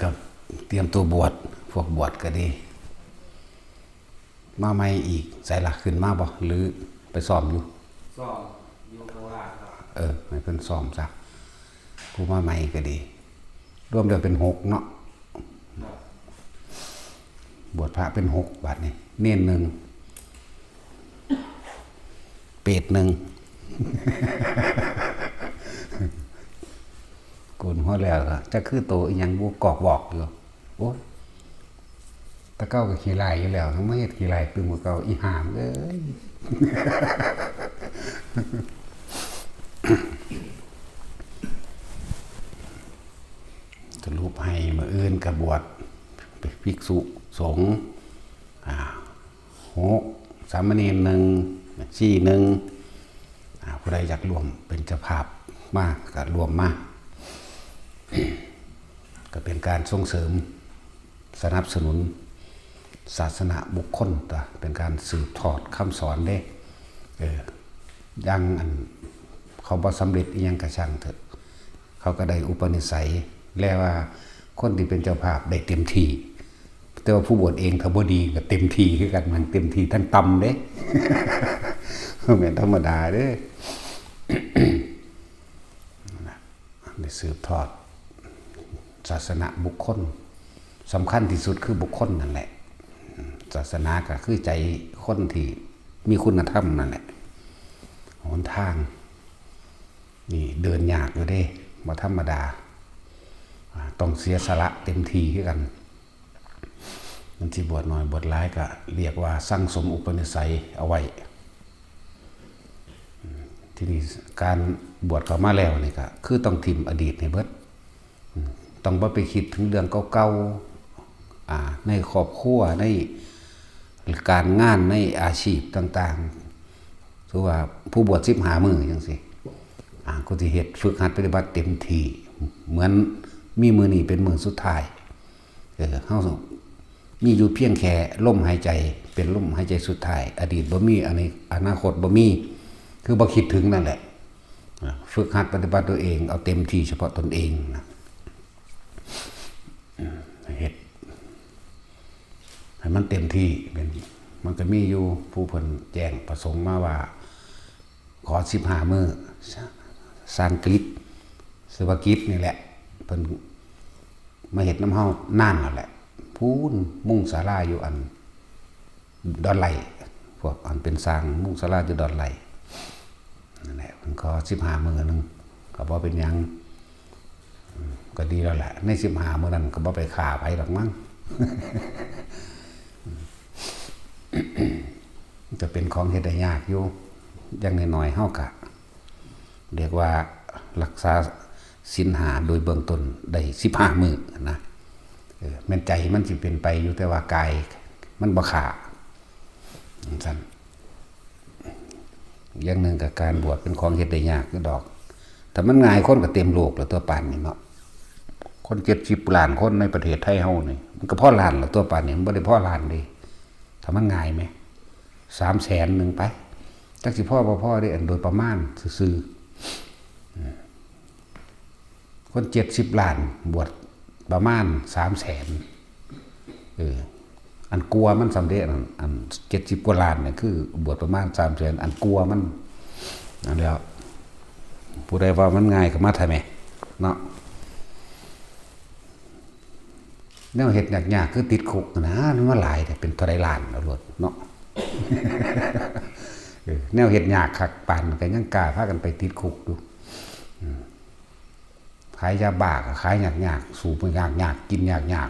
ກໍຕຽມຕົວບວດ, ພວກບວດກໍດີ. ມາໃໝ່ອີກ ໃສລະ? ຂຶ້ນມາບໍ່ ຫຼືໄປຊ້ອມຢູ່? ຊ້ອມຢູ່ຂ້າງລ່າງ. ເອີ ໃຫ້ເພິ່ນຊ້ອມຊະ. ຜູ້ມາໃໝ່ກໍດີ. ລວມແລ້ວເປັນຫົກເນາະ. ບວດພະເປັນຫົກບາດນີ້. ເນນໜຶ່ງ ເປດໜຶ່ງ. ໂກນຫົວແລ້ວກໍຈັກຄືໂຕອີ່ຫຍັງບຸກອກບອກຢູ່. ໂອ້ຍ ແຕ່ເກົ່າກໍຂີ້ຮ້າຍຢູ່ແລ້ວ ຍັງມາເຮັດຂີ້ຮ້າຍຕື່ມກວ່າເກົ່າ ອີຫ່າເອີຍ. ສະຫຼຸບໃຫ້ ມື້ອື່ນກໍບວດ ເປັນພິກສຸສົງ ອາ ຫົກ ສາມະເນນໜຶ່ງ ແມ່ຊີໜຶ່ງ. ອາ ຜູ້ໃດຢາກຮ່ວມເປັນເຈົ້າພາບມາກໍຮ່ວມມາ. ກໍເປັນການສົ່ງເສີມ ສະໜັບສະໜູນສາສະນະບຸກຄົນຕົວະ ເປັນການສືບທອດຄຳສອນເດ້. ເອີ ຢ່າງອັນ ເຂົາບໍ່ສຳເລັດອີ່ຫຍັງກໍຊ່າງເຖາະ ເຂົາກໍໄດ້ອຸປະນິໄສ ແລວ່າຄົນທີ່ເປັນເຈົ້າພາບໄດ້ເຕັມທີ່. ແຕ່ວ່າຜູ້ບວດເອງຖ້າບໍ່ດີກໍເຕັມທີ່ຄືກັນ, ມັນເຕັມທີ່ທັງຕ່ຳເດ້ ບໍ່ແມ່ນທຳມະດາເດ້. ໄດ້ສືບທອດສາສະນະບຸກຄົນ, ສຳຄັນທີ່ສຸດຄືບຸກຄົນນັ້ນແຫຼະ. ສາສະໜາກໍຄືໃຈຄົນທີ່ມີຄຸນນະທຳນັ້ນແຫຼະ. ຫົນທາງນີ້ເດີນຍາກຢູ່ເດ້, ບໍ່ທຳມະດາ, ອາ, ຕ້ອງເສຍສະຫຼະເຕັມທີ່ຄືກັນ. ມັນຊິບວດໜ້ອຍບວດຫຼາຍກໍລຽກວ່າສັ່ງສົມອຸປະນິໄສເອົາໄວ້. ທີນີ້ການບວດເຂົ້າມາແລ້ວນີ້ກໍຄືຕ້ອງຖິ້ມອະດີດໃຫ້ເບິດ. ຕ້ອງບໍ່ໄປຄິດເຖິງເລື່ອງເກົ່າໆ ອາ ໃນຄອບຄົວ ໃນການງານ ໃນອາຊີບຕ່າງໆ. ສົມມຸດວ່າຜູ້ບວດສິບຫ້າມື້ຈັ່ງຊີ້ ອາ ກໍຊິເຮັດຝຶກຫັດປະຕິບັດເຕັມທີ່ ເໝືອນມີມື້ນີ້ເປັນມື້ສຸດທ້າຍ. ເອີ ເຮົາມີຢູ່ພຽງແຄ່ລົມຫາຍໃຈ ເປັນລົມຫາຍໃຈສຸດທ້າຍ, ອະດີດບໍ່ມີ, ອະນາ, ອະນາຄົດບໍ່ມີ, ຄືບໍ່ຄິດເຖິງນັ້ນແຫຼະ. ອາ ຝຶກຫັດປະຕິບັດຕົວເອງ ເອົາເຕັມທີ່ສະເພາະຕົນເອງນະ. ເຮັດໃຫ້ມັນເຕັມທີ່. ເປັນ ມັນກໍມີຢູ່ຜູ້ເພິ່ນແຈ້ງປະສົງມາວ່າ ຂໍສິບຫ້າມື້, ສັນສະກິດ ສະວະກິດນີ້ແຫຼະ ເພິ່ນມາເຮັດນຳເຮົານານແລ້ວແຫຼະ. ພຸ້ນ ມຸງສາລາຢູ່ອັນ ດອນໄລ່, ພວກອັນເປັນຊ່າງມຸງສາລາຢູ່ດອນໄລ່ນັ້ນແຫຼະ. ເພິ່ນຂໍສິບຫ້າມື້ໜຶ່ງ ກໍບໍ່ເປັນຫຍັງ, ກໍດີແລ້ວແຫຼະ. ໃນສິບຫ້າມື້ນັ້ນກໍບໍ່ໄປຂ້າໃຜດອກມັງ. ກໍເປັນຂອງເຮັດໄດ້ຍາກຢູ່. ຢ່າງໜ້ອຍໆ ເຮົາກະເອີ້ນວ່າ ລັກສາສິນຫ້າໂດຍເບື້ອງຕົ້ນໄດ້ສິບຫ້າມື້ນະ. ເອີ ແມ່ນໃຈມັນຊິເປັນໄປຢູ່, ແຕ່ວ່າກາຍມັນບໍ່ຂ້າ ຈັ່ງຊັ້ນ. ຢ່າງໜຶ່ງກໍການບວດເປັນຂອງເຮັດໄດ້ຍາກຢູ່ດອກ. ຖ້າມັນງ່າຍ ຄົນກໍເຕັມໂລກແລ້ວຕົວະ ປານນີ້ເນາະ. ຄົນເຈັດສິບລ້ານຄົນໃນປະເທດໄທເຮົານີ້ ມັນກໍພໍລ້ານແລ້ວຕົວະ ປານນີ້. ມັນບໍ່ໄດ້ພໍລ້ານເດ້ ຖ້າມັນງ່າຍແໝ. ສາມແສນໜຶ່ງໄປ, ຈັກຊິພໍບໍ່ພໍເດ້ ອັນໂດຍປະມານຊື່ໆ. ຄົນເຈັດສິບລ້ານ ບວດປະມານສາມແສນ. ເອີ ອັນກວ່າມັນສ່ຳເດະ ອັນ ອັນເຈັດສິບກວ່າລ້ານນີ້ ຄືບວດປະມານສາມແສນ, ອັນກວ່າມັນ. ອັນແລ້ວ ຜູ້ໃດວ່າມັນງ່າຍກໍມາໄທແໝເນາະ. ແນວເຮັດຍາກໆ ຄືຕິດຄຸກນະ, ມັນມາຫຼາຍແທ້ ເປັນເທົ່າໃດລ້ານເອົາໂລດເນາະ. ເອີ ແນວເຮັດຍາກຄັກປານນັ້ນ ກໍຍັງກ້າພາກັນໄປຕິດຄຸກຢູ່. ອືມ ຂາຍຢາບ້າກໍຂາຍຍາກໆ, ສູບຍາກໆ, ກິນຍາກ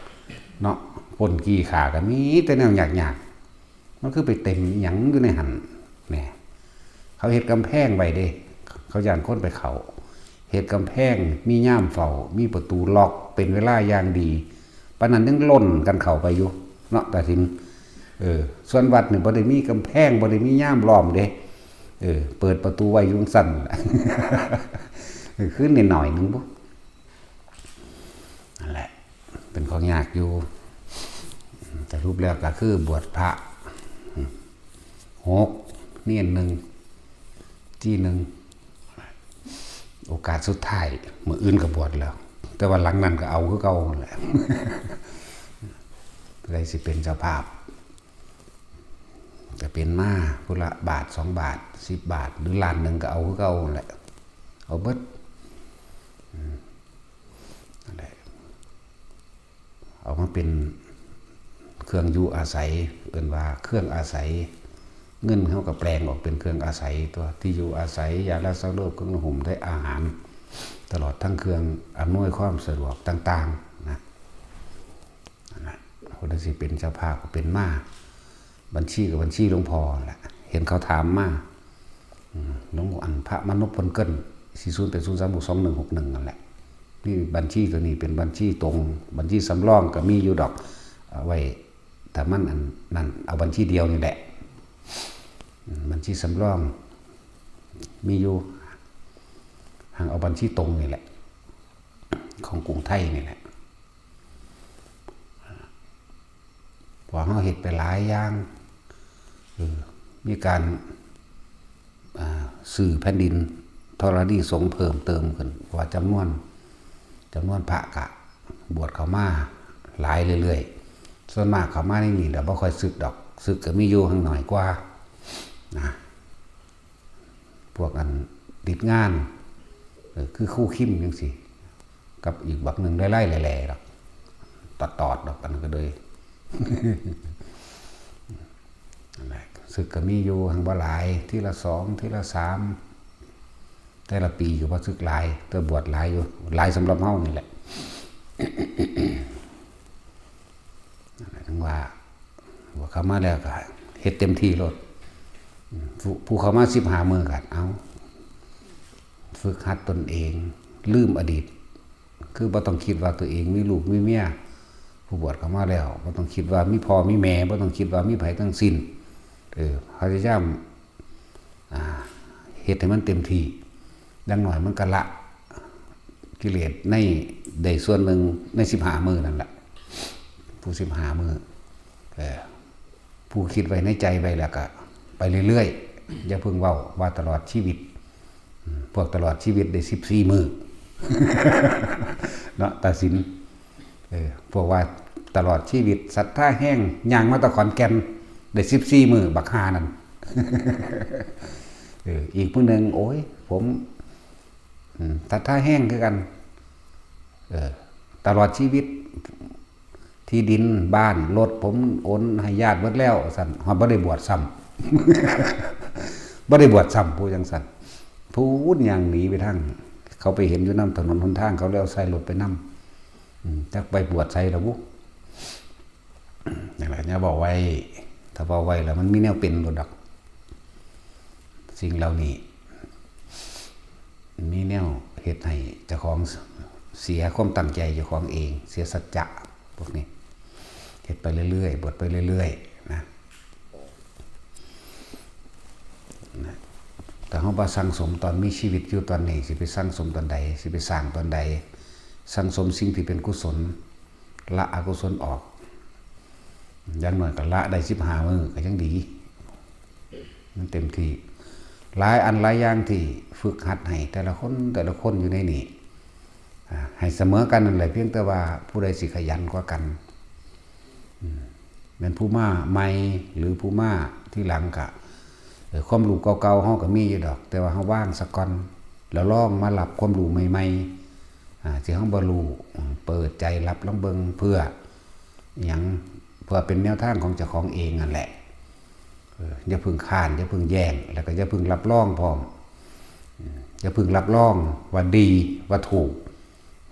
ໆເນາະ, ປຸ້ນຈີ້ຂ້າກໍມີແຕ່ແນວຍາກໆ. ມັນຄືໄປເຕັມອີ່ຫຍັງຢູ່ໃນຫັ້ນແດ່? ເຂົາເຮັດກຳແພງໄວ້ເດ້, ເຂົາຢ້ານຄົນໄປເຂົ້າ. ເຮັດກຳແພງ, ມີຍາມເຝົ້າ, ມີປະຕູລັອກເປັນເວລາຢ່າງດີ, ປານນັ້ນຍັງລົ້ນກັນເຂົ້າໄປຢູ່ເນາະ ຕາສິນ. ເອີ ສ່ວນວັດນີ້ບໍ່ໄດ້ມີກຳແພງ, ບໍ່ໄດ້ມີຍາມລ້ອມເດ້. ເອີ ເປີດປະຕູໄວ້ຢູ່ຊັ້ນແຫຼະ. ເອີ ຄືໜ້ອຍໜຶ່ງບຸ. ນັ້ນແຫຼະ ເປັນຂອງຍາກຢູ່. ສະຫຼຸບແລ້ວກໍຄືບວດພະ ຫົກ ເນນໜຶ່ງ ຈີ່ໜຶ່ງ. ໂອກາດສຸດທ້າຍ, ມື້ອື່ນກໍບວດແລ້ວ, ແຕ່ວ່າຫຼັງນັ້ນກໍເອົາຄືເກົ່າຫັ້ນແຫຼະ. ຜູ້ໃດຊິເປັນເຈົ້າພາບ ກໍເປັນມາຜູ້ລະບາດສອງບາດສິບບາດ ຫຼືລ້ານໜຶ່ງກໍເອົາຄືເກົ່າຫັ້ນແຫຼະ ເອົາເບິດ. ອືມ ນັ້ນແຫຼະ ເອົາມາເປັນເຄື່ອງຢູ່ອາໄສ ເອີ້ນວ່າເຄື່ອງອາໄສ. ເງິນເຮົາກໍແປງອອກເປັນເຄື່ອງອາໄສຕົວະ ທີ່ຢູ່ອາໄສ ຢາລາສັກໂລບ ເຄື່ອງນຸ່ງຫົ່ມ ແລະ ອາຫານ ຕະຫຼອດທັງເຄື່ອງອຳນວຍຄວາມສະດວກຕ່າງໆນະ. ນັ້ນລະ ຜູ້ໃດຊິເປັນເຈົ້າພາບກໍເປັນມາ ບັນຊີກໍບັນຊີຫຼວງພໍ່ຫັ້ນລະ ເຫັນເຂົາຖາມມາ. ອືມ ຫຼວງ ອັນ ພະມານົບເພິ່ນເກີ້ນ ສີ່ສູນແປດສູນສາມຫົກສອງໜຶ່ງຫົກໜຶ່ງ ນັ້ນແຫຼະ. ນີ້ບັນຊີຕົວນີ້ເປັນບັນຊີຕົງ ບັນຊີສຳລອງກໍມີຢູ່ດອກ ເອົາໄວ້ຖ້າມັນອັນນັ້ນ ເອົາບັນຊີດຽວນີ້ແຫຼະ. ອືມ ບັນຊີສຳລອງມີຢູ່ ຫາກເອົາບັນຊີຕົງນີ້ແຫຼະ ຂອງກຸງໄທນີ້ແຫຼະ. ເພາະເຮົາເຮັດໄປຫຼາຍຢ່າງ ເອີ ມີການ ອ່າ ຊື້ແຜ່ນດິນທໍລະນີສົງເພີ່ມເຕີມຂຶ້ນ ເພາະວ່າຈຳນວນ ຈຳນວນພະກະບວດເຂົ້າມາຫຼາຍເລື້ອຍໆ. ສ່ວນມາກເຂົ້າມາໃນນີ້ແລ້ວບໍ່ຄ່ອຍສຶກດອກ ສຶກກໍມີຢູ່ ຫາກໜ້ອຍກວ່ານະ. ພວກອັນຕິດງານ ເອີ ຄືຄູຄິມຈັ່ງຊີ້ ກັບອີກບັກໜຶ່ງໄລ່ໆແຫຼະໆດອກ ຕອດໆດອກ ອັນນັ້ນກໍໂດຍ ນັ້ນແຫຼະ ສຶກກໍມີຢູ່ ຫາກບໍ່ຫຼາຍ ທີລະສອງ ທີລະສາມ ແຕ່ລະປີກໍບໍ່ສຶກຫຼາຍ ແຕ່ບວດຫຼາຍຢູ່ ຫຼາຍສຳລັບເຮົານີ້ແຫຼະ. ນັ້ນແຫຼະ ເຖິງວ່າ ບວດເຂົ້າມາແລ້ວກໍເຮັດເຕັມທີ່ໂລດ. ອືມ ຜູ້ ຜູ້ເຂົ້າມາສິບຫ້າມື້ກໍ ເອົາ ຝຶກຫັດຕົນເອງ ລືມອະດີດ ຄືບໍ່ຕ້ອງຄິດວ່າຕົວເອງມີລູກມີເມຍ. ຜູ້ບວດເຂົ້າມາແລ້ວ ບໍ່ຕ້ອງຄິດວ່າມີພໍ່ມີແມ່ ບໍ່ຕ້ອງຄິດວ່າມີໃຜທັງສິ້ນ. ເອີ ພະຍາຍາມ ອ່າ ເຮັດໃຫ້ມັນເຕັມທີ່ ຢ່າງໜ້ອຍມັນກໍລະກິເລດໃນ ໄດ້ສ່ວນໜຶ່ງໃນສິບຫ້າມື້ນັ້ນລະ ຜູ້ສິບຫ້າມື້. ເອີ ຜູ້ຄິດໄວ້ໃນໃຈໄວ້ແລ້ວກໍໄປເລື້ອຍໆ ຢ່າເພິ່ງເວົ້າວ່າຕະຫຼອດຊີວິດ. ອືມ ພວກຕະຫຼອດຊີວິດໄດ້ສິບສີ່ມື້ເນາະ ຕາສິນ. ເອີ ພວກວ່າຕະຫຼອດຊີວິດ ສັດທາແຮງ ຍ່າງມາແຕ່ຂອນແກ່ນໄດ້ສິບສີ່ມື້ ບັກຫ່ານັ້ນ. ເອີ ອີກຜູ້ໜຶ່ງ ໂອ້ຍ ຜົມ ອືມ ສັດທາແຮງຄືກັນ ເອີ ຕະຫຼອດຊີວິດ ທີ່ດິນ ບ້ານ ລົດ ຜົມໂອນໃຫ້ຍາດເບິດແລ້ວ ວ່າຊັ້ນ. ຮອດບໍ່ໄດ້ບວດຊ້ຳ ບໍ່ໄດ້ບວດຊ້ຳ ຜູ້ຈັ່ງຊັ້ນ ພູ້ນຍ່າງໜີໄປທາງ ເຂົາໄປເຫັນຢູ່ນຳຖະໜົນຫົນທາງ ເຂົາເລີຍເອົາໃສ່ລົດໄປນຳ. ອືມ ຈັກໄປບວດໃສລະບຸ. ນັ້ນແຫຼະ ຢ່າເວົ້າໄວ້ ຖ້າເວົ້າໄວ້ແລ້ວມັນມີແນວເປັນໂລດດອກ. ສິ່ງເຫຼົ່ານີ້ມີແນວເຮັດໃຫ້ເຈົ້າຂອງເສຍຄວາມຕັ້ງໃຈເຈົ້າຂອງເອງ ເສຍສັດຈະ. ພວກນີ້ເຮັດໄປເລື້ອຍໆ ບວດໄປເລື້ອຍໆນະ ນະ. ຖ້າເຮົາບໍ່ສັ່ງສົມຕອນມີຊີວິດຢູ່ຕອນນີ້ ຊິໄປສັ່ງສົມຕອນໃດ? ຊິໄປສ້າງຕອນໃດ? ສັ່ງສົມສິ່ງທີ່ເປັນກຸສົນ ລະອະກຸສົນອອກ. ຢ່າງໜ້ອຍກໍລະໄດ້ສິບຫ້າມື້ກໍຍັງດີ ມັນເຕັມທີ່. ຫຼາຍອັນຫຼາຍຢ່າງທີ່ຝຶກຫັດໃຫ້ແຕ່ລະຄົນ ແຕ່ລະຄົນຢູ່ໃນນີ້ ອ່າ ໃຫ້ສະເໝີກັນນັ້ນແຫຼະ ພຽງແຕ່ວ່າຜູ້ໃດຊິຂະຫຍັນກວ່າກັນ. ອືມ ແມ່ນຜູ້ມາໃໝ່ ຫຼື ຜູ້ມາທີຫຼັງກະ ເອີ ຄວາມຮູ້ເກົ່າໆເຮົາກໍມີຢູ່ດອກ ແຕ່ວ່າເຮົາວາງສາກ່ອນ ແລ້ວລອງມາຮັບຄວາມຮູ້ໃໝ່ໆ ອ່າ ທີ່ເຮົາບໍ່ຮູ້. ເປີດໃຈຮັບລອງເບິ່ງ ເພື່ອຫຍັງ? ເພື່ອເປັນແນວທາງຂອງເຈົ້າຂອງເອງນັ້ນແຫຼະ. ເອີ ຢ່າເພິ່ງຄ້ານ ຢ່າເພິ່ງແຍ້ງ ແລ້ວກໍຢ່າເພິ່ງຮັບຮອງພ້ອມ. ອືມ ຢ່າເພິ່ງຮັບຮອງວ່າດີ ວ່າຖືກ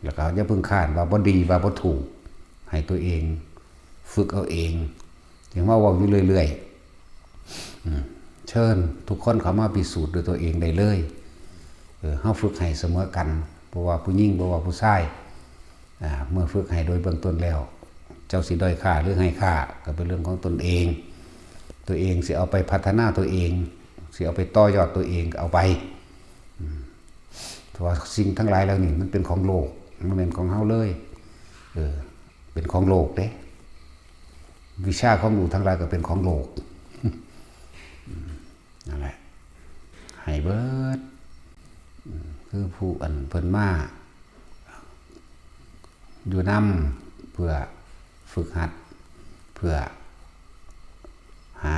ແລ້ວກໍຢ່າເພິ່ງຄ້ານວ່າບໍ່ດີ ວ່າບໍ່ຖືກ. ໃຫ້ຕົວເອງຝຶກເອົາເອງ ຈັ່ງມາເວົ້າຢູ່ເລື້ອຍໆ. ອືມ ເຊີນທຸກຄົນເຂົ້າມາພິສູດດ້ວຍຕົວເອງໄດ້ເລີຍ. ເອີ ເຮົາຝຶກໃຫ້ສະເໝີກັນ ບໍ່ວ່າຜູ້ຍິງ ບໍ່ວ່າຜູ້ຊາຍ. ອາ ເມື່ອຝຶກໃຫ້ໂດຍເບື້ອງຕົ້ນແລ້ວ ເຈົ້າຊິດ້ອຍຄ່າ ຫຼື ໄຮ້ຄ່າ ກໍເປັນເລື່ອງຂອງຕົນເອງ. ຕົວເອງຊິເອົາໄປພັດທະນາຕົວເອງ ຊິເອົາໄປຕໍ່ຍອດຕົວເອງ ກໍເອົາໄປ. ອືມ ເພາະວ່າສິ່ງທັງຫຼາຍເຫຼົ່ານີ້ມັນເປັນຂອງໂລກ ມັນບໍ່ແມ່ນຂອງເຮົາເລີຍ. ເອີ ເປັນຂອງໂລກເດ້. ວິຊາຄວາມຮູ້ທັງຫຼາຍກໍເປັນຂອງໂລກ. ອືມ ນັ້ນແຫຼະ ໃຫ້ເບິດ. ອືມ ຄືຜູ້ອັນເພິ່ນມາ ຢູ່ນຳ ເພື່ອຝຶກຫັດ ເພື່ອຫາ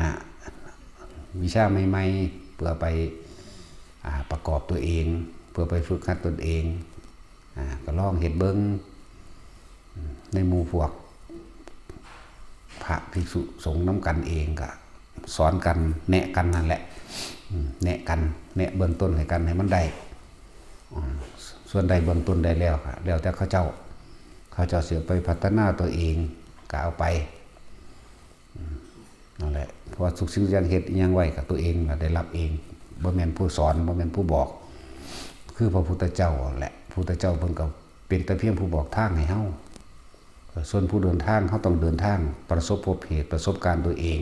ວິຊາໃໝ່ໆ ເພື່ອໄປ ອາ ປະກອບຕົວເອງ ເພື່ອໄປຝຶກຫັດຕົນເອງ ອາ ກໍລອງເຮັດເບິ່ງ ໃນໝູ່ພວກພະພິກສຸສົງນຳກັນເອງ ກໍສອນກັນ ແນະກັນນັ້ນແຫຼະ ອາ ແນະກັນ ແນະເບື້ອງຕົ້ນໃຫ້ກັນໃຫ້ມັນໄດ້ ອາ ສ່ວນໃດເບື້ອງຕົ້ນໄດ້ແລ້ວ ກໍແລ້ວແຕ່ເຂົາເຈົ້າ ເຂົາເຈົ້າຊິເອົາໄປພັດທະນາຕົວເອງ ກໍເອົາໄປ ນັ້ນແຫຼະ ເພາະວ່າທຸກສິ່ງທຸກຢ່າງເຮັດອີ່ຫຍັງໄວ້ກໍຕົວເອງລະໄດ້ຮັບເອງ ບໍ່ແມ່ນຜູ້ສອນ ບໍ່ແມ່ນຜູ້ບອກ ຄືພະພຸດທະເຈົ້າແຫຼະ ພະພຸດທະເຈົ້າເພິ່ນກໍເປັນແຕ່ພຽງຜູ້ບອກທາງໃຫ້ເຮົາ ສ່ວນຜູ້ເດີນທາງ ເຮົາຕ້ອງເດີນທາງ ປະສົບພົບເຫດ ປະສົບການຕົວເອງ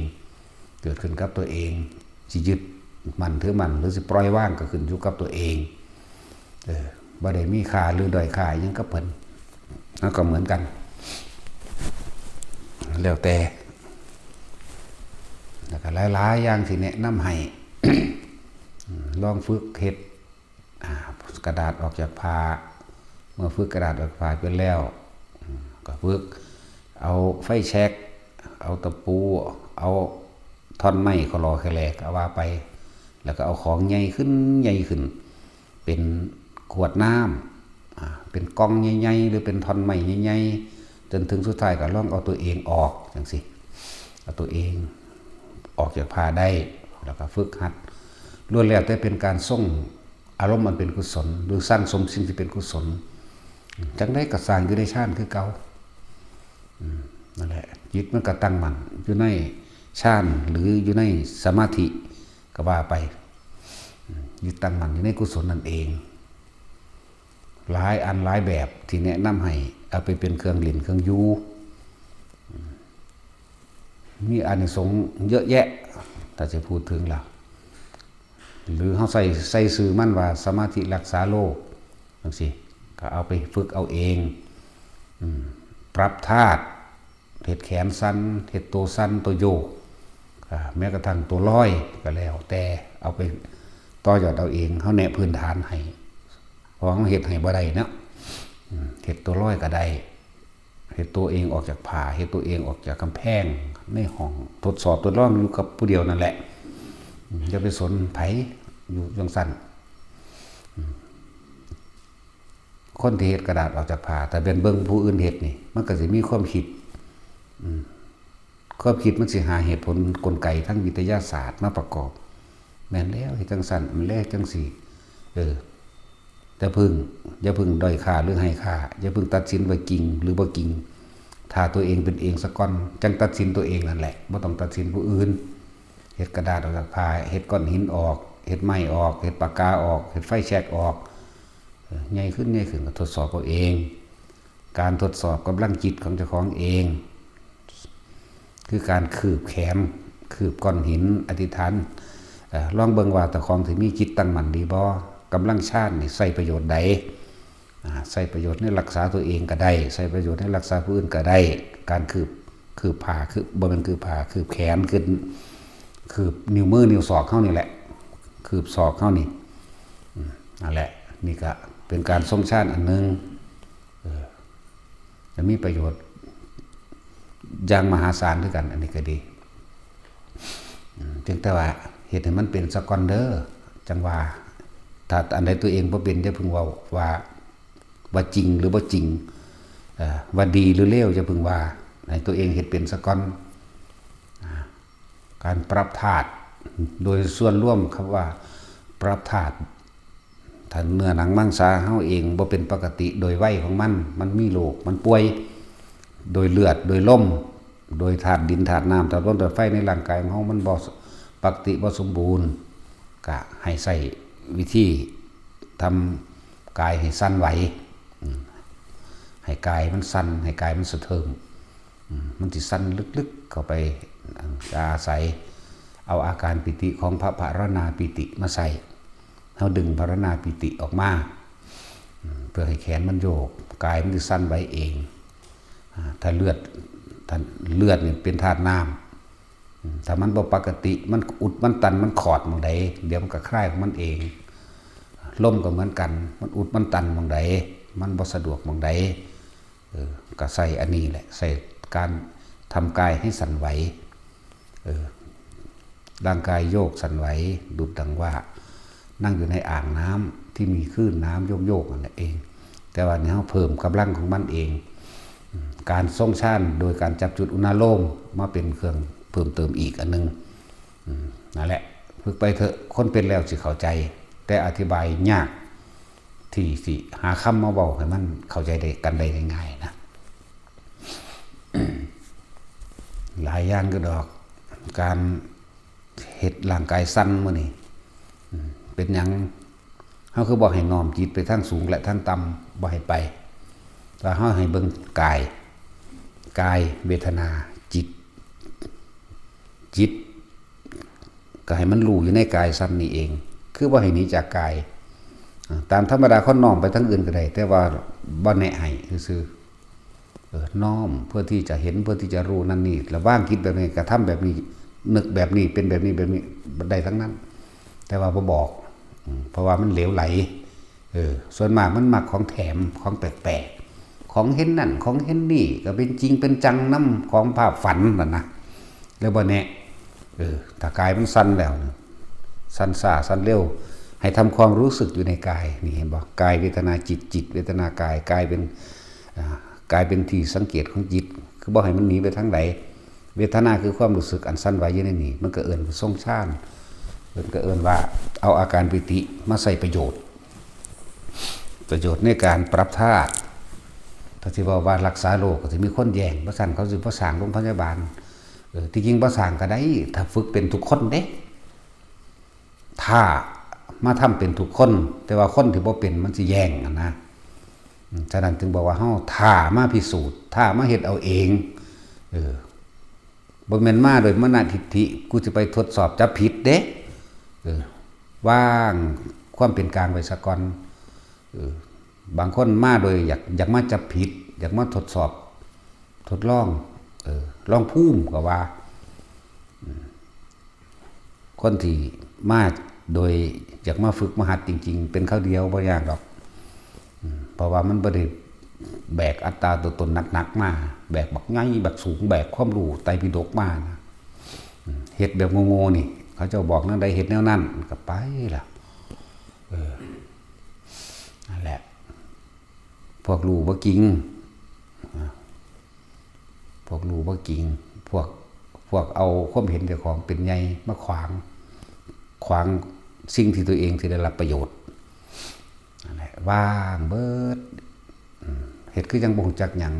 ເກີດຂຶ້ນກັບຕົວເອງ ຊິຍຶດໝັ້ນຖືໝັ້ນ ຫຼື ຊິປ່ອຍວາງ ກໍຂຶ້ນຢູ່ກັບຕົວເອງ ເອີ ບໍ່ໄດ້ມີຄ່າ ຫຼື ດ້ອຍຄ່າຫຍັງກັບເພິ່ນ ເຮົາກໍເໝືອນກັນ ແລ້ວແຕ່ ແລ້ວກໍຫຼາຍໆຢ່າງທີ່ແນະນຳໃຫ້ ລອງຝຶກເຮັດ ອາ ກະດາດອອກຈາກຜ້າ ເມື່ອຝຶກກະດາດອອກຈາກຜ້າເປັນແລ້ວ ກໍຝຶກເອົາໄຟແຊັກ ເອົາຕະປູ ເອົາທ່ອນໄມ້ ຂໍຫຼໍແຂແຫຼ ກໍວ່າໄປ ແລ້ວກໍເອົາຂອງໃຫຍ່ຂຶ້ນ ໃຫຍ່ຂຶ້ນ ເປັນຂວດນ້ຳ ອາ ເປັນກ່ອງໃຫຍ່ໆ ຫຼື ເປັນທ່ອນໄມ້ໃຫຍ່ໆ ຈົນເຖິງສຸດທ້າຍກໍລອງເອົາຕົວເອງອອກ ຈັ່ງຊີ້ ເອົາຕົວເອງອອກຈາກຜ້າໄດ້ ແລ້ວກໍຝຶກຫັດ ລ້ວນແລ້ວແຕ່ເປັນການຊົງ ອາລົມອັນເປັນກຸສົນ ຫຼື ສັງສົມສິ່ງທີ່ເປັນກຸສົນ ຈັ່ງໃດກໍສ້າງຢູ່ໃນฌານຄືເກົ່າ ອືມ ນັ້ນແຫຼະ ຈິດມັນກໍຕັ້ງໝັ້ນຢູ່ໃນฌານ ຫຼື ຢູ່ໃນສະມາທິກໍວ່າໄປ ອືມ ຍຶດຕັ້ງໝັ້ນຢູ່ໃນກຸສົນນັ້ນເອງ ຫຼາຍອັນຫຼາຍແບບທີ່ແນະນຳໃຫ້ເອົາໄປເປັນເຄື່ອງຫຼິ້ນເຄື່ອງຢູ່ ອືມ ມີອານິສົງເຍອະແຍະ ຖ້າຈະພູດເຖິງລະ ຫຼືເຮົາໃສ່ ໃສ່ຊື່ມັນວ່າສະມາທິລັກສາໂລກ ຈັ່ງຊີ້ ກໍເອົາໄປຝຶກເອົາເອງ ອືມ ປັບທາດ ເຮັດແຂນສັ່ນ ເຮັດໂຕສັ່ນ ໂຕໂຍກ ອາ ແມ້ກະທັ່ງໂຕລອຍກໍແລ້ວແຕ່ ເອົາໄປຕໍ່ຍອດເອົາເອງ ເຮົາແນະພື້ນຖານໃຫ້ ເພາະເຮົາເຮັດໃຫ້ບໍ່ໄດ້ເນາະ ອືມ ເຮັດໂຕລອຍກໍໄດ້ ເຮັດຕົວເອງອອກຈາກຜ້າ ເຮັດຕົວເອງອອກຈາກກຳແພງໃນຫ້ອງ ທົດສອບທົດລອງຢູ່ກັບຜູ້ດຽວນັ້ນແຫຼະ ຢ່າໄປສົນໃຜ ຢູ່ຈັ່ງຊັ້ນ ຄົນທີ່ເຮັດກະດາດອອກຈາກຜ້າ ຖ້າແມ່ນເບິ່ງຜູ້ອື່ນເຮັດນີ້ ມັນກໍຊິມີຄວາມຄິດ ຄວາມຄິດມັນຊິຫາເຫດຜົນກົນໄກທາງວິທະຍາສາດມາປະກອບ ແມ່ນແລ້ວ ເຮັດຈັ່ງຊັ້ນ ແມ່ນແລ້ວ ເຮັດຈັ່ງຊີ້ ເອີ ຢ່າເພິ່ງ ຢ່າເພິ່ງດ້ອຍຄ່າ ຫຼື ໃຫ້ຄ່າ ຢ່າເພິ່ງຕັດສິນວ່າຈິງ ຫຼື ບໍ່ຈິງ ຖ້າຕົວເອງເປັນເອງສາກ່ອນ ຈັ່ງຕັດສິນຕົວເອງນັ້ນແຫຼະ ບໍ່ຕ້ອງຕັດສິນຜູ້ອື່ນ ເຮັດກະດາດອອກຈາກຜ້າ ເຮັດກ້ອນຫີນອອກ ເຮັດໄມ້ອອກ ເຮັດປາກກາອອກ ເຮັດໄຟແຊັກອອກ ເອີ ໃຫຍ່ຂຶ້ນ ໃຫຍ່ຂຶ້ນ ກໍທົດສອບເອົາເອງ ການທົດສອບກຳລັງຈິດຂອງເຈົ້າຂອງເອງ ຄືການຄືບແຂນ ຄືບກ້ອນຫີນ ອະທິຖານ ເອີ ລອງເບິ່ງວ່າເຈົ້າຂອງຊິມີຈິດຕັ້ງໝັ້ນດີບໍ່? ກຳລັງຊານນີ້ໃຊ້ປະໂຫຍດໃດ? ອາ ໃຊ້ປະໂຫຍດໃນລັກສາຕົວເອງກໍໄດ້ ໃຊ້ປະໂຫຍດໃນລັກສາຜູ້ອື່ນກໍໄດ້ ການຄືບ ຄືບຜ້າ ຄືບ ບໍ່ແມ່ນຄືບຜ້າ ຄືບແຂນ ຄືບ ຄືບນິ້ວມືນິ້ວສອກເຮົານີ້ແຫຼະ ຄືບສອກເຮົານີ້ ອືມ ນັ້ນແຫຼະ ນີ້ກະເປັນການຊົງຊານອັນໜຶ່ງ ເອີ ແລະມີປະໂຫຍດຢ່າງມະຫາສານຄືກັນ ອັນນີ້ກໍດີ ອືມ ພຽງແຕ່ວ່າເຮັດໃຫ້ມັນເປັນສາກ່ອນເດີ ຈັ່ງວ່າ ຖ້າອັນໃດຕົວເອງບໍ່ເປັນ ຢ່າເພິ່ງເວົ້າວ່າ ວ່າຈິງ ຫຼື ບໍ່ຈິງ ເອີ ວ່າດີ ຫຼື ເລວ ຢ່າເພິ່ງວ່າ ໃຫ້ຕົວເອງເຮັດເປັນສາກ່ອນ ອາ ການປັບທາດ ໂດຍສ່ວນລວມ ຄຳວ່າປັບທາດ ຖ້າເນື້ອໜັງມັງສາເຮົາເອງບໍ່ເປັນປົກກະຕິໂດຍໄວຂອງມັນ ມັນມີໂລກ ມັນປ່ວຍ ໂດຍເລືອດ ໂດຍລົມ ໂດຍທາດດິນ ທາດນ້ຳ ທາດລົມ ທາດໄຟໃນຮ່າງກາຍຂອງເຮົາມັນບໍ່ປົກກະຕິ ບໍ່ສົມບູນ ກະໃຫ້ໃຊ້ວິທີທຳກາຍໃຫ້ສັ່ນໄຫວ ອືມ ໃຫ້ກາຍມັນສັ່ນ ໃຫ້ກາຍມັນສະເທີມ ອືມ ມັນຊິສັ່ນເລິກໆເຂົ້າໄປ ອາ ອາໄສເອົາອາການປີຕິຂອງພະພາລະນາປີຕິມາໃຊ້ ເຮົາດຶງພາລະນາປີຕິອອກມາ ອືມ ເພື່ອໃຫ້ແຂນມັນໂຍກ ກາຍມັນຊິສັ່ນໄຫວເອງ ອາ ຖ້າເລືອດ ຖ້າເລືອດນີ້ເປັນທາດນ້ຳ ອາ ຖ້າມັນບໍ່ປົກກະຕິ ມັນອຸດ ມັນຕັນ ມັນຂອດໝ່ອງໃດ ດຽວມັນກໍຄາຍຂອງມັນເອງ ລົມກໍເໝືອນກັນ ມັນອຸດ ມັນຕັນໝ່ອງໃດ ມັນບໍ່ສະດວກໝ່ອງໃດ ເອີ ກໍໃສ່ອັນນີ້ແຫຼະ ໃສ່ການທຳກາຍໃຫ້ສັ່ນໄຫວ ເອີ ຮ່າງກາຍໂຍກສັ່ນໄຫວ ດຸດດັ່ງວ່ານັ່ງຢູ່ໃນອ່າງນ້ຳທີ່ມີຄື້ນນ້ຳໂຍກໆນັ້ນແຫຼະເອງ ແຕ່ວ່ານີ້ເຮົາເພີ່ມກຳລັງຂອງມັນເອງ ການຊົງຊານໂດຍການຈັບຈຸດອຸນາໂລມມາເປັນເຄື່ອງເພີ່ມເຕີມອີກອັນໜຶ່ງ. ນັ້ນແຫຼະ ຝຶກໄປເຖາະ ຄົນເປັນແລ້ວຊິເຂົ້າໃຈ ແຕ່ອະທິບາຍຍາກທີ່ຊິຫາຄຳມາເວົ້າໃຫ້ມັນເຂົ້າໃຈໄດ້ ກັນໄດ້ງ່າຍໆນະ. ຫຼາຍຢ່າງຢູ່ດອກ ການເຮັດຮ່າງກາຍສັ່ນມື້ນີ້ ເປັນຫຍັງ ເຮົາຄືບໍ່ໃຫ້ນ້ອມຈິດໄປທາງສູງ ແລະ ທາງຕ່ຳ ບໍ່ໃຫ້ໄປ ແຕ່ເຮົາໃຫ້ເບິ່ງກາຍ ກາຍ ເວທະນາ ຈິດ ຈິດ ກໍໃຫ້ມັນຮູ້ຢູ່ໃນກາຍສັ່ນນີ້ເອງ ຄືບໍ່ໃຫ້ໜີຈາກກາຍ. ອາ ຕາມທຳມະດາຄົນນ້ອມໄປທາງອື່ນກໍໄດ້ ແຕ່ວ່າບໍ່ແນະໃຫ້ຊື່ໆ ເອີ ນ້ອມເພື່ອທີ່ຈະເຫັນ ເພື່ອທີ່ຈະຮູ້ນັ້ນນີ້ ລະວາງຈິດແບບນີ້ ກະທຳແບບນີ້ ນຶກແບບນີ້ ເປັນແບບນີ້ ແບບນີ້ ໄດ້ທັງນັ້ນ ແຕ່ວ່າບໍ່ບອກ ອືມ ເພາະວ່າມັນເຫຼວໄຫຼ. ເອີ ສ່ວນມາກມັນມັກຂອງແຖມ ຂອງແປກໆ ຂອງເຫັນນັ້ນ ຂອງເຫັນນີ້ ກໍເປັນຈິງເປັນຈັງນຳຂອງພາບຝັນນັ້ນນະ ແລ້ວບໍ່ແນະ. ເອີ ຖ້າກາຍມັນສັ່ນແລ້ວ ສັ່ນຊ້າ ສັ່ນເລັວ ໃຫ້ທຳຄວາມຮູ້ສຶກຢູ່ໃນກາຍ ນີ້ເຫັນບໍ່? ກາຍເວທະນາຈິດ ຈິດເວທະນາກາຍ ກາຍເປັນ ອາ ກາຍເປັນທີ່ສັງເກດຂອງຈິດ ຄືບໍ່ໃຫ້ມັນໜີໄປທາງໃດ. ເວທະນາຄືຄວາມຮູ້ສຶກອັນສັ່ນໄຫວຢູ່ໃນນີ້ ມັນກໍເອີ້ນວ່າຊົງຊານ ເພິ່ນກໍເອີ້ນວ່າເອົາອາການປີຕິມາໃຊ້ປະໂຫຍດ ປະໂຫຍດໃນການປັບທາດ. ຖ້າຊິເວົ້າວ່າລັກສາໂລກ ກໍຊິມີຄົນແຍ່ງ ບໍ່ຊັ້ນເຂົາຊິບໍ່ສ້າງໂຮງພະຍາບານ. ເອີ ທີ່ຈິງບໍ່ສ້າງກໍໄດ້ ຖ້າຝຶກເປັນທຸກຄົນເດ້ ຖ້າມາທຳເປັນທຸກຄົນ ແຕ່ວ່າຄົນທີ່ບໍ່ເປັນມັນຊິແຍ່ງຫັ້ນນະ. ອາ ສະນັ້ນຈຶ່ງບອກວ່າເຮົາຖ້າມາພິສູດ ຖ້າມາເຮັດເອົາເອງ ເອີ ບໍ່ແມ່ນມາໂດຍມານະທິດຖິ ກູຊິໄປທົດສອບຈັບຜິດເດ້. ເອີ ວາງຄວາມເປັນກາງໄວ້ສາກ່ອນ. ເອີ ບາງຄົນມາໂດຍຢາກ ຢາກມາຈັບຜິດ ຢາກມາທົດສອບ ທົດລອງ ເອີ ລອງພູມກໍວ່າ. ອາ ຄົນທີ່ມາໂດຍຢາກມາຝຶກມາຫັດຈິງໆ ເປັນຄາວດຽວບໍ່ຍາກດອກ ອາ ເພາະວ່າມັນບໍ່ໄດ້ແບກອັດຕາຕົວຕົນໜັກໆມາ ແບກບັກໃຫຍ່ບັກສູງ ແບກຄວາມຮູ້ໄຕປິດົກມານະ. ອາ ເຮັດແບບໂງ່ໆນີ້ ເຂົາເຈົ້າບອກແນວໃດເຮັດແນວນັ້ນ ມັນກໍໄປລະ. ເອີ ນັ້ນແຫຼະ ພວກຮູ້ບໍ່ຈິງ ອາ ພວກຮູ້ບໍ່ຈິງ ພວກ ພວກເອົາຄວາມເຫັນເຈົ້າຂອງເປັນໃຫຍ່ມາຂວາງ ຂວາງສິ່ງທີ່ຕົວເອງຊິໄດ້ຮັບປະໂຫຍດ. ນັ້ນແຫຼະ ວາງເບິດ ອືມ ເຮັດຄືຍັງບໍ່ຮູ້ຈັກຫຍັງ.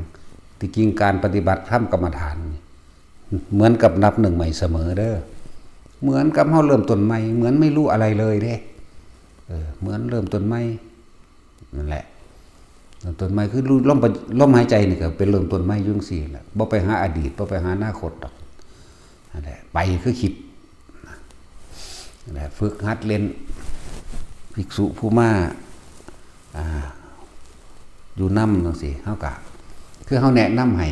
ທີ່ຈິງການປະຕິບັດທຳກຳມະຖານ ເໝືອນກັບນັບໜຶ່ງໃໝ່ສະເໝີເດີ ເໝືອນກັບເຮົາເລີ່ມຕົ້ນໃໝ່ ເໝືອນໄມ່ຮູ້ອະໄລເລີຍເດ້. ເອີ ເໝືອນເລີ່ມຕົ້ນໃໝ່ ນັ້ນແຫຼະ ເລີ່ມຕົ້ນໃໝ່ຄືລົມ ລົມຫາຍໃຈນີ້ກໍເປັນເລີ່ມຕົ້ນໃໝ່ຢູ່ຈັ່ງຊີ້ແຫຼະ ບໍ່ໄປຫາອະດີດ ບໍ່ໄປຫາອະນາຄົດດອກ. ນັ້ນແຫຼະ ໄປຄືຄິດ ນັ້ນແຫຼະ ຝຶກຫັດເຫຼັ້ນ ພິກສຸຜູ້ມາ ອາ ຢູ່ນຳຈັ່ງຊີ້ ເຮົາກະ ຄືເຮົາແນະນຳໃຫ້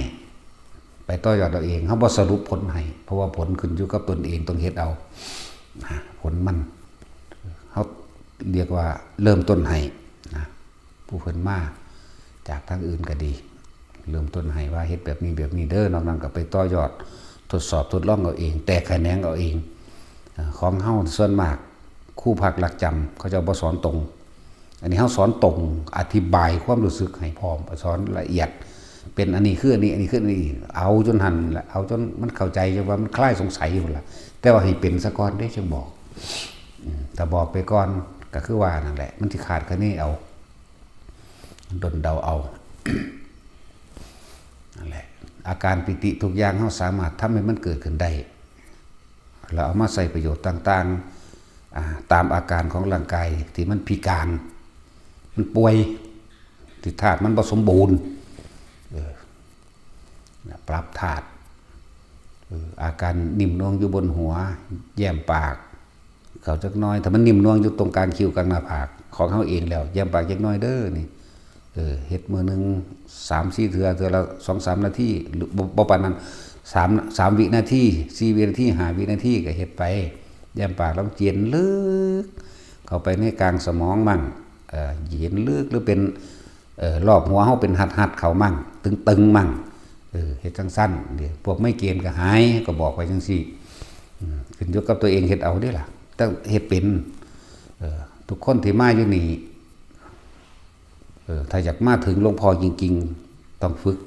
ໄປຕໍ່ຍອດເອົາເອງ ເຮົາບໍ່ສະຫຼຸບຜົນໃຫ້ ເພາະວ່າຜົນຂຶ້ນຢູ່ກັບຕົນເອງ ຕ້ອງເຮັດເອົາ ນະ ຜົນມັນ ເຮົາລຽກວ່າເລີ່ມຕົ້ນໃຫ້ນະ ຜູ້ເພິ່ນມາຈາກທາງອື່ນກໍດີ ເລີ່ມຕົ້ນໃຫ້ວ່າເຮັດແບບນີ້ແບບນີ້ເດີ ນອກນັ້ນກໍໄປຕໍ່ຍອດ ທົດສອບທົດລອງເອົາເອງ ແຕກຂະແໜງເອົາເອງ. ອາ ຂອງເຮົາສ່ວນມາກ ຄູພັກຫຼັກຈຳ ເຂົາເຈົ້າບໍ່ສອນຕົງ ອັນນີ້ເຮົາສອນຕົງ ອະທິບາຍຄວາມຮູ້ສຶກໃຫ້ພ້ອມ ສອນລະອຽດ ເປັນອັນນີ້ຄືອັນນີ້ ອັນນີ້ຄືອັນນີ້ ເອົາຈົນຫັ້ນລະ ເອົາຈົນມັນເຂົ້າໃຈ ຈົນວ່າມັນຄລາຍສົງໄສພຸ້ນລະ ແຕ່ວ່າໃຫ້ເປັນສາກ່ອນເດ້ ຈຶ່ງບອກ. ອືມ ຖ້າບອກໄປກ່ອນກໍຄືວ່ານັ້ນແຫຼະ ມັນຊິຄາດຄະເນເອົາ ດົນເດົາເອົາ ນັ້ນແຫຼະ ອາການປີຕິທຸກຢ່າງ ເຮົາສາມາດທຳໃຫ້ມັນເກີດຂຶ້ນໄດ້ ແລ້ວເອົາມາໃຊ້ປະໂຫຍດຕ່າງໆ ອາ ຕາມອາການຂອງຮ່າງກາຍທີ່ມັນພິການ ມັນປ່ວຍ ທີ່ທາດມັນບໍ່ສົມບູນ ເອີ ປັບທາດ ເອີ ອາການໜິ່ມນວງຢູ່ບົນຫົວ ແຍ້ມປາກເຂົ້າຈັກໜ້ອຍ ຖ້າມັນໜິ່ມນວງຢູ່ຕົງກາງຄິ້ວກາງໜ້າຜາກຂອງເຮົາເອງແລ້ວ ແຍ້ມປາກຈັກໜ້ອຍເດີນີ້ ເອີ ເຮັດມື້ໜຶ່ງສາມສີ່ເທື່ອ ເທື່ອລະສອງສາມນາທີ ຫຼື ບໍ່ ບໍ່ປານນັ້ນ ສາມ ສາມວິນາທີ ສີ່ວິນາທີ ຫ້າວິນາທີ ກໍເຮັດໄປ ແຍ້ມປາກແລ້ວເຢັນເລິກເຂົ້າໄປໃນກາງສະໝອງມັນ ເອີ ເຢັນເລິກ ຫຼືເປັນ ເອີ ລອບຫົວເຮົາເປັນຮັດໆເຂົ້າມັ້ງ ຕຶງໆມັ້ງ ເອີ ເຮັດຈັ່ງຊັ້ນເດ້. ພວກໄມເກນກໍຫາຍ ກໍບອກໄປຈັ່ງຊີ້. ອືມ ຂຶ້ນຢູ່ກັບຕົວເອງເຮັດເອົາເດ້ລະ ແຕ່ເຮັດເປັນ. ເອີ ທຸກຄົນທີ່ມາຢູ່ນີ້ ເອີ ຖ້າຢາກມາເຖິງຫຼວງພໍ່ຈິງໆ ຕ້ອງຝຶກ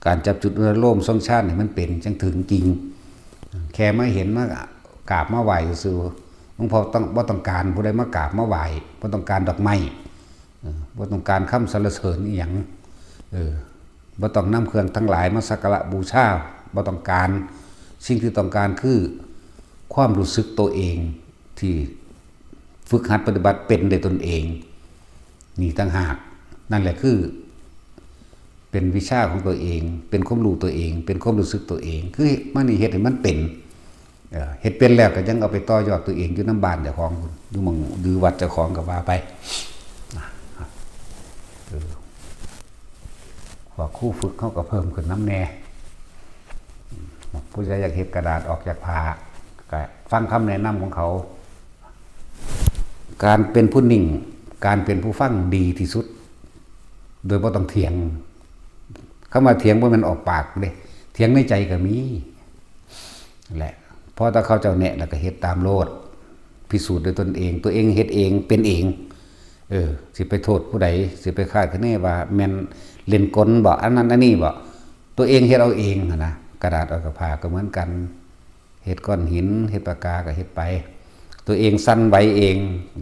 ການຈັບຈຸດອະນຸໂລມຊວງຊານໃຫ້ມັນເປັນ ຈັ່ງເຖິງຈິງ. ແຄ່ມາເຫັນ ມາກາບມາໄຫວ້ຊື່ໆ ຫຼວງພໍ່ຕ້ອງ ບໍ່ຕ້ອງການຜູ້ໃດມາກາບມາໄຫວ້ ບໍ່ຕ້ອງການດອກໄມ້ ເອີ ບໍ່ຕ້ອງການຄຳສັນລະເສີນອີ່ຫຍັງ ເອີ ບໍ່ຕ້ອງນຳເຄື່ອງທັງຫຼາຍມາສັກກາລະບູຊາ ບໍ່ຕ້ອງການ. ສິ່ງທີ່ຕ້ອງການຄືຄວາມຮູ້ສຶກໂຕເອງ ທີ່ຝຶກຫັດປະຕິບັດເປັນດ້ວຍຕົນເອງນີ້ຕ່າງຫາກ. ນັ້ນແຫຼະຄືເປັນວິຊາຂອງຕົວເອງ ເປັນຄວາມຮູ້ຕົວເອງ ເປັນຄວາມຮູ້ສຶກຕົວເອງ ຄືມານີ້ເຮັດໃຫ້ມັນເປັນ. ເອີ ເຮັດເປັນແລ້ວກໍຍັງເອົາໄປຕໍ່ຍອດຕົວເອງຢູ່ນຳບ້ານເຈົ້າຂອງ ຢູ່ໝ່ອງ ຢູ່ວັດເຈົ້າຂອງກໍວ່າໄປ. ເອີ ພວກຄູຝຶກເຮົາກໍເພີ່ມຂຶ້ນນຳແດ່. ຜູ້ໃດຢາກເຮັດກະດາດອອກຈາກຜ້າ ກໍຟັງຄຳແນະນຳຂອງເຂົາ. ການເປັນຜູ້ນິ່ງ ການເປັນຜູ້ຟັງດີທີ່ສຸດ ໂດຍບໍ່ຕ້ອງຖຽງ. ຄຳວ່າຖຽງບໍ່ແມ່ນອອກປາກເດ້ ຖຽງໃນໃຈກໍມີ. ແຫຼະ ພໍແຕ່ເຂົາເຈົ້າແນະແລ້ວກໍເຮັດຕາມໂລດ ພິສູດດ້ວຍຕົນເອງ ຕົວເອງເຮັດເອງເປັນເອງ. ເອີ ຊິໄປໂທດຜູ້ໃດ ຊິໄປຄາດຄະເນວ່າແມ່ນຫຼິ້ນກົນບໍ ອັນນັ້ນອັນນີ້ບໍ ຕົວເອງເຮັດເອົາເອງຫັ້ນນະ. ກະດາດອອກຈາກຜ້າກໍເໝືອນກັນ ເຮັດກ້ອນຫີນ ເຮັດປາກາກໍເຮັດໄປ. ຕົວເອງສັ່ນໄຫວເອງ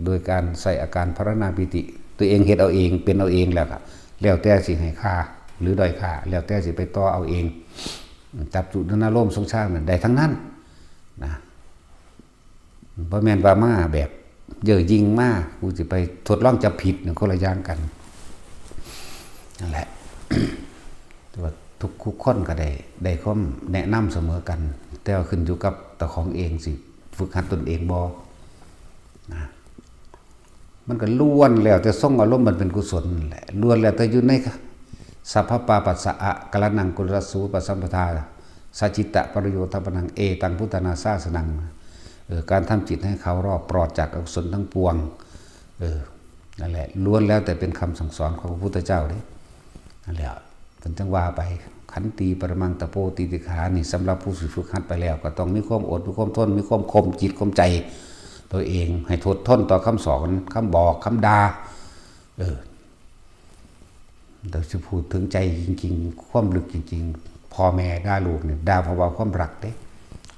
ໂດຍການໃຊ້ອາການພາລະນາປີຕິ ຕົວເອງເຮັດເອົາເອງ ເປັນເອົາເອງ ແລ້ວກໍແລ້ວແຕ່ຊິໃຫ້ຄ່າ ຫຼື ດ້ອຍຄ່າ ແລ້ວແຕ່ຊິໄປຕໍ່ເອົາເອງ. ຈັບຈຸດອະນຸໂລມຊົງຊານນັ້ນໄດ້ທັງນັ້ນນະ. ບໍ່ແມ່ນວ່າມາແບບເຍີ້ຍິງມາ ກູຊິໄປທົດລອງຈັບຜິດ ຄົນລະຢ່າງກັນນັ້ນແຫຼະ. ແຕ່ວ່າທຸກໆຄົນກໍໄດ້ ໄດ້ຄວາມແນະນຳສະເໝີກັນ ແຕ່ວ່າຂຶ້ນຢູ່ກັບເຈົ້າຂອງເອງຊິຝຶກຫັດຕົນເອງບໍ່ນະ. ມັນກໍລ້ວນແລ້ວແຕ່ຊົງອາລົມອັນເປັນກຸສົນນັ້ນແຫຼະ ລ້ວນແລ້ວແຕ່ຢູ່ໃນ ສັບພະປາປັດສະອະກາລະນັງ ກຸສະລະສູປະສຳປະທາ ສະຈິດຕະປະໂຍທະປະນັງ ເອຕັງພຸດທານາສາສະນັງ. ເອີ ການທຳຈິດໃຫ້ເຂົາລອບປອດຈາກອະກຸສົນທັງປວງ. ເອີ ນັ້ນແຫຼະ ລ້ວນແລ້ວແຕ່ເປັນຄຳສັ່ງສອນຂອງພະພຸດທະເຈົ້າເດ້. ນັ້ນແຫຼະ ເພິ່ນຈັ່ງວ່າໄປ ຂັນຕິ ປະລະມັງ ຕະໂປ ຕີຕິຄາ ນີ້ ສຳລັບຜູ້ທີ່ຝຶກຫັດໄປແລ້ວ ກໍຕ້ອງມີຄວາມອົດ ມີຄວາມທົນ ມີຄວາມຄົມຈິດຄົມໃຈຕົວເອງ ໃຫ້ທົດທົນຕໍ່ຄຳສອນ ຄຳບອກ ຄຳດ່າ. ເອີ ແຕ່ຊິພູດເຖິງໃຈຈິງໆ ຄວາມເລິກຈິງໆ ພໍ່ແມ່ດ່າລູກນີ້ ດ່າເພາະວ່າຄວາມຮັກເດ້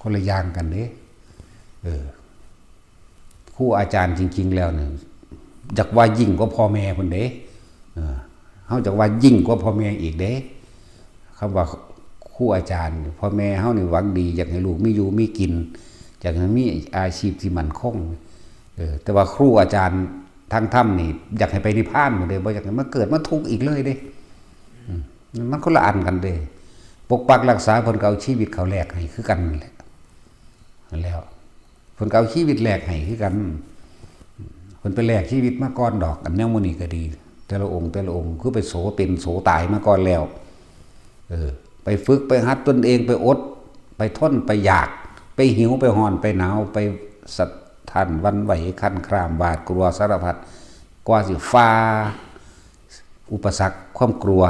ຄົນລະຢ່າງກັນເດ້. ເອີ ຄູອາຈານຈິງໆແລ້ວນີ້ ຢາກວ່າຍິ່ງກວ່າພໍ່ແມ່ພຸ້ນເດ້. ເອີ ເຮົາຢາກວ່າຍິ່ງກວ່າພໍ່ແມ່ອີກເດ້. ຄຳວ່າຄູອາຈານ ພໍ່ແມ່ເຮົານີ້ຫວັງດີ ຢາກໃຫ້ລູກມີຢູ່ມີກິນ ຢາກໃຫ້ມີອາຊີບທີ່ໝັ້ນຄົງ. ເອີ ແຕ່ວ່າຄູອາຈານທາງທຳນີ້ ຢາກໃຫ້ໄປນິບພານພຸ້ນເດ້ ບໍ່ຢາກໃຫ້ມາເກີດມາທຸກອີກເລີຍເດ້. ອືມ ມັນຄົນລະອັນກັນເດ້. ປົກປັກຮັກສາ ເພິ່ນກໍເອົາຊີວິດເຂົາແລກໃຫ້ຄືກັນນັ້ນແຫຼະ ຫັ້ນແລ້ວ. ເພິ່ນກໍເອົາຊີວິດແລກໃຫ້ຄືກັນ. ເພິ່ນໄປແລກຊີວິດມາກ່ອນດອກ ອັນແນວໝູ່ນີ້ກໍດີ ແຕ່ລະອົງ ແຕ່ລະອົງ ຄືໄປໂສເປັນໂສຕາຍມາກ່ອນແລ້ວ. ເອີ ໄປຝຶກໄປຫັດຕົນເອງ ໄປອົດ ໄປທົນ ໄປຢາກ ໄປຫິວ ໄປຮ້ອນ ໄປໜາວ ໄປສະທ້ານຫວັ່ນໄຫວ ຄັນຄາມ ຫວາດກົວສາລະພັດ ກວ່າຊິຝ່າ ອຸປະສັກຄວາມກົວ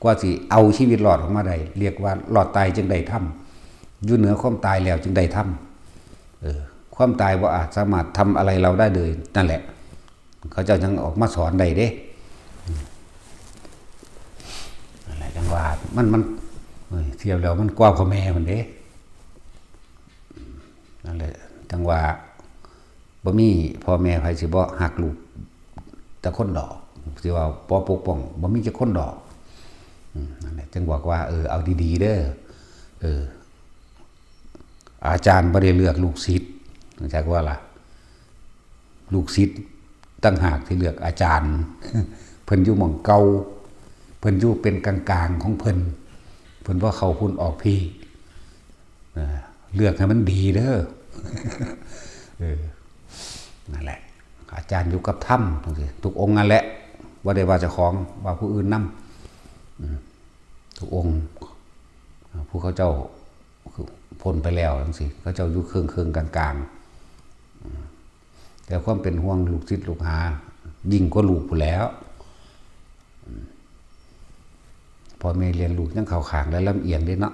ກວ່າຊິເອົາຊີວິດລອດອອກມາໄດ້ ຮຽກວ່າລອດຕາຍຈຶ່ງໄດ້ທຳ ຢູ່ເໜືອຄວາມຕາຍແລ້ວຈຶ່ງໄດ້ທຳ. ເອີ ຄວາມຕາຍບໍ່ອາດສາມາດທຳອະໄລເຮົາໄດ້ເລີຍ ນັ້ນແຫຼະ ເຂົາເຈົ້າຍັງອອກມາສອນໄດ້ເດ້. ນັ້ນແຫຼະ ຈັ່ງວ່າມັນ ມັນ ໂອ້ຍ ທຽບແລ້ວມັນກວ່າພໍ່ແມ່ພຸ້ນເດ້. ນັ້ນແຫຼະ ຈັ່ງວ່າ ບໍ່ມີພໍ່ແມ່ໃຜຊິບໍ່ຮັກລູກຈັກຄົນດອກ ຊິວ່າບໍ່ປົກປ້ອງ ບໍ່ມີຈັກຄົນດອກ. ອືມ ນັ້ນແຫຼະ ຈຶ່ງບອກວ່າ ເອີ ເອົາດີໆເດີ ເອີ ອາຈານບໍ່ໄດ້ເລືອກລູກສິດ ຮູ້ຈັກບໍ່ລະ? ລູກສິດຕ່າງຫາກທີ່ເລືອກອາຈານ. ເພິ່ນຢູ່ໝ່ອງເກົ່າ ເພິ່ນຢູ່ເປັນກາງໆຂອງເພິ່ນ ເພິ່ນບໍ່ເຂົ້າພຸ້ນອອກພີ້. ເອີ ເລືອກໃຫ້ມັນດີເດີ. ເອີ ນັ້ນແຫຼະ ອາຈານຢູ່ກັບທຳ ຈັ່ງຊີ້ ທຸກອົງນັ້ນແຫຼະ ບໍ່ໄດ້ວ່າເຈົ້າຂອງ ວ່າຜູ້ອື່ນນຳ. ອືມ ທຸກອົງ ຜູ້ເຂົາເຈົ້າພົ້ນໄປແລ້ວ ຈັ່ງຊີ້ ເຂົາເຈົ້າຢູ່ເຄິ່ງໆກາງໆ. ອືມ ແຕ່ຄວາມເປັນຫ່ວງລູກສິດລູກຫາ ຍິ່ງກວ່າລູກພຸ້ນແຫຼ້ວ. ພໍ່ແມ່ລ້ຽງລູກຍັງເຂົ້າຂ້າງ ແລະ ລຳອຽງເດ້ເນາະ.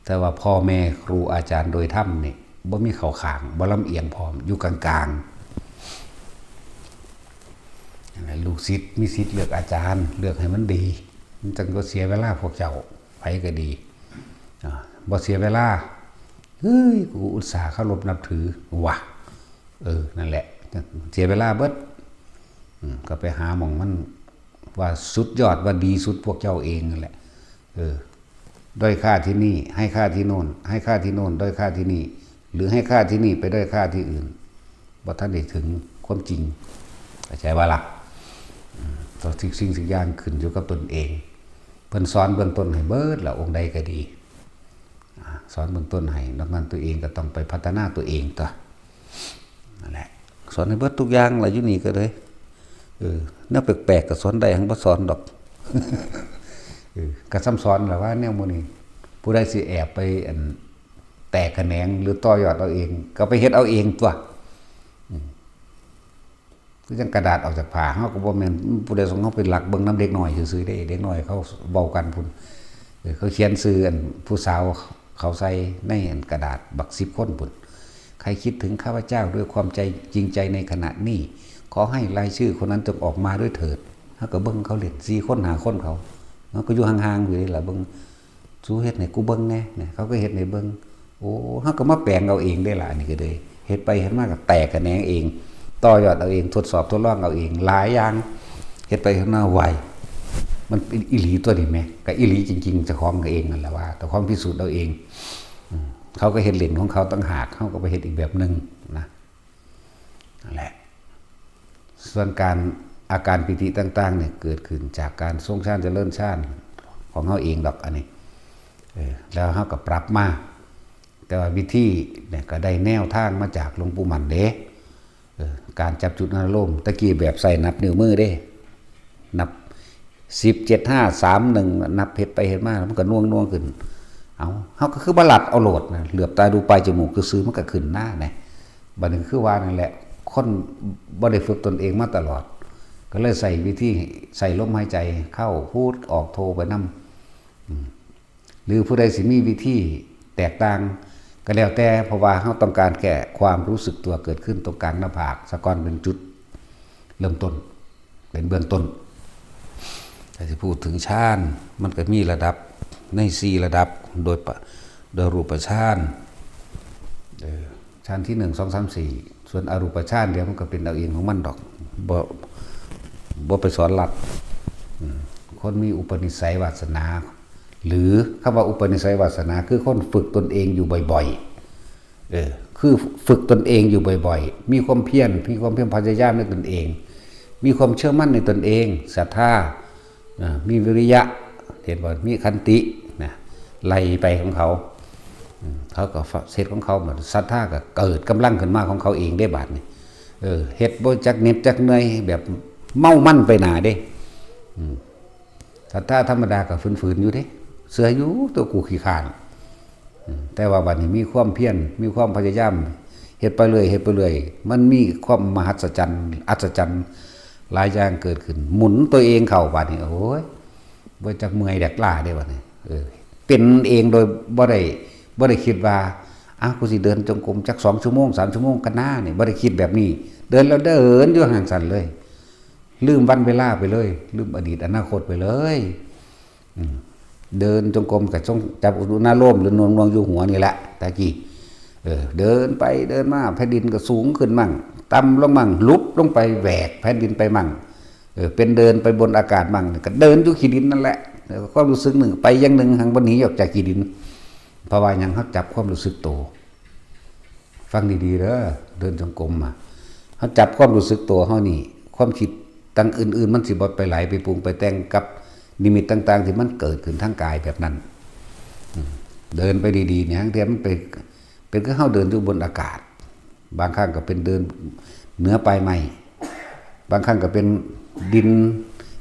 ແຕ່ວ່າພໍ່ແມ່ ຄູອາຈານໂດຍທຳນີ້ ບໍ່ມີເຂົ້າຂ້າງ ບໍ່ລຳອຽງພ້ອມ ຢູ່ກາງໆ. ນັ້ນແຫຼະ ລູກສິດມີສິດເລືອກອາຈານ ເລືອກໃຫ້ມັນດີ ມັນຈັ່ງບໍ່ເສຍເວລາພວກເຈົ້າ ໃຜກໍດີ ອາ ບໍ່ເສຍເວລາ. ເຮີ້ຍ ກູອຸດສາເຄົາລົບນັບຖື ຫວາ ເອີ ນັ້ນແຫຼະ ເສຍເວລາເບິດ. ອືມ ກໍໄປຫາໝ່ອງມັນ ວ່າສຸດຍອດ ວ່າດີສຸດພວກເຈົ້າເອງນັ້ນແຫຼະ. ເອີ ດ້ອຍຄ່າທີ່ນີ້ ໃຫ້ຄ່າທີ່ໂນ້ນ ໃຫ້ຄ່າທີ່ໂນ້ນ ດ້ອຍຄ່າທີ່ນີ້ ຫຼື ໃຫ້ຄ່າທີ່ນີ້ ໄປດ້ອຍຄ່າທີ່ອື່ນ ບໍ່ທັນໄດ້ເຖິງຄວາມຈິງ. ເຂົ້າໃຈບໍ່ລະ? ອືມ ທຸກສິ່ງທຸກຢ່າງຂຶ້ນຢູ່ກັບຕົນເອງ. ເພິ່ນສອນເບື້ອງຕົ້ນໃຫ້ເບິດລະ ອົງໃດກໍດີ ອາ ສອນເບື້ອງຕົ້ນໃຫ້ ນອກນັ້ນຕົວເອງກໍຕ້ອງໄປພັດທະນາຕົວເອງຕົວະ. ນັ້ນແຫຼະ ສອນໃຫ້ເບິດທຸກຢ່າງລະ ຢູ່ນີ້ກໍເລີຍ ເອີ ແນວແປກໆກໍສອນໄດ້ ຫັ່ງບໍ່ສອນດອກ. ເອີ ກໍຊ່ຳສອນລະວ່າແນວໝູ່ນີ້ ຜູ້ໃດຊິແອບໄປ ອັນ ແຕກຂະແໜງ ຫຼື ຕໍ່ຍອດເອົາເອງ ກໍໄປເຮັດເອົາເອງຕົວະ. ອືມ ຄືຈັ່ງກະດາດອອກຈາກຜ້າ ເຮົາກໍບໍ່ແມ່ນຜູ້ໃດສົ່ງເຮົາໄປລັກເບິ່ງນຳເດັກນ້ອຍຊື່ໆເດ້ ເດັກນ້ອຍເຂົາເວົ້າກັນພຸ້ນ ເອີ ເຂົາຂຽນຊື່ ອັນ ຜູ້ສາວເຂົາໃສ່ໃນ ອັນ ກະດາດບັກສິບຄົນພຸ້ນ ໃຄຄິດເຖິງຂ້າພະເຈົ້າດ້ວຍຄວາມໃຈ ຈິງໃຈໃນຂະນະນີ້ ຂໍໃຫ້ລາຍຊື່ຄົນນັ້ນຈົ່ງອອກມາດ້ວຍເຖີດ. ເຮົາກໍເບິ່ງເຂົາຫຼິ້ນ ສີ່ຄົນ ຫ້າຄົນເຂົາ ເຮົາກໍຢູ່ຫ່າງໆຢູ່ເດ້ລະ ເບິ່ງ ສູເຮັດໃຫ້ກູເບິ່ງແດ່ ເຂົາກໍເຮັດໃຫ້ເບິ່ງ. ໂອ້ ເຮົາກໍມາແປງເອົາເອງເດ້ລະ ອັນນີ້ກໍເລີຍ ເຮັດໄປເຮັດມາກໍແຕກຂະແໜງເອງ ຕໍ່ຍອດເອົາເອງ ທົດສອບທົດລອງເອົາເອງ ຫຼາຍຢ່າງ ເຮັດໄປເຮັດມາ ຫວາຍ ມັນເປັນອີ່ຫຼີຕົວນີ້ແໝ ກໍອີ່ຫຼີຈິງໆ ເຈົ້າຂອງເອງນັ້ນແຫຼະວ່າ ເຈົ້າຂອງພິສູດເອົາເອງ. ອືມ ເຂົາກໍເຮັດຫຼິ້ນຂອງເຂົາຕ່າງຫາກ ເຮົາກໍໄປເຮັດອີກແບບໜຶ່ງນະ. ນັ້ນແຫຼະ ສ່ວນການ ອາການປີຕິຕ່າງໆນີ້ ເກີດຂຶ້ນຈາກການຊົງຊານຈະເລີນຊານຂອງເຮົາເອງດອກ ອັນນີ້ ເອີ ແລ້ວເຮົາກໍປັບມາ. ແຕ່ວ່າວິທີນີ້ກໍໄດ້ແນວທາງມາຈາກຫຼວງປູ່ໝັ້ນເດ້ ເອີ ການຈັບຈຸດອາລົມ ຕະກີ້ແບບໃສ່ນັບນິ້ວມືເດ້ ນັບສິບ ເຈັດ ຫ້າ ສາມ ໜຶ່ງ ນັບເຮັດໄປເຮັດມາ ແລ້ວມັນກໍໜ່ວງໆຂຶ້ນ. ເອົ້າ ເຮົາກໍຄືມາລັດເອົາໂລດນະ ເຫຼືອບຕາດູປາຍຈະມູກຊື່ໆ ມັນກໍຂຶ້ນນາແນ. ບັດນີ້ຄືວ່ານັ້ນແຫຼະ ຄົນບໍ່ໄດ້ຝຶກຕົນເອງມາຕະຫຼອດ ກໍເລີຍໃຊ້ວິທີໃສ່ລົມຫາຍໃຈເຂົ້າ ພຸດ ອອກ ໂທໄປນຳ. ອືມ ຫຼືຜູ້ໃດຊິມີວິທີແຕກຕ່າງກໍແລ້ວແຕ່ ເພາະວ່າເຮົາຕ້ອງການແຄ່ຄວາມຮູ້ສຶກຕົວເກີດຂຶ້ນຕົງກາງໜ້າຜາກສາກ່ອນ ເປັນຈຸດເລີ່ມຕົ້ນ ເປັນເບື້ອງຕົ້ນ. ຖ້າຊິພູດເຖິງຊານ ມັນກໍມີລະດັບໃນສີ່ລະດັບ ໂດຍປະ ໂດຍຮູບປະຊານ ເອີ ຊານທີໜຶ່ງ ສອງ ສາມ ສີ່ ສ່ວນອະຮູບປະຊານ ດຽວມັນກໍເປັນເອົາເອງຂອງມັນດອກ ບໍ່ ບໍ່ໄປສອນລັດ. ອືມ ຄົນມີອຸປະນິໄສວາສະໜາ ຫຼື ຄຳວ່າອຸປະນິໄສວາສະໜາ ຄືຄົນຝຶກຕົນເອງຢູ່ບ່ອຍໆ ເອີ ຄືຝຶກຕົນເອງຢູ່ບ່ອຍໆ ມີຄວາມພຽນ ມີຄວາມພຽນພະຍາຍາມໃນຕົນເອງ ມີຄວາມເຊື່ອໝັ້ນໃນຕົນເອງ ສັດທາ ເອີ ມີວິລິຍະ ເຫັນບໍ່ ມີຂັນຕິນະ ໄລ່ໄປຂອງເຂົາ. ອືມ ເຂົາກໍເຮັດຂອງເຂົາ ສັດທາກໍເກີດກຳລັງຂຶ້ນມາຂອງເຂົາເອງເດ້ບາດນີ້. ເອີ ເຮັດບໍ່ຈັກເໜັດຈັກເມື່ອຍ ແບບເມົາມັນໄປໜ້າເດ້. ອືມ ສັດທາທຳມະດາກໍຝືນໆຢູ່ເດ້ ເຊື່ອຢູ່ ຕົວກູຂີ້ຄ້ານ. ອືມ ແຕ່ວ່າບັດນີ້ມີຄວາມພຽນ ມີຄວາມພະຍາຍາມ ເຮັດໄປເລື້ອຍ ເຮັດໄປເລື້ອຍ ມັນມີຄວາມມະຫັດສະຈັນ ອັດສະຈັນຫຼາຍຢ່າງເກີດຂຶ້ນ ໝູນຕົວເອງເຂົ້າບາດນີ້. ໂອ້ຍ ບໍ່ຈັກເມື່ອຍແດກລ້າເດ້ບາດນີ້ ເອີ ເປັນເອງໂດຍບໍ່ໄດ້ ບໍ່ໄດ້ຄິດວ່າ ອ້າວ ກູຊິເດີນຈົງກົມຈັກສອງຊົ່ວໂມງ ສາມຊົ່ວໂມງກັນນານີ້ ບໍ່ໄດ້ຄິດແບບນີ້ ເດີນແລ້ວເດີນຢູ່ຫັ້ນຊັ້ນເລີຍ ລືມວັນເວລາໄປເລີຍ ລືມອະດີດອະນາຄົດໄປເລີຍ. ອືມ ເດີນຈົງກົມກໍຊົງຈັບອຸນາໂລມ ຫຼື ໜ່ວງໆຢູ່ຫົວນີ້ແຫຼະ ຕະກີ້ ເອີ ເດີນໄປເດີນມາ ແຜ່ນດິນກໍສູງຂຶ້ນໝັ້ງ ຕ່ຳລົງໝັ່ງ ຫຼຸບລົງໄປ ແຫວກແຜ່ນດິນໄປໝັ່ງ ເອີ ເປັນເດີນໄປບົນອາກາດໝັ່ງ ກໍເດີນຢູ່ຂີ້ດິນນັ້ນແຫຼະ. ເອີ ຄວາມຮູ້ສຶກໜຶ່ງໄປຢ່າງໜຶ່ງ ຫັງບໍ່ໜີອອກຈາກຂີ້ດິນ. ເພາະວ່າຫຍັງ? ເຮົາຈັບຄວາມຮູ້ສຶກໂຕ. ຟັງດີໆເດີ ເດີນຈົງກົມອະ ເຮົາຈັບຄວາມຮູ້ສຶກຕົວເຮົານີ້ ຄວາມຄິດຕ່າງອື່ນໆ ມັນຊິບໍ່ໄປໄຫຼໄປປຸງໄປແຕ່ງກັບນິມິດຕ່າງໆ ທີ່ມັນເກີດຂຶ້ນທາງກາຍແບບນັ້ນ. ອືມ ເດີນໄປດີໆນີ້ ຫາງເທື່ອມັນໄປ ເປັນຄືເຮົາເດີນຢູ່ບົນອາກາດ ບາງຄັ້ງກໍເປັນເດີນເໜືອປາຍໄມ້ ບາງຄັ້ງກໍເປັນດິນ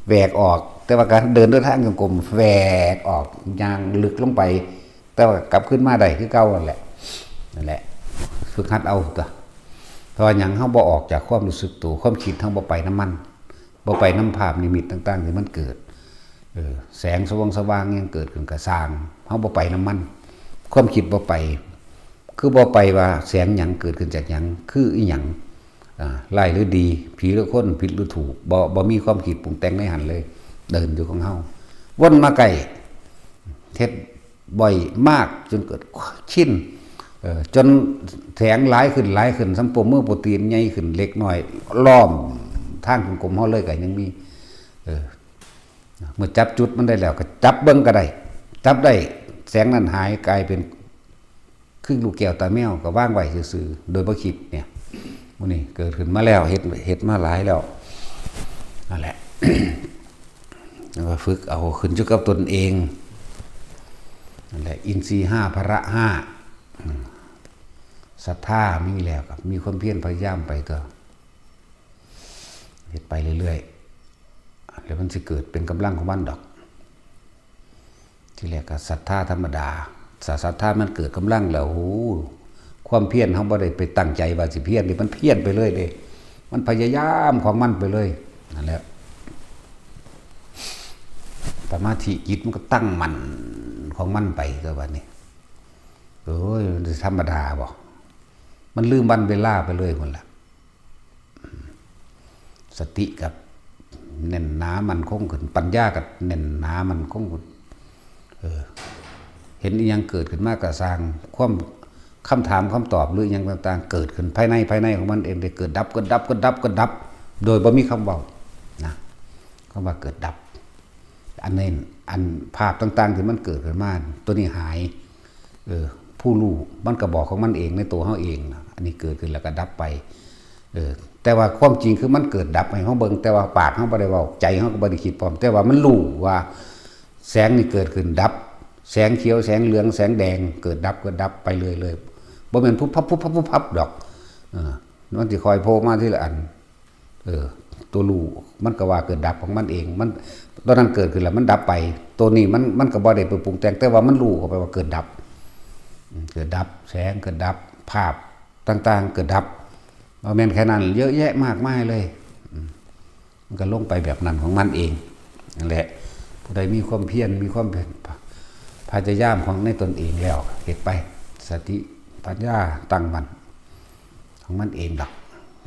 ແຫວກອອກ ແຕ່ວ່າການເດີນໂດຍທາງຈົງກົມແຫວກອອກ ຍ່າງເລິກລົງໄປ ແຕ່ວ່າກັບຄືນມາໄດ້ຄືເກົ່ານັ້ນແຫຼະ. ນັ້ນແຫຼະ ຝຶກຫັດເອົາຕົວະ. ເພາະວ່າຫຍັງ? ເຮົາບໍ່ອອກຈາກຄວາມຮູ້ສຶກໂຕ ຄວາມຄິດເຮົາບໍ່ໄປນຳມັນ ບໍ່ໄປນຳພາບນິມິດຕ່າງໆທີ່ມັນເກີດ. ເອີ ແສງສະຫວ່າງສະຫວ່າງຫຍັງເກີດຂຶ້ນກໍຊ່າງ ເຮົາບໍ່ໄປນຳມັນ ຄວາມຄິດບໍ່ໄປ ຄືບໍ່ໄປວ່າແສງຫຍັງເກີດຂຶ້ນຈາກຫຍັງ ຄືອີຫຍັງ ອ່າ ຮ້າຍຫຼືດີ ຜີຫຼືຄົນ ຜິດຫຼືຖືກ ບໍ່ ບໍ່ມີຄວາມຄິດປຸງແຕ່ງໃນຫັ້ນເລີຍ ເດີນຢູ່ຂອງເຮົາ ວົນມາໃກ້ ເຮັດ ບ່ອຍມາກຈົນເກີດຊິນ ເອີ ຈົນແສງຫຼາຍຂຶ້ນ ຫຼາຍຂຶ້ນ ສ່ຳໂປ້ມືໂປ້ຕີນໃຫຍ່ຂຶ້ນເລັກນ້ອຍ ລ້ອມທາງຈົງກົມເຮົາເລີຍກໍຍັງມີ ເອີ ເມື່ອຈັບຈຸດມັນໄດ້ແລ້ວ ກໍຈັບເບິ່ງກໍໄດ້ ຈັບໄດ້ແສງນັ້ນຫາຍ ກາຍເປັນຄືລູກແກ້ວຕາແມວ ກໍວາງໄວ້ຊື່ໆ ໂດຍບໍ່ຄິດເນຍ ໝູ່ນີ້ເກີດຂຶ້ນມາແລ້ວ ເຮັດ ເຮັດມາຫຼາຍແລ້ວ ນັ້ນແຫຼະ ແລ້ວກໍຝຶກເອົາຂຶ້ນຢູ່ກັບຕົນເອງ ນັ້ນແຫຼະ ອິນຊີຫ້າ ພະລະຫ້າ ອືມ ສັດທາມີແລ້ວກໍມີຄວາມພຽນພະຍາຍາມໄປຕົວະ ເຮັດໄປເລື້ອຍໆ ແລ້ວມັນຊິເກີດເປັນກຳລັງຂອງມັນດອກ. ທີແລກກໍສັດທາທຳມະດາ ສະ ສັດທາມັນເກີດກຳລັງແລ້ວ ໂອ້ ຄວາມພຽນເຮົາບໍ່ໄດ້ໄປຕັ້ງໃຈວ່າຊິພຽນເດ້ ມັນພຽນໄປເລີຍເດ້ ມັນພະຍາຍາມຂອງມັນໄປເລີຍ ນັ້ນແຫຼະ ສະມາທິຈິດມັນກໍຕັ້ງໝັ້ນຂອງມັນໄປ ແຕ່ບາດນີ້ ໂອ້ຍ ມັນຊິທຳມະດາບໍ? ມັນລືມວັນເວລາໄປເລີຍພຸ້ນລະ. ສະຕິກໍແໜ້ນໜາໝັ້ນຄົງຂຶ້ນ ປັນຍາກໍແໜ້ນໜາໝັ້ນຄົງຂຶ້ນ ເອີ ເຫັນອີ່ຫຍັງເກີດຂຶ້ນມາກໍຊ່າງ ຄວາມ ຄຳຖາມຄຳຕອບ ຫຼືອີ່ຫຍັງຕ່າງໆ ເກີດຂຶ້ນພາຍໃນ ພາຍໃນຂອງມັນເອງ ໄດ້ເກີດດັບ ເກີດດັບ ເກີດດັບ ເກີດດັບ ໂດຍບໍ່ມີຄຳເວົ້ານະ ຄຳວ່າເກີດດັບ ອັນນີ້ ອັນພາບຕ່າງໆທີ່ມັນເກີດຂຶ້ນມາ ຕົວນີ້ຫາຍ ເອີ ຜູ້ຮູ້ມັນກໍບອກຂອງມັນເອງໃນຕົວເຮົາເອງນະ ອັນນີ້ເກີດຂຶ້ນແລ້ວກໍດັບໄປ ເອີ ແຕ່ວ່າຄວາມຈິງຄືມັນເກີດດັບໃຫ້ເຮົາເບິ່ງ ແຕ່ວ່າປາກເຮົາບໍ່ໄດ້ເວົ້າ ໃຈເຮົາກໍບໍ່ໄດ້ຄິດພ້ອມ ແຕ່ວ່າມັນຮູ້ວ່າແສງນີ້ເກີດຂຶ້ນດັບ ແສງຂຽວ ແສງເຫຼືອງ ແສງແດງ ເກີດດັບ ເກີດດັບໄປເລື້ອຍໆ ບໍ່ແມ່ນປຸບປັບ ປຸບປັບ ປຸບປັບດອກ ເອີ ມັນຊິຄ່ອຍໂຜລ່ມາທີລະອັນ ເອີ ຕົວຮູ້ມັນກໍວ່າເກີດດັບຂອງມັນເອງ ມັນ ຕົວນັ້ນເກີດຂຶ້ນແລ້ວມັນດັບໄປ ຕົວນີ້ມັນ ມັນກໍບໍ່ໄດ້ໄປປຸງແຕ່ງ ແຕ່ວ່າມັນຮູ້ເຂົ້າໄປວ່າເກີດດັບ ເກີດດັບ ແສງເກີດດັບ ພາບຕ່າງໆເກີດດັບ ບໍ່ແມ່ນແຄ່ນັ້ນ ເຍອະແຍະມາກມາຍເລີຍ ມັນກໍລົງໄປແບບນັ້ນຂອງມັນເອງ ນັ້ນແຫຼະ ຜູ້ໃດມີຄວາມພຽນ ມີຄວາມພະຍາຍາມຂອງໃນຕົນເອງແລ້ວ ເຮັດໄປ ສະຕິປັນຍາຕັ້ງໝັ້ນ ຂອງມັນເອງດອກ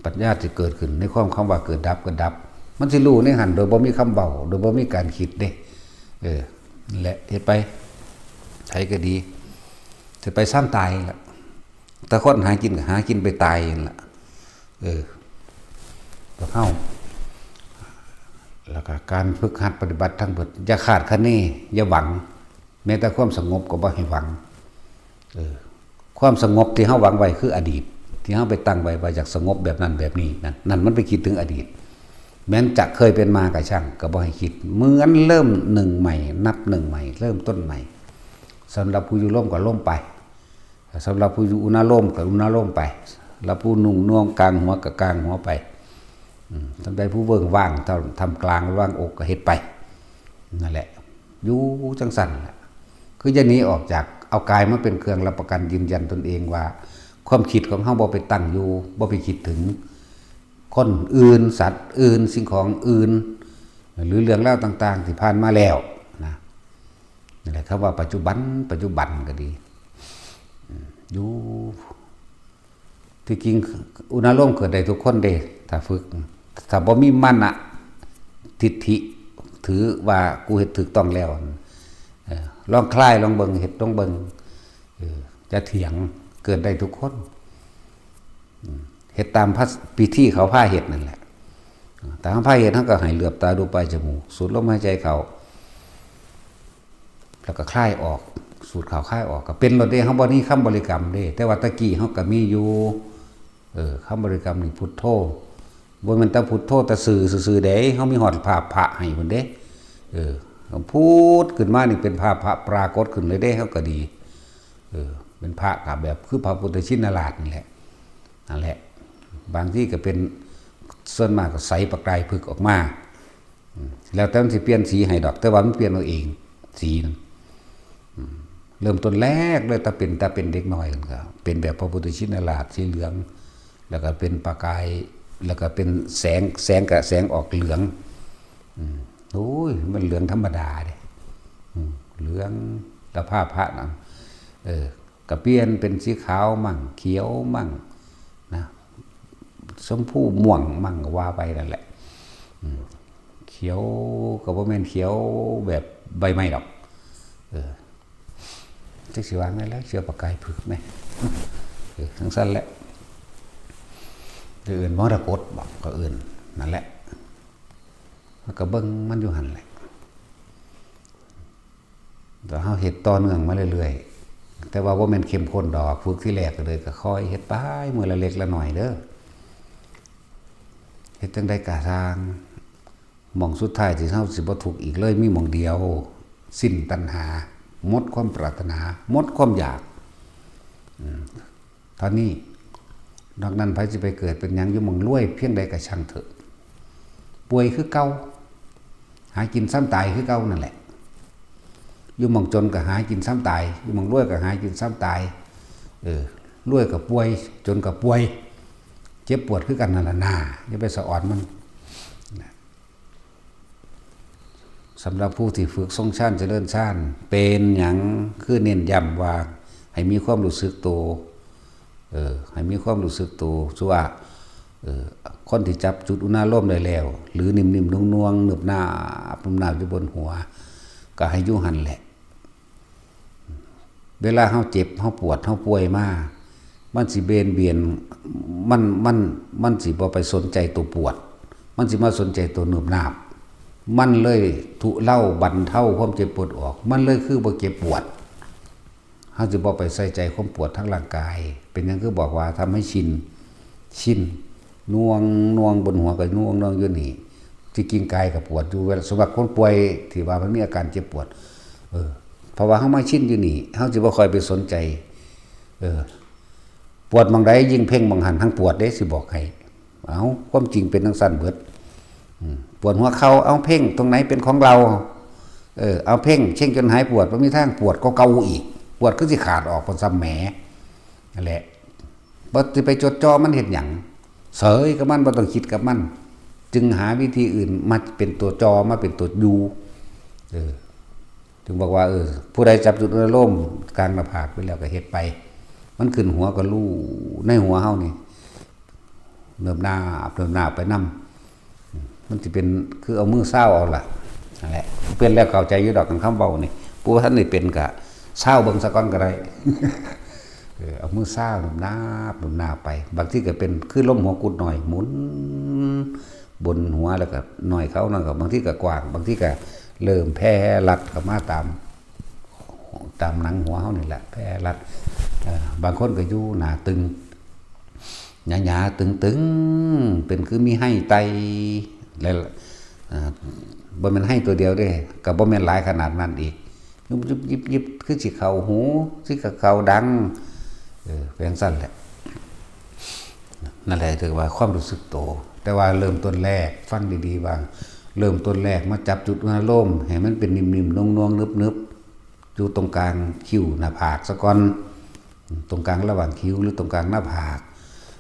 ປັນຍາຈະເກີດຂຶ້ນໃນຄວາມ ຄຳວ່າເກີດດັບ ເກີດດັບ ມັນຊິຮູ້ໃນຫັ້ນໂດຍບໍ່ມີຄຳເວົ້າ ໂດຍບໍ່ມີການຄິດເດ້ ເອີ ນັ້ນແຫຼະ ເຮັດໄປ ໃຜກໍດີ ຊິໄປຊ່ຳຕາຍລະ ແຕ່ຄົນຫາກິນກໍຫາກິນໄປຕາຍຫັ້ນລະ ເອີ ພວກເຮົາ ແລ້ວກໍການຝຶກຫັດປະຕິບັດທັງເບິດ ຢ່າຄາດຄະເນ ຢ່າຫວັງ ແມ້ແຕ່ຄວາມສະຫງົບກໍບໍ່ໃຫ້ຫວັງ ເອີ ຄວາມສະຫງົບທີ່ເຮົາຫວັງໄວ້ຄືອະດີດ ທີ່ເຮົາໄປຕັ້ງໄວ້ວ່າຢາກສະຫງົບແບບນັ້ນແບບນີ້ນັ້ນ ນັ້ນມັນໄປຄິດເຖິງອະດີດ ແມ່ນຈະເຄີຍເປັນມາກໍຊ່າງ ກໍບໍ່ໃຫ້ຄິດ ເໝືອນເລີ່ມໜຶ່ງໃໝ່ ນັບໜຶ່ງໃໝ່ ເລີ່ມຕົ້ນໃໝ່ ສຳລັບຜູ້ຢູ່ລົມກໍລົມໄປ ສຳລັບຜູ້ຢູ່ອຸນາໂລມກໍອຸນາໂລມໄປ ແລ້ວຜູ້ນຸ່ງນວງກາງຫົວກໍກາງຫົວໄປ ອືມ ສ່ຳໃດຜູ້ເວີ້ງວ່າງ ທ່າມ ທ່າມກາງລະຫວ່າງອົກກໍເຮັດໄປ ນັ້ນແຫຼະ ຢູ່ຈັ່ງຊັ້ນແຫຼະ ຄືຢ່າໜີອອກຈາກ ເອົາກາຍມາເປັນເຄື່ອງຮັບປະກັນຢືນຢັນຕົນເອງວ່າ ຄວາມຄິດຂອງເຮົາບໍ່ໄປຕັ້ງຢູ່ ບໍ່ໄປຄິດເຖິງຄົນອື່ນ ສັດອື່ນ ສິ່ງຂອງອື່ນ ຫຼືເລື່ອງລາວຕ່າງໆທີ່ຜ່ານມາແລ້ວນະ ນັ້ນແຫຼະ ຄຳວ່າປັດຈຸບັນ ປັດຈຸບັນກໍດີ ອືມ ຢູ່ ທີ່ຈິງອຸນາໂລມເກີດໄດ້ທຸກຄົນເດ້ ຖ້າຝຶກ ຖ້າບໍ່ມີມານະທິດຖິ ຖືວ່າກູເຮັດຖືກຕ້ອງແລ້ວ ເອີ ລອງຄາຍລອງເບິ່ງ ເຮັດລອງເບິ່ງ ເອີ ຢ່າຖຽງ ເກີດໄດ້ທຸກຄົນ ເຮັດຕາມພະ ພິທີເຂົາພາເຮັດນັ້ນແຫຼະ ຖ້າເຮົາພາເຮັດ ເຮົາກໍໃຫ້ເຫຼືອບຕາດູປາຍຈະໝູກ ສູດລົມຫາຍໃຈເຂົ້າ ແລ້ວກໍຄາຍອອກ ສູດເຂົ້າຄາຍອອກ ກໍເປັນໂລດເດ້ ເຮົາບໍ່ມີຄຳບໍລິກຳເດ້ ແຕ່ວ່າແຕ່ກີ້ເຮົາກໍມີຢູ່ ເອີ ຄຳບໍລິກຳນີ້ ພຸດໂທ ບໍ່ແມ່ນແຕ່ພຸດໂທແຕ່ຊື່ຊື່ໆເດ້ ເຮົາມີຮອດພາບພະໃຫ້ພຸ້ນເດ້ ເອີ ພຸດຂຶ້ນມານີ້ເປັນພາບພະປາກົດຂຶ້ນເລີຍເດ້ ເຮົາກໍດີ ເອີ ເປັນພະກໍແບບຄືພະພຸດທະຊິນນະລາດນີ້ແຫຼະ ນັ້ນແຫຼະ ບາງທີກໍເປັນ ສ່ວນມາກກໍໃສປະກາຍພຶກອອກມາ ອືມ ແລ້ວແຕ່ມັນຊິປ່ຽນສີໃຫ້ດອກ ແຕ່ວ່າມັນປ່ຽນເອົາເອງ ສີນັ້ນ ອືມ ເລີ່ມຕົ້ນແລກເລີຍ ແຕ່ເປັນ ແຕ່ເປັນເດັກນ້ອຍນັ້ນກໍເປັນແບບພະພຸດທະຊິນນະລາດ ສີເຫຼືອງ ແລ້ວກໍເປັນປະກາຍ ແລ້ວກໍເປັນແສງ ແສງກໍແສງອອກເຫຼືອງ ອືມ ໂອ້ຍ ມັນເຫຼືອງທຳມະດາເດ້ ອືມ ເຫຼືອງ ແຕ່ຜ້າພະນັ້ນ ເອີ ກະປ່ຽນເປັນສີຂາວໝັ້ງ ຂຽວໝັ້ງນະ ຊົມພູມ່ວງໝັ້ງ ກະວ່າໄປນັ້ນແຫຼະ ອືມ ຂຽວກະບໍ່ແມ່ນຂຽວແບບໃບໄມ້ດອກ ເອີ ຈັກຊິວ່າແນວໃດ ຂຽວປາກາຍຜຶກແມ ເອີ ຈັ່ງຊັ້ນແຫຼະ ເອີ້ນມໍລະກົດບໍ ກະເອີ້ນນັ້ນແຫຼະ ເຮົາກະເບິ່ງມັນຢູ່ຫັ້ນແຫຼະ ແຕ່ເຮົາເຮັດຕໍ່ເນື່ອງມາເລື້ອຍໆ ແຕ່ວ່າບໍ່ແມ່ນເຂັ້ມຂຸ້ນດອກ ຝຶກທີແລກກະເລີຍ ກະຄ່ອຍເຮັດໄປ ມື້ລະເລັກລະໜ້ອຍເດີ ເຮັດຈັ່ງໃດກະຊ່າງ ໝ່ອງສຸດທ້າຍທີ່ເຮົາຊິບໍ່ທຸກອີກເລີຍ ມີໝ່ອງດຽວ ສິ້ນຕັນຫາ ໝົດຄວາມປາດຖະໜາ ໝົດຄວາມຢາກ ອືມ ເທົ່ານີ້ ນອກນັ້ນໃຜຊິໄປເກີດເປັນຫຍັງຢູ່ໝ່ອງລວຍພຽງໃດກະຊ່າງເຖາະ ປ່ວຍຄືເກົ່າ ຫາກິນຊຳຕາຍຄືເກົ່ານັ້ນແຫຼະ ຢູ່ໝ່ອງຈົນກະຫາກິນຊຳຕາຍ ຢູ່ໝ່ອງລວຍກະຫາກິນຊຳຕາຍ ເອີ ລວຍກະປ່ວຍ ຈົນກະປ່ວຍ ເຈັບປວດຄືກັນຫັ້ນລະນາ ຢ່າໄປສະອອນມັນ ສຳລັບຜູ້ທີ່ຝຶກຊົງຊານຈະເລີນຊານ ເປັນຫຍັງຄືເນັ້ນຢ້ຳວ່າໃຫ້ມີຄວາມຮູ້ສຶກໂຕ ເອີ ໃຫ້ມີຄວາມຮູ້ສຶກໂຕ ຄືວ່າ ເອີ ຄົນທີ່ຈັບຈຸດອຸນາລົມໄດ້ແລ້ວ ຫຼື ນິ້ມໆ ນວງໆ ໜຶບໜາບ ໜຶບໜາບຢູ່ບົນຫົວ ກະໃຫ້ຢູ່ຫັ້ນແຫຼະ ເວລາເຮົາເຈັບ ເຮົາປວດ ເຮົາປ່ວຍມາ ມັນຊິເບນບຽນ ມັນ ມັນ ມັນຊິບໍ່ໄປສົນໃຈໂຕປວດ ມັນຊິມາສົນໃຈໂຕໜຶບໜາບ ມັນເລີຍທຸເລົາບັນເທົາຄວາມເຈັບປວດອອກ ມັນເລີຍຄືບໍ່ເຈັບປວດ ເຮົາຊິບໍ່ໄປໃສ່ໃຈຄວາມປວດທາງຮ່າງກາຍ ເປັນຫຍັງຄືບອກວ່າທຳໃຫ້ຊິນ ຊິນ ໜ່ວງໆ ບົນຫົວກະໜ່ວງໆ ຢູ່ນີ້ ທີ່ກິ້ງກາຍກະປວດຢູ່ ເວລາ ສຳລັບຄົນປ່ວຍທີ່ວ່າມັນມີອາການເຈັບປວດ ເອີ ເພາະວ່າເຮົາມາຊິນຢູ່ນີ້ ເຮົາຊິບໍ່ຄ່ອຍໄປສົນໃຈ ເອີ ປວດໝ່ອງໃດ ຍິ່ງເພັ່ງໝ່ອງຫັ້ນ ຮັ່ງປວດເດ້ ຊິບອກໃຫ້ ເອົ້າ ຄວາມຈິງເປັນຈັ່ງຊັ້ນເບິດ ອືມ ປວດຫົວເຂົ່າ ເອົາເພັ່ງ ຕົງໃດເປັນຂອງເຮົາ ເອີ ເອົາເພັ່ງ ເຊັງຈົນຫາຍປວດ ບໍ່ມີທາງປວດກວ່າເກົ່າອີກ ປວດຄືຊິຂາດອອກ ເພາະຊ່ຳແໝ ນັ້ນແຫຼະ ບໍ່ຊິໄປຈົດຈ່ອມັນເຮັດຫຍັງ ເສີຍກັບມັນ ບໍ່ຕ້ອງຄິດກັບມັນ ຈຶ່ງຫາວິທີອື່ນມາເປັນຕົວຈ່ອ ມາເປັນຕົວຢູ່ ເອີ ຈຶ່ງບອກວ່າ ເອີ ຜູ້ໃດຈັບຈຸດອາລົມກາງໜ້າຜາກໄປແລ້ວກະເຮັດໄປ ມັນຂຶ້ນຫົວກະຮູ້ ໃນຫົວເຮົານີ້ ເນີບໜາບ ເນີບໜາບໄປນຳ ມັນຊິເປັນຄືເອົາມືຊາວເອົາລະ ນັ້ນແຫຼະ ເປັນແລ້ວເຂົ້າໃຈຢູ່ດອກ ຄັນຄຳເວົ້ານີ້ ຜູ້ບໍ່ທັນໄດ້ເປັນກະຊາວເບິ່ງສາກ່ອນກະໄດ້ ເອີ ເອົາມືຊາວໜາບໆ ໜາບໆໄປ ບາງທີກະເປັນຄືລົມຫົວກຸດນ້ອຍ ໝູນບົນຫົວ ແລ້ວກະນ້ອຍເຂົ້າ ນ້ອຍເຂົ້າ ບາງທີກະກວ້າງ ບາງທີກະເລີ່ມແຜ່ລັດເຂົ້າມາຕາມ ຕາມໜັງຫົວເຮົານີ້ແຫຼະ ແຜ່ລັດ ເອີ ບາງຄົນກະຢູ່ໜ້າຕຶງ ຫຍາໆຕຶງໆ ເປັນຄືມີໄຮໄຕ ແລະ ເອີ ບໍ່ແມ່ນໄຮຕົວດຽວເດ້ ກະບໍ່ແມ່ນຫຼາຍຂະໜາດນັ້ນອີກ ຍຸບໆຍິບໆ ຄືຊິເຂົ້າຫູ ຄືຊິເຂົ້າດັງ ເອີ ເປັນຈັ່ງຊັ້ນແຫຼະ ນັ້ນແຫຼະ ຖືວ່າຄວາມຮູ້ສຶກໂຕ ແຕ່ວ່າເລີ່ມຕົ້ນແລກ ຟັງດີໆວ່າ ເລີ່ມຕົ້ນແລກມາຈັບຈຸດອາລົມ ໃຫ້ມັນເປັນໜິ່ມໆ ນວງໆ ໜຶບໆ ຢູ່ຕົງກາງຄິ້ວໜ້າຜາກສາກ່ອນ ຕົງກາງລະຫວ່າງຄິ້ວ ຫຼື ຕົງກາງໜ້າຜາກ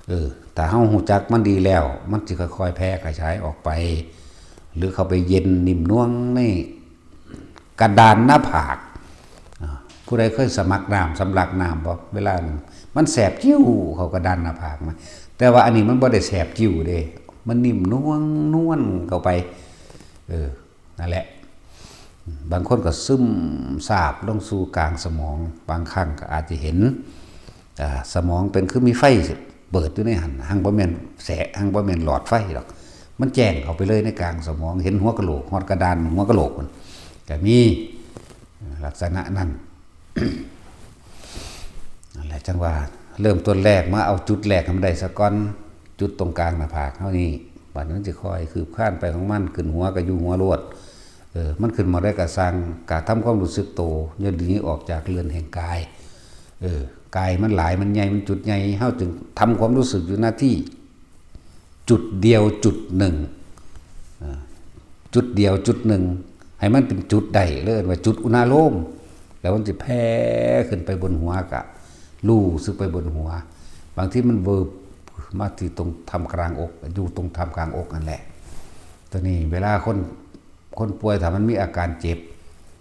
ເອີ ຖ້າເຮົາຮູ້ຈັກມັນດີແລ້ວ ມັນຊິຄ່ອຍໆແຜ່ຂະຫຍາຍອອກໄປ ຫຼື ເຂົ້າໄປເຢັນໜິ່ມນວງໃນກະດານໜ້າຜາກ ອາ ຜູ້ໃດເຄີຍສະໝັກນ້ຳ ສຳລັກນ້ຳບໍ່? ເວລານັ້ນມັນແສບຈິ້ວເຂົ້າກະດານໜ້າຜາກນະ ແຕ່ວ່າອັນນີ້ມັນບໍ່ໄດ້ແສບຈິ້ວເດ້ ມັນໜິ່ມນວງນວນເຂົ້າໄປ ເອີ ນັ້ນແຫຼະ ບາງຄົນກໍຊຶມຊາບລົງສູ່ກາງສະໝອງ ບາງຄັ້ງກໍອາດຈະເຫັນ ອາ ສະໝອງເປັນຄືມີໄຟເປີດຢູ່ໃນຫັ້ນ ຮັ່ງບໍ່ແມ່ນແສງ ຮັ່ງບໍ່ແມ່ນຫຼອດໄຟດອກ ມັນແຈ້ງເຂົ້າໄປເລີຍໃນກາງສະໝອງ ເຫັນຫົວກະໂຫຼກ ຮອດກະດານຫົວກະໂຫຼກພຸ້ນ ກໍມີ ອາ ລັກສະນະນັ້ນ. ນັ້ນແຫຼະ ຈັ່ງວ່າເລີ່ມຕົ້ນແລກມາເອົາຈຸດແລກໃຫ້ມັນໄດ້ສາກ່ອນ ຈຸດຕົງກາງໜ້າຜາກເຮົານີ້ ບາດນີ້ມັນຊິຄ່ອຍຄືບຄານໄປຂອງມັນ ຂຶ້ນຫົວກະຢູ່ຫົວໂລດ ເອີ ມັນຂຶ້ນໝ່ອງໃດກະຊ່າງ ກະທຳຄວາມຮູ້ສຶກໂຕ ຢ່າໜີອອກຈາກເຮືອນແຫ່ງກາຍ ເອີ ກາຍມັນຫຼາຍ ມັນໃຫຍ່ ມັນຈຸດໃຫຍ່ ເຮົາຈຶ່ງທຳຄວາມຮູ້ສຶກຢູ່ໜ້າທີ່ ຈຸດດຽວຈຸດໜຶ່ງ ອາ ຈຸດດຽວຈຸດໜຶ່ງ ໃຫ້ມັນເປັນຈຸດໄດ້ ເອີ້ນວ່າຈຸດອຸນາໂລມ ແລ້ວມັນຊິແຜ່ຂຶ້ນໄປບົນຫົວ ກະຮູ້ສຶກໄປບົນຫົວ ບາງທີມັນເວີບມາທີ່ຕົງຖ້ຳກາງອົກ ຢູ່ຕົງຖ້ຳກາງອົກນັ້ນແຫຼະ ໂຕນີ້ເວລາຄົນ ຄົນປ່ວຍ ຖ້າມັນມີອາການເຈັບ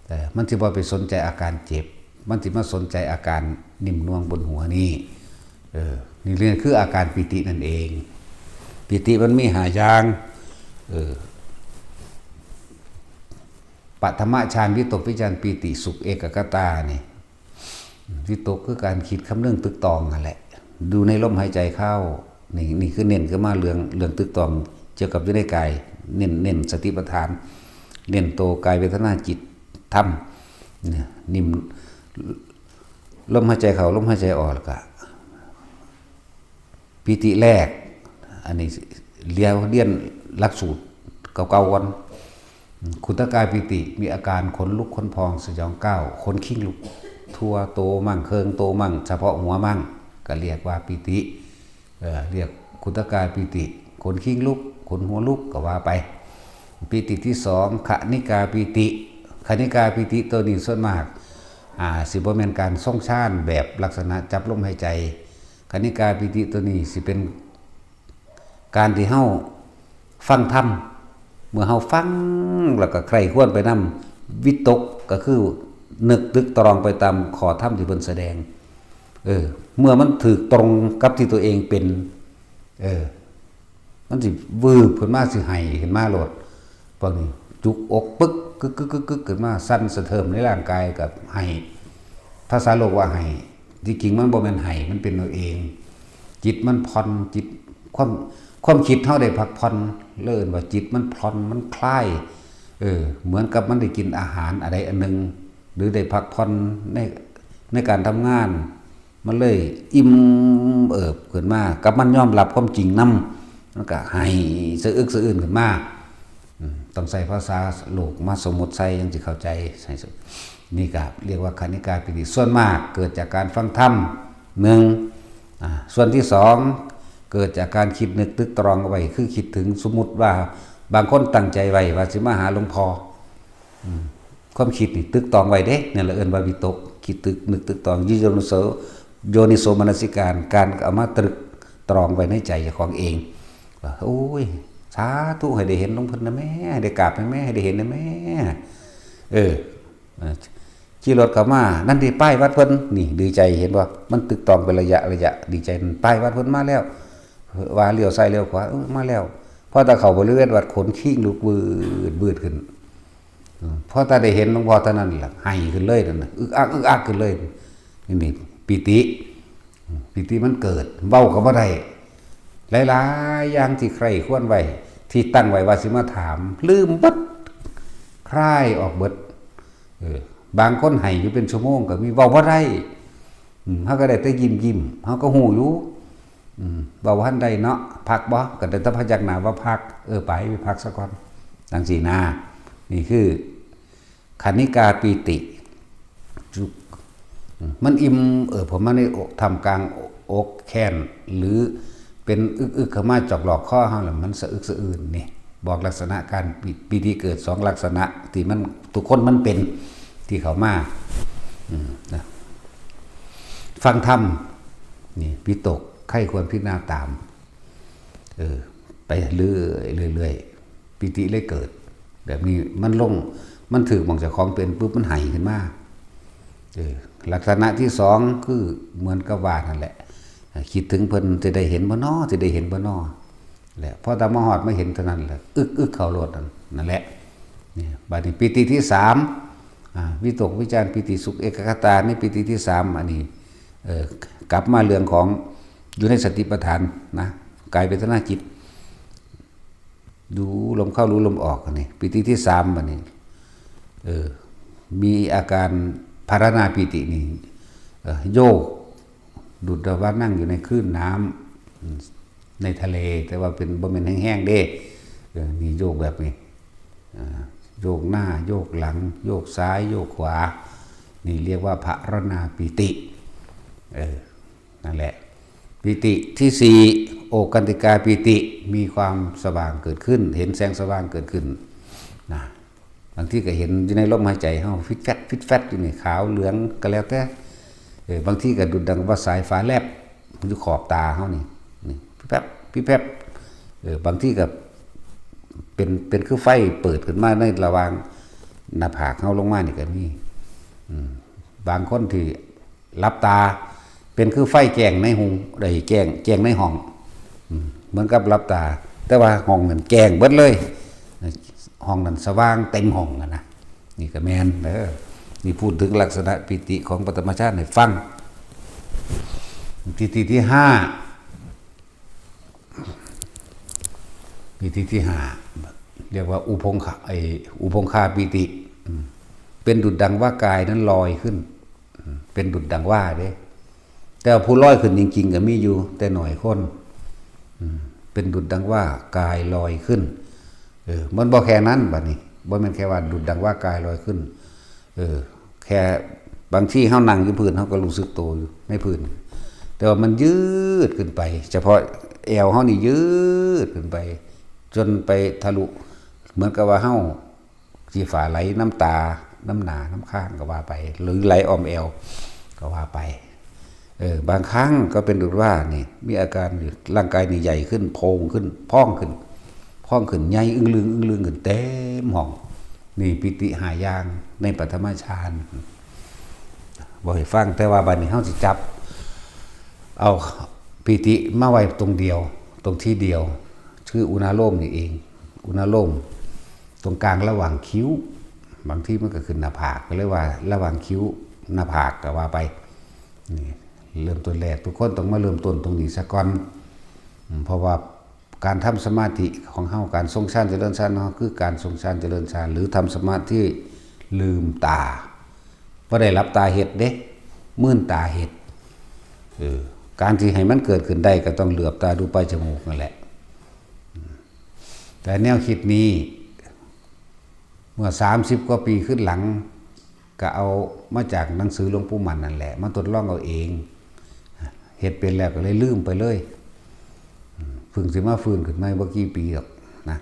ເອີ ມັນຊິບໍ່ໄປສົນໃຈອາການເຈັບ ມັນຊິມາສົນໃຈອາການໜິ່ມນວງບົນຫົວນີ້. ເອີ ນີ້ເລື່ອງຄືອາການປີຕິນັ້ນເອງ. ປີຕິມັນມີຫ້າຢ່າງ. ເອີ ປະຖະມະຊານ ວິຕົກ ວິຈານ ປີຕິ ສຸກ ເອກະກະຕານີ້. ວິຕົກຄືການຄິດຄຳນຶງຕຶກຕອງຫັ້ນແຫຼະ ຢູ່ໃນລົມຫາຍໃຈເຂົ້າ. ນີ້ ນີ້ຄືເນັ້ນຂຶ້ນມາເລື່ອງ ເລື່ອງຕຶກຕອງກ່ຽວກັບຢູ່ໃນກາຍ ເນັ້ນ ເນັ້ນສະຕິປະທານ ເນັ້ນໂຕກາຍ ເວທະນາ ຈິດ ທຳ. ນີ້ ນີ້ ລົມຫາຍໃຈເຂົ້າ ລົມຫາຍໃຈອອກ ແລ້ວກະ ປີຕິແລກ ອັນນີ້ລຽວລຽນຫຼັກສູດເກົ່າໆກ່ອນ. ຂຸດທະກາຍປີຕິ ມີອາການຂົນລຸກ ຂົນພອງ ສະຫຍອງກ້າວ ຂົນຄີງລຸກທົ່ວໂຕມັ້ງ ເຄິ່ງໂຕມັ້ງ ສະເພາະຫົວມັ້ງ ກໍລຽກວ່າປີຕິ. ເອີ ລຽກຂຸດທະກາຍປີຕິ ຂົນຄີງລຸກ ຂົນຫົວລຸກ ກໍວ່າໄປ. ປີຕິທີສອງ ຄະນິກາປີຕິ. ຄະນິກາປີຕິໂຕນີ້ສ່ວນມາກ ອາ ຊິບໍ່ແມ່ນການຊົງຊານແບບລັກສະນະຈັບລົມຫາຍໃຈ. ຄະນິກາປີຕິໂຕນີ້ຊິເປັນການທີ່ເຮົາຟັງທຳ, ເມື່ອເຮົາຟັງແລ້ວກໍໃຄຮ່ຄວນໄປນຳ, ວິຕົກກໍຄືນຶກຕຶກຕຣອງໄປຕາມຂໍ້ທຳທີ່ເພິ່ນສະແດງ. ເອີ ເມື່ອມັນຖືກຕົງກັບທີ່ຕົວເອງເປັນ, ເອີ ມັນຊິວືບຂຶ້ນມາ, ຊິໄຫ້ຂຶ້ນມາໂລດ. ພວກນີ້ຈຸກອົກປຶກ ກຶກໆໆໆ ຂຶ້ນມາ, ສັ່ນສະເທີມໃນຮ່າງກາຍກໍໄຫ້. ພາສາໂລກວ່າໄຫ້, ທີ່ຈິງມັນບໍ່ແມ່ນໄຫ້, ມັນເປັນເອົາເອງ. ຈິດມັນຜ່ອນ, ຈິດ ຄວາມ ຄວາມຄິດເຮົາໄດ້ພັກຜ່ອນ, ເລີຍເອີ້ນວ່າຈິດມັນຜ່ອນ, ມັນຄລາຍ. ເອີ ເໝືອນກັບມັນໄດ້ກິນອາຫານອັນໃດອັນໜຶ່ງ ຫຼື ໄດ້ພັກຜ່ອນໃນ ໃນການທຳງານ. ມັນເລີຍອີ່ມເອີບຂຶ້ນມາ, ກັບມັນຍອມຮັບຄວາມຈິງນຳ, ມັນກະໄຫ້ສະອຶກສະອື້ນຂຶ້ນມາ. ອືມ ຕ້ອງໃຊ້ພາສາໂລກມາສົມມຸດໃສ່ ຈັ່ງຊິເຂົ້າໃຈ. ໃຫ້ ນີ້ກະລຽກວ່າຄະນິກາປີຕິ. ສ່ວນມາກເກີດຈາກການຟັງທຳ ໜຶ່ງ. ອາ ສ່ວນທີສອງ ເກີດຈາກການຄິດນຶກຕຶກຕຣອງເອົາໄວ້, ຄືຄິດເຖິງ ສົມມຸດວ່າບາງຄົນຕັ້ງໃຈໄວ້ວ່າຊິມາຫາຫຼວງພໍ່. ອືມ ຄວາມຄິດນີ້ຕຶກຕອງໄວ້ເດ້, ນັ້ນລະເອີ້ນວ່າວິຕົກ, ຄິດຕຶກ ນຶກຕຶກຕອງ, ໂຍນິໂສ ໂຍນິໂສມະນະສິການ, ການເອົາມາຕຶກຕຣອງໄວ້ໃນໃຈເຈົ້າຂອງເອງ ວ່າ ໂອ້ຍ ສາທຸ ໃຫ້ໄດ້ເຫັນຫຼວງເພິ່ນນະແມ້, ໃຫ້ໄດ້ກາບນະແມ້, ໃຫ້ໄດ້ເຫັນນະແມ້. ເອີ ເອີ ຂີ່ລົດເຂົ້າມາ, ນັ້ນເດ້ ປ້າຍວັດເພິ່ນ. ນີ້ ດີໃຈ ເຫັນບໍ່? ມັນຕຶກຕອງເປັນໄລຍະໆ, ດີໃຈ ປ້າຍວັດເພິ່ນມາແລ້ວ, ວ່າລ້ຽວຊ້າຍລ້ຽວຂວາ, ເອີ ມາແລ້ວ. ພໍແຕ່ເຂົ້າບໍລິເວນວັດ ຂົນຄີງລຸກວືດໆຂຶ້ນ. ອືມ ພໍແຕ່ໄດ້ເຫັນຫຼວງພໍ່ເທົ່ານັ້ນລະ ໄຫ້ຂຶ້ນເລີຍນັ້ນນະ, ອຶກອັກອຶກອັກຂຶ້ນເລີຍ. ນີ້ ນີ້ປີຕິ, ປີຕິມັນເກີດ, ເວົ້າກໍບໍ່ໄດ້. ຫຼາຍໆຢ່າງທີ່ໃຄຮ່ຄວນໄວ້, ທີ່ຕັ້ງໄວ້ວ່າຊິມາຖາມ, ລືມເບິດ, ຄາຍອອກເບິດ. ເອີ ບາງຄົນໄຫ້ຢູ່ເປັນຊົ່ວໂມງກໍມີ, ເວົ້າບໍ່ໄດ້. ອືມ ເຮົາກໍໄດ້ແຕ່ຍິ້ມໆ, ເຮົາກໍຮູ້ຢູ່. ອືມ ເວົ້າບໍ່ທັນໄດ້ເນາະ, ພັກບໍ່? ກໍໄດ້ແຕ່ພະຍັກໜ້າວ່າພັກ. ເອີ ໄປ ໄປພັກສາກ່ອນ, ຈັ່ງຊີ້ນາ. ນີ້ຄືຄະນິກາປີຕິ. ຈຸກ ມັນອີ່ມເອີບເຂົ້າມາໃນອົກ, ທ່າມກາງອົກແຄ້ນ ຫຼື ເປັນອຶກໆເຂົ້າມາຈອກຫຼອກຄໍເຮົາ ແລ້ວມັນສະອຶກສະອື້ນ. ນີ້ ບອກລັກສະນະການປີ ປີຕິເກີດສອງລັກສະນະ ທີ່ມັນ ທຸກຄົນມັນເປັນ ທີ່ເຂົ້າມາ. ອືມ ນະ ຟັງທຳ ນີ້ ວິຕົກ ໃຄ່ຄວນພິຈາລະນາຕາມ. ເອີ ໄປເລື້ອຍໆ ປີຕິເລີຍເກີດ. ແບບນີ້ມັນລົງ ມັນຖືກໝ່ອງເຈົ້າຂອງເປັນປຸບ ມັນໄຫ້ຂຶ້ນມາ. ເອີ ລັກສະນະທີສອງ ຄືເໝືອນກັບວ່ານັ້ນແຫຼະ, ຄິດເຖິງເພິ່ນ ຊິໄດ້ເຫັນບໍ່ນໍ ຊິໄດ້ເຫັນບໍ່ນໍ. ແລະ ພໍຕາມາຮອດມາເຫັນເທົ່ານັ້ນແຫຼະ ອຶກໆເຂົ້າໂລດນັ້ນ ນັ້ນແຫຼະ. ນີ້ ບາດນີ້ປີຕິທີສາມ ອາ ວິຕົກ ວິຈານ ປີຕິ ສຸກ ເອກະຄະຕາ ໃນປີຕິທີສາມ ອັນນີ້ ເອີ ກັບມາເລື່ອງຂອງຢູ່ໃນສະຕິປະທານນະ ກາຍ ເວທະນາ ຈິດ. ດູລົມເຂົ້າ ດູລົມອອກ ອັນນີ້ປີຕິທີສາມ ບັດນີ້ ເອີ ມີອາການພາລະນາປີຕິນີ້ ເອີ ໂຍກ ດຸດດັ່ງວ່ານັ່ງຢູ່ໃນຄື້ນນ້ຳ ໃນທະເລ, ແຕ່ວ່າເປັນ ບໍ່ແມ່ນແຮງໆເດ້. ເອີ ນີ້ໂຍກແບບນີ້ ອາ ໂຍກໜ້າ ໂຍກຫຼັງ ໂຍກຊ້າຍ ໂຍກຂວາ, ນີ້ລຽກວ່າພາລະນາປີຕິ. ເອີ ນັ້ນແຫຼະ. ປີຕິທີສີ່ ໂອກັນຕິກາປີຕິ ມີຄວາມສະຫວ່າງເກີດຂຶ້ນ, ເຫັນແສງສະຫວ່າງເກີດຂຶ້ນນະ. ບາງທີກໍເຫັນຢູ່ໃນລົມຫາຍໃຈເຮົາ ຟິດແຟດ ຟິດແຟດຢູ່ນີ້ ຂາວເຫຼືອງກໍແລ້ວແຕ່. ເອີ ບາງທີກໍດຸດດັ່ງວ່າສາຍຟ້າແລັບຢູ່ຂອບຕາເຮົານີ້ ນີ້ ພິບແຟບ ພິບແຟບ. ເອີ ບາງທີກໍ ປັນ ເປັນຄືໄຟເປີດຂຶ້ນມາໃນລະຫວ່າງໜ້າຜາກເຮົາລົງມານີ້ກໍມີ. ອືມ ບາງຄົນທີ່ ຫຼັບຕາ ເປັນຄືໄຟແຈ້ງໃນຫຸງ ໄດ້ແຈ້ງ ແຈ້ງໃນຫ້ອງ ອືມ ເໝືອນກັບຫຼັບຕາ ແຕ່ວ່າຫ້ອງນັ້ນແຈ້ງເບິດເລີຍ ຫ້ອງນັ້ນສະຫວ່າງເຕັມຫ້ອງຫັ້ນນະ. ນີ້ກໍແມ່ນເດີ ນີ້ພູດເຖິງລັກສະນະປີຕິຂອງປະຖະມະຊານໃຫ້ຟັງ. ປີຕິທີຫ້າ ປີຕິທີຫ້າ ຮຽກວ່າອຸພົງຄາ ໄອ້ ອຸພົງຄາປີຕິ ອືມ ເປັນດຸດດັ່ງວ່າກາຍນັ້ນລອຍຂຶ້ນ ເປັນດຸດດັ່ງວ່າເດ້ ແຕ່ວ່າຜູ້ລອຍຂຶ້ນຈິງໆ ກໍມີຢູ່ ແຕ່ໜ້ອຍຄົນ ເປັນດຸດດັ່ງວ່າກາຍລອຍຂຶ້ນ. ເອີ ມັນບໍ່ແຄ່ນັ້ນ ບັດນີ້ ບໍ່ແມ່ນແຄ່ວ່າດຸດດັ່ງວ່າກາຍລອຍຂຶ້ນ ເອີ ແຄ່ບາງທີເຮົານັ່ງຢູ່ພື້ນ ເຮົາກໍຮູ້ສຶກໂຕຢູ່ໃນພື້ນ ແຕ່ວ່າມັນຍືດຂຶ້ນໄປ ສະເພາະແອວເຮົານີ້ຍືດຂຶ້ນໄປ ຈົນໄປທະລຸ ເໝືອນກັບວ່າເຮົາ ສີຟ້າໄຫຼນຳຕາ ນຳໜ້າ ນຳຄາງກໍວ່າໄປ ຫຼືໄຫຼອ້ອມແອວກໍວ່າໄປ. ເອີ ບາງຄັ້ງກໍເປັນດຸດວ່ານີ້ ມີອາການຢູ່ ຮ່າງກາຍນີ້ໃຫຍ່ຂຶ້ນ ໂພງຂຶ້ນ ພອງຂຶ້ນ ພອງຂຶ້ນ ໃຫຍ່ອຶ້ງລຶງ ອຶ້ງລຶງຂຶ້ນເຕັມຫ້ອງ. ນີ້ປີຕິຫ້າຢ່າງໃນປະຖະມະຊານ ເວົ້າໃຫ້ຟັງ. ແຕ່ວ່າບັດນີ້ເຮົາຊິຈັບເອົາປີຕິມາໄວ້ຕົງດຽວ ຕົງທີ່ດຽວ ຄືອຸນາໂລມນີ້ເອງ ອຸນາໂລມ ຕົງກາງລະຫວ່າງຄິ້ວ ບາງທີມັນກໍຂຶ້ນໜ້າຜາກ ກໍເລີຍວ່າລະຫວ່າງຄິ້ວໜ້າຜາກກໍວ່າໄປ. ນີ້ເລີ່ມຕົ້ນແລກ ທຸກຄົນຕ້ອງມາເລີ່ມຕົ້ນຕົງນີ້ຊະກ່ອນ ເພາະວ່າການທຳສະມາທິຂອງເຮົາ ການຊົງຊານຈະເລີນຊານຂອງເຮົາ ຄືການຊົງຊານຈະເລີນຊານ ຫຼື ທຳສະມາທິລືມຕາ ບໍ່ໄດ້ຫຼັບຕາເຮັດເດ້ ມືນຕາເຮັດ. ເອີ ການທີ່ໃຫ້ມັນເກີດຂຶ້ນໄດ້ ກໍຕ້ອງເຫຼືອບຕາດູປາຍຈະໝູກນັ້ນແຫຼະ. ແຕ່ແນວຄິດນີ້ ເມື່ອສາມສິບກວ່າປີຂຶ້ນຫຼັງ ກໍເອົາມາຈາກໜັງສືຫຼວງປູ່ໝັ້ນນັ້ນແຫຼະ ມາທົດລອງເອົາເອງ ເຮັດເປັນແລ້ວກໍເລີຍລືມໄປເລີຍ. ເພິ່ງຊິມາຟື້ນຂຶ້ນໃໝ່ບໍ່ກີ່ປີດອກນະ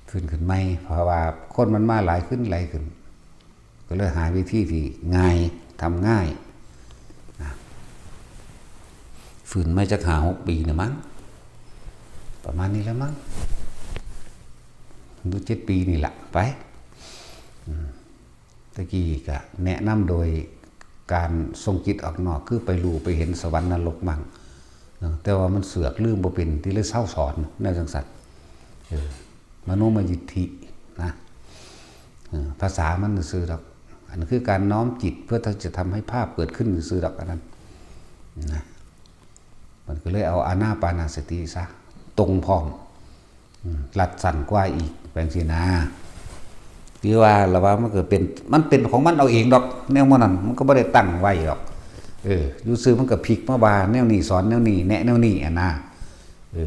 ຟື້ນຂຶ້ນໃໝ່ ເພາະວ່າຄົນມັນມາຫຼາຍຂຶ້ນ ຫຼາຍຂຶ້ນ. ກໍເລີຍຫາວິທີທີ່ງ່າຍ ທຳງ່າຍນະ ຟື້ນມາຈັກຫ້າຫົກປີນີ້ມັ້ງ ປະມານນີ້ແຫຼະມັ້ງ ຫຼືເຈັດປີນີ້ລະ ໄປ. ອືມ ແຕ່ກີ້ກະແນະນຳໂດຍການສົ່ງຈິດອອກນອກ ຄືໄປຮູ້ໄປເຫັນສະຫວັນນະລົກມັ້ງເນາະ ແຕ່ວ່າມັນເຊືອກ ລືມບໍ່ເປັນ ທີ່ເລີຍເຊົາສອນແນວຈັ່ງຊັ້ນ. ເອີ ມະໂນມະຍິດຖິນະ ເອີ ພາສາມັນຊື່ໆດອກ ອັນຄືການນ້ອມຈິດເພື່ອທີ່ຈະທຳໃຫ້ພາບເກີດຂຶ້ນຊື່ໆດອກ ອັນນັ້ນນະ. ມັນກໍເລີຍເອົາອານາປານະສະຕິຊະ ຕົງພ້ອມ ອືມ ລັດສັ້ນກວ່າອີກ ແປງຊີ້ນາ. ຄືວ່າລະວ່າມັນກໍເປັນ ມັນເປັນຂອງມັນເອົາເອງດອກ ແນວໝູ່ນັ້ນ ມັນກໍບໍ່ໄດ້ຕັ້ງໄວ້ດອກ. ເອີ ຢູ່ຊື່ມັນກໍພິກມາວ່າແນວນີ້ ສອນແນວນີ້ ແນະແນວນີ້ ຫັ້ນນະ. ເອີ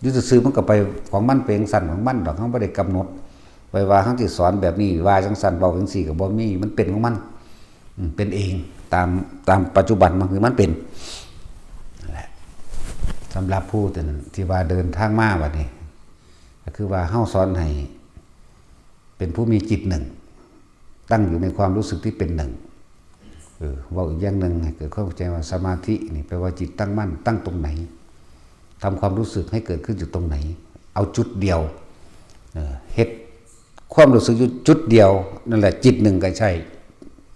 ຢູ່ຊື່ໆມັນກໍໄປຂອງມັນ ເປັນຊັ້ນຂອງມັນດອກ ເຮົາບໍ່ໄດ້ກຳນົດໄວ້ວ່າເຮົາຊິສອນແບບນີ້ ວ່າຈັ່ງຊັ້ນ ເວົ້າຈັ່ງຊີ້ກໍບໍ່ມີ ມັນເປັນຂອງມັນ ອືມ ເປັນເອງ ຕາມ ຕາມປັດຈຸບັນມັນຄືມັນເປັນ. ນັ້ນແຫຼະ ສຳລັບຜູ້ທີ່ວ່າເດີນທາງມາບັດນີ້ ກໍຄືວ່າເຮົາສອນໃຫ້ ເປັນຜູ້ມີຈິດໜຶ່ງ ຕັ້ງຢູ່ໃນຄວາມຮູ້ສຶກທີ່ເປັນໜຶ່ງ. ເອີ ເວົ້າອີກຢ່າງໜຶ່ງໃຫ້ເກີດຄວາມເຂົ້າໃຈວ່າ ສະມາທິນີ້ແປວ່າຈິດຕັ້ງໝັ້ນ ຕັ້ງຕົງໄຫນ ທຳຄວາມຮູ້ສຶກໃຫ້ເກີດຂຶ້ນຢູ່ຕົງໄຫນ ເອົາຈຸດດຽວ ເອີ ເຮັດຄວາມຮູ້ສຶກຢູ່ຈຸດດຽວ ນັ້ນແຫຼະ ຈິດໜຶ່ງກໍໃຊ້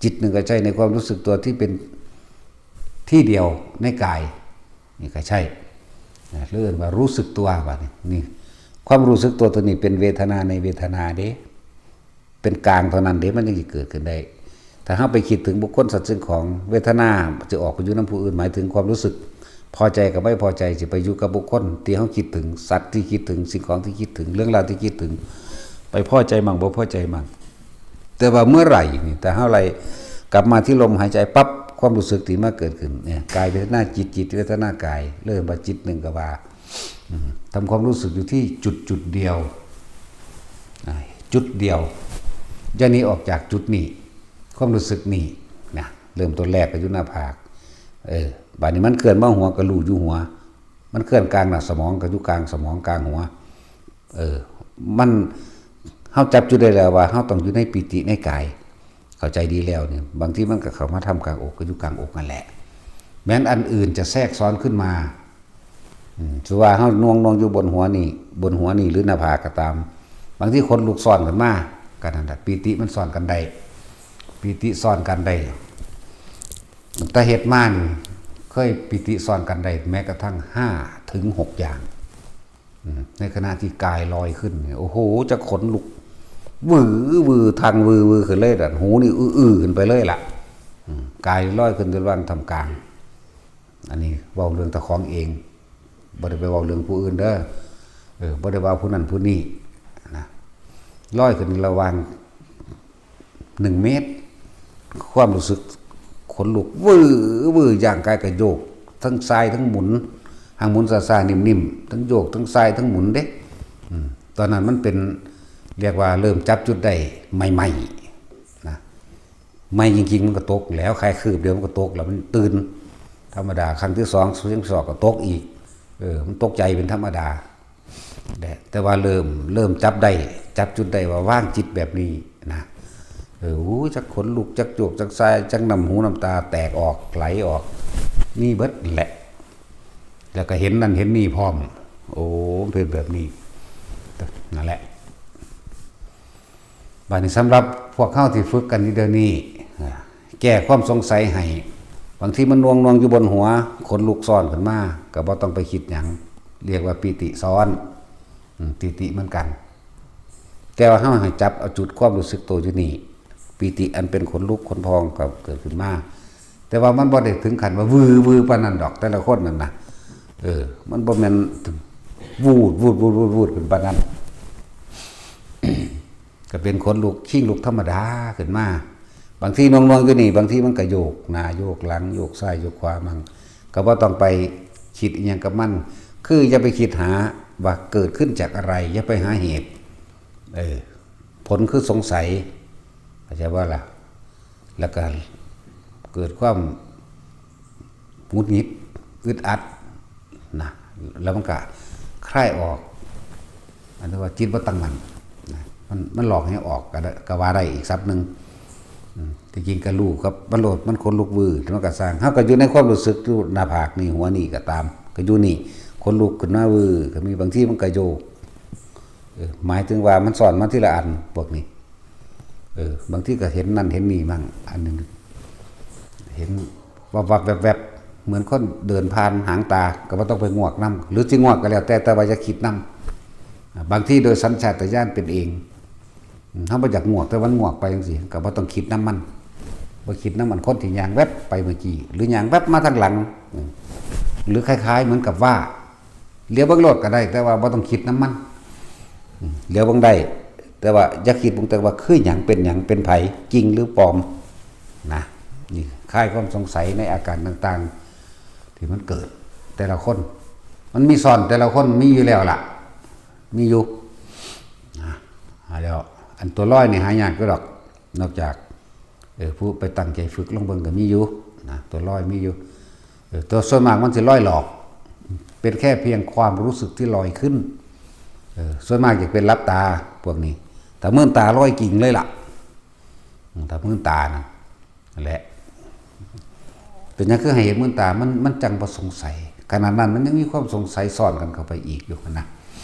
ຈິດໜຶ່ງກໍໃຊ້ໃນຄວາມຮູ້ສຶກຕົວທີ່ເປັນທີ່ດຽວໃນກາຍ. ນີ້ກໍໃຊ້ ເອີ້ນວ່າຮູ້ສຶກຕົວ ບາດນີ້ ນີ້ ຄວາມຮູ້ສຶກຕົວຕົວນີ້ເປັນເວທະນາໃນເວທະນາເດ້ ເປັນກາງເທົ່ານັ້ນເດ້ ມັນຈຶ່ງຊິເກີດຂຶ້ນໄດ້. ຖ້າເຮົາໄປຄິດເຖິງບຸກຄົນ ສັດ ສິ່ງຂອງ ເວທະນາຈະອອກໄປຢູ່ນຳຜູ້ອື່ນ ໝາຍເຖິງຄວາມຮູ້ສຶກພໍໃຈກັບໄມ່ພໍໃຈ ຊິໄປຢູ່ກັບບຸກຄົນທີ່ເຮົາຄິດເຖິງ ສັດທີ່ຄິດເຖິງ ສິ່ງຂອງທີ່ຄິດເຖິງ ເລື່ອງລາວທີ່ຄິດເຖິງ ໄປພໍໃຈໝັ້ງ ບໍ່ພໍໃຈໝັ້ງ. ແຕ່ວ່າເມື່ອໄຫຼນີ້ ຖ້າເຮົາໄຫຼກັບມາທີ່ລົມຫາຍໃຈປັບ ຄວາມຮູ້ສຶກທີ່ມາເກີດຂຶ້ນນີ້ ກາຍເວທະນາ ຈິດ ຈິດເວທະນາກາຍ ເລີ່ມວ່າຈິດໜຶ່ງກໍວ່າ ອືມ ທຳຄວາມຮູ້ສຶກຢູ່ທີ່ຈຸດຈຸດດຽວ ອາ ຈຸດດຽວ ຢ່າໜີອອກຈາກຈຸດນີ້ ຄວາມຮູ້ສຶກນີ້ນະ. ເລີ່ມຕົ້ນແລກກໍຢູ່ໜ້າຜາກ ເອີ ບາດນີ້ມັນເຄື່ອນມາຫົວກໍຮູ້ຢູ່ຫົວ ມັນເຄື່ອນກາງໜ້າສະໝອງກໍຢູ່ກາງສະໝອງ ກາງຫົວ. ເອີ ມັນ ເຮົາຈັບຈຸດໄດ້ແລ້ວວ່າເຮົາຕ້ອງຢູ່ໃນປີຕິໃນກາຍ ເຂົ້າໃຈດີແລ້ວນີ້ ບາງທີມັນກໍເຂົ້າມາທຳກາງອົກ ກໍຢູ່ກາງອົກນັ້ນແຫຼະ. ແມ່ນອັນອື່ນຈະແຊກຊ້ອນຂຶ້ນມາ ອືມ ຄືວ່າເຮົາໜ່ວງໆຢູ່ບົນຫົວນີ້ ບົນຫົວນີ້ ຫຼືໜ້າຜາກກໍຕາມ ບາງທີຂົນລຸກຊ້ອນຂຶ້ນມາ ກໍນັ້ນແຫຼະ ປີຕິມັນຊ້ອນກັນໄດ້ ປີຕິຊ້ອນກັນໄດ້ ຕັ້ງແຕ່ເຮັດມານີ້ ເຄີຍປີຕິຊ້ອນກັນໄດ້ແມ້ກະທັ່ງຫ້າເຖິງຫົກຢ່າງ ອືມ ໃນຂະນະທີ່ກາຍລອຍຂຶ້ນນີ້ ໂອ້ໂຫ ຈະຂົນລຸກວືໆ ທັງວືໆຂຶ້ນເລີຍ ຫູນີ້ອື້ໆຂຶ້ນໄປເລີຍລະ ອືມ ກາຍລອຍຂຶ້ນຢູ່ລະຫວ່າງທ່າມກາງ. ອັນນີ້ເວົ້າເລື່ອງເຈົ້າຂອງເອງ ບໍ່ໄດ້ໄປເວົ້າເລື່ອງຜູ້ອື່ນເດີ ເອີ ບໍ່ໄດ້ວ່າຜູ້ນັ້ນຜູ້ນີ້ນະ ລອຍຂຶ້ນລະຫວ່າງໜຶ່ງເມດ ຄວາມຮູ້ສຶກຂົນລຸກວືໆ ຍ່າງກາຍກະໂຍກ ທັງຊ້າຍທັງໝູນ ຫາງໝູນຊ້າໆ ນິ້ມໆ ທັງໂຍກ ທັງຊ້າຍ ທັງໝູນເດ້ ອືມ ຕອນນັ້ນມັນເປັນ ຮຽກວ່າເລີ່ມຈັບຈຸດໄດ້ໃໝ່ໆ ນະ ໃໝ່ຈິງໆ ມັນກໍຕົກແລ້ວ ແຄ່ຄືບດຽວມັນກໍຕົກແລ້ວ ມັນຕື່ນ ທຳມະດາ ຄັ້ງທີສອງ ຄັ້ງທີສາມກໍຕົກອີກ ເອີ ມັນຕົກໃຈເປັນທຳມະດາແຫຼະ ແຕ່ວ່າເລີ່ມ ເລີ່ມຈັບໄດ້ ຈັບຈຸດໄດ້ວ່າວາງຈິດແບບນີ້ນະ ເອີ ໂອ້ຍ ຈັກຂົນລຸກ ຈັກໂຍກ ຈັກຊ້າຍ ຈັກນ້ຳຫູນ້ຳຕາແຕກອອກ ໄຫຼອອກ ມີເບິດຫັ້ນແຫຼະ ແລ້ວກໍເຫັນນັ້ນເຫັນນີ້ພ້ອມ ໂອ້ ມັນເປັນແບບນີ້ ນັ້ນແຫຼະ. ບາດນີ້ສຳລັບພວກເຮົາທີ່ຝຶກກັນຢູ່ດຽວນີ້ ແກ້ຄວາມສົງໄສໃຫ້ ບາງທີມັນໜ່ວງໆຢູ່ບົນຫົວ ຂົນລຸກຊ້ອນຂຶ້ນມາ ກໍບໍ່ຕ້ອງໄປຄິດຫຍັງ ຮຽກວ່າປີຕິຊ້ອນ ອືມ ປີຕິເໝືອນກັນ ແຕ່ວ່າເຮົາໃຫ້ຈັບເອົາຈຸດຄວາມຮູ້ສຶກໂຕຢູ່ນີ້ ປີຕິອັນເປັນຂົນລຸກຂົນພອງກໍເກີດຂຶ້ນມາ ແຕ່ວ່າມັນບໍ່ໄດ້ເຖິງຂັ້ນວ່າວືໆປານນັ້ນດອກ ແຕ່ລະຄົນນັ້ນນະ ເອີ ມັນບໍ່ແມ່ນວູດໆໆໆຂຶ້ນປານນັ້ນ ກໍເປັນຂົນລຸກ ຄີງລຸກທຳມະດາຂຶ້ນມາ ບາງທີໜ່ວງໆຢູ່ນີ້ ບາງທີມັນກໍໂຍກໜ້າໂຍກຫຼັງ ໂຍກຊ້າຍໂຍກຂວາມັ່ງ ກໍບໍ່ຕ້ອງໄປຄິດອີ່ຫຍັງກັບມັນ ຄືຢ່າໄປຄິດຫາວ່າເກີດຂຶ້ນຈາກອະໄລ ຢ່າໄປຫາເຫດ ເອີ ຜົນຄືສົງໄສ ເຂົ້າໃຈບໍ່ລະ? ແລ້ວກໍເກີດຄວາມຫງຸດຫງິດ ອຶດອັດນະ ແລ້ວມັນກະຄາຍອອກ ອັນທີ່ວ່າຈິດບໍ່ຕັ້ງໝັ້ນນະ ມັນ ມັນຫຼອກໃຫ້ອອກກໍໄດ້ ກໍວ່າໄດ້ອີກສັບໜຶ່ງ ອືມ ທີ່ຈິງກໍຮູ້ກັບມັນໂລດ ມັນຂົນລຸກວື ແຕ່ມັນກໍຊ່າງ ເຮົາກໍຢູ່ໃນຄວາມຮູ້ສຶກຢູ່ໜ້າຜາກນີ້ ຫົວນີ້ກໍຕາມ ກໍຢູ່ນີ້ ຂົນລຸກຂຶ້ນມາວື ກໍມີ ບາງທີມັນກໍໂຍກ ເອີ ໝາຍເຖິງວ່າມັນຊ້ອນມາທີລະອັນ ພວກນີ້ ເອີ ບາງທີກໍເຫັນນັ້ນເຫັນນີ້ໝັ່ງ ອັນໜຶ່ງເຫັນວັບໆແວັບໆ ເໝືອນຄົນເດີນຜ່ານຫາງຕາ ກໍບໍ່ຕ້ອງໄປງວກນຳ ຫຼືຊິງວກກໍແລ້ວແຕ່ ແຕ່ວ່າຢ່າຄິດນຳ ບາງທີໂດຍສັນຊາດຕະຍານເປັນເອງ ເຮົາບໍ່ຢາກງວກ ແຕ່ມັນງວກໄປຈັ່ງຊີ້ ກໍບໍ່ຕ້ອງຄິດນຳມັນ ບໍ່ຄິດນຳອັນຄົນທີ່ຍ່າງແວັບໄປເມື່ອກີ້ ຫຼືຍ່າງແວັບມາທາງຫຼັງ ຫຼືຄ້າຍໆເໝືອນກັບວ່າ ຫຼຽວເບິ່ງໂລດກໍໄດ້ ແຕ່ວ່າບໍ່ຕ້ອງຄິດນຳມັນ ອືມ ຫຼຽວເບິ່ງໄດ້ ແຕ່ວ່າຢ່າຄິດເບິ່ງແຕ່ວ່າຄືຫຍັງ ເປັນຫຍັງ ເປັນໃຜ ຈິງຫຼືປອມນະ ນີ້ຄາຍຄວາມສົງໄສໃນອາການຕ່າງໆ ທີ່ມັນເກີດ ແຕ່ລະຄົນ ມັນມີຊ້ອນ ແຕ່ລະຄົນມີຢູ່ແລ້ວລະ ມີຢູ່ນະ ແລ້ວ ອັນຕົວລອຍນີ້ຫາຍາກຢູ່ດອກ ນອກຈາກ ເອີ ຜູ້ໄປຕັ້ງໃຈຝຶກລອງເບິ່ງກໍມີຢູ່ນະ ຕົວລອຍມີຢູ່ ເອີ ແຕ່ສ່ວນມາກມັນຊິລອຍຫຼອກ ເປັນແຄ່ພຽງຄວາມຮູ້ສຶກທີ່ລອຍຂຶ້ນ ເອີ ສ່ວນມາກຈະເປັນຫຼັບຕາພວກນີ້ ຖ້າມືນຕາລອຍກິ້ງເລີຍລະ ອືມ ຖ້າມືນຕານັ້ນແຫຼະ ເປັນຫຍັງຄືໃຫ້ເຫັນມືນຕາ ມັນ ມັນຈັ່ງບໍ່ສົງໄສ ຂະນະນັ້ນມັນຍັງມີຄວາມສົງໄສຊ້ອນກັນເຂົ້າໄປອີກຢູ່ຫັ້ນນະ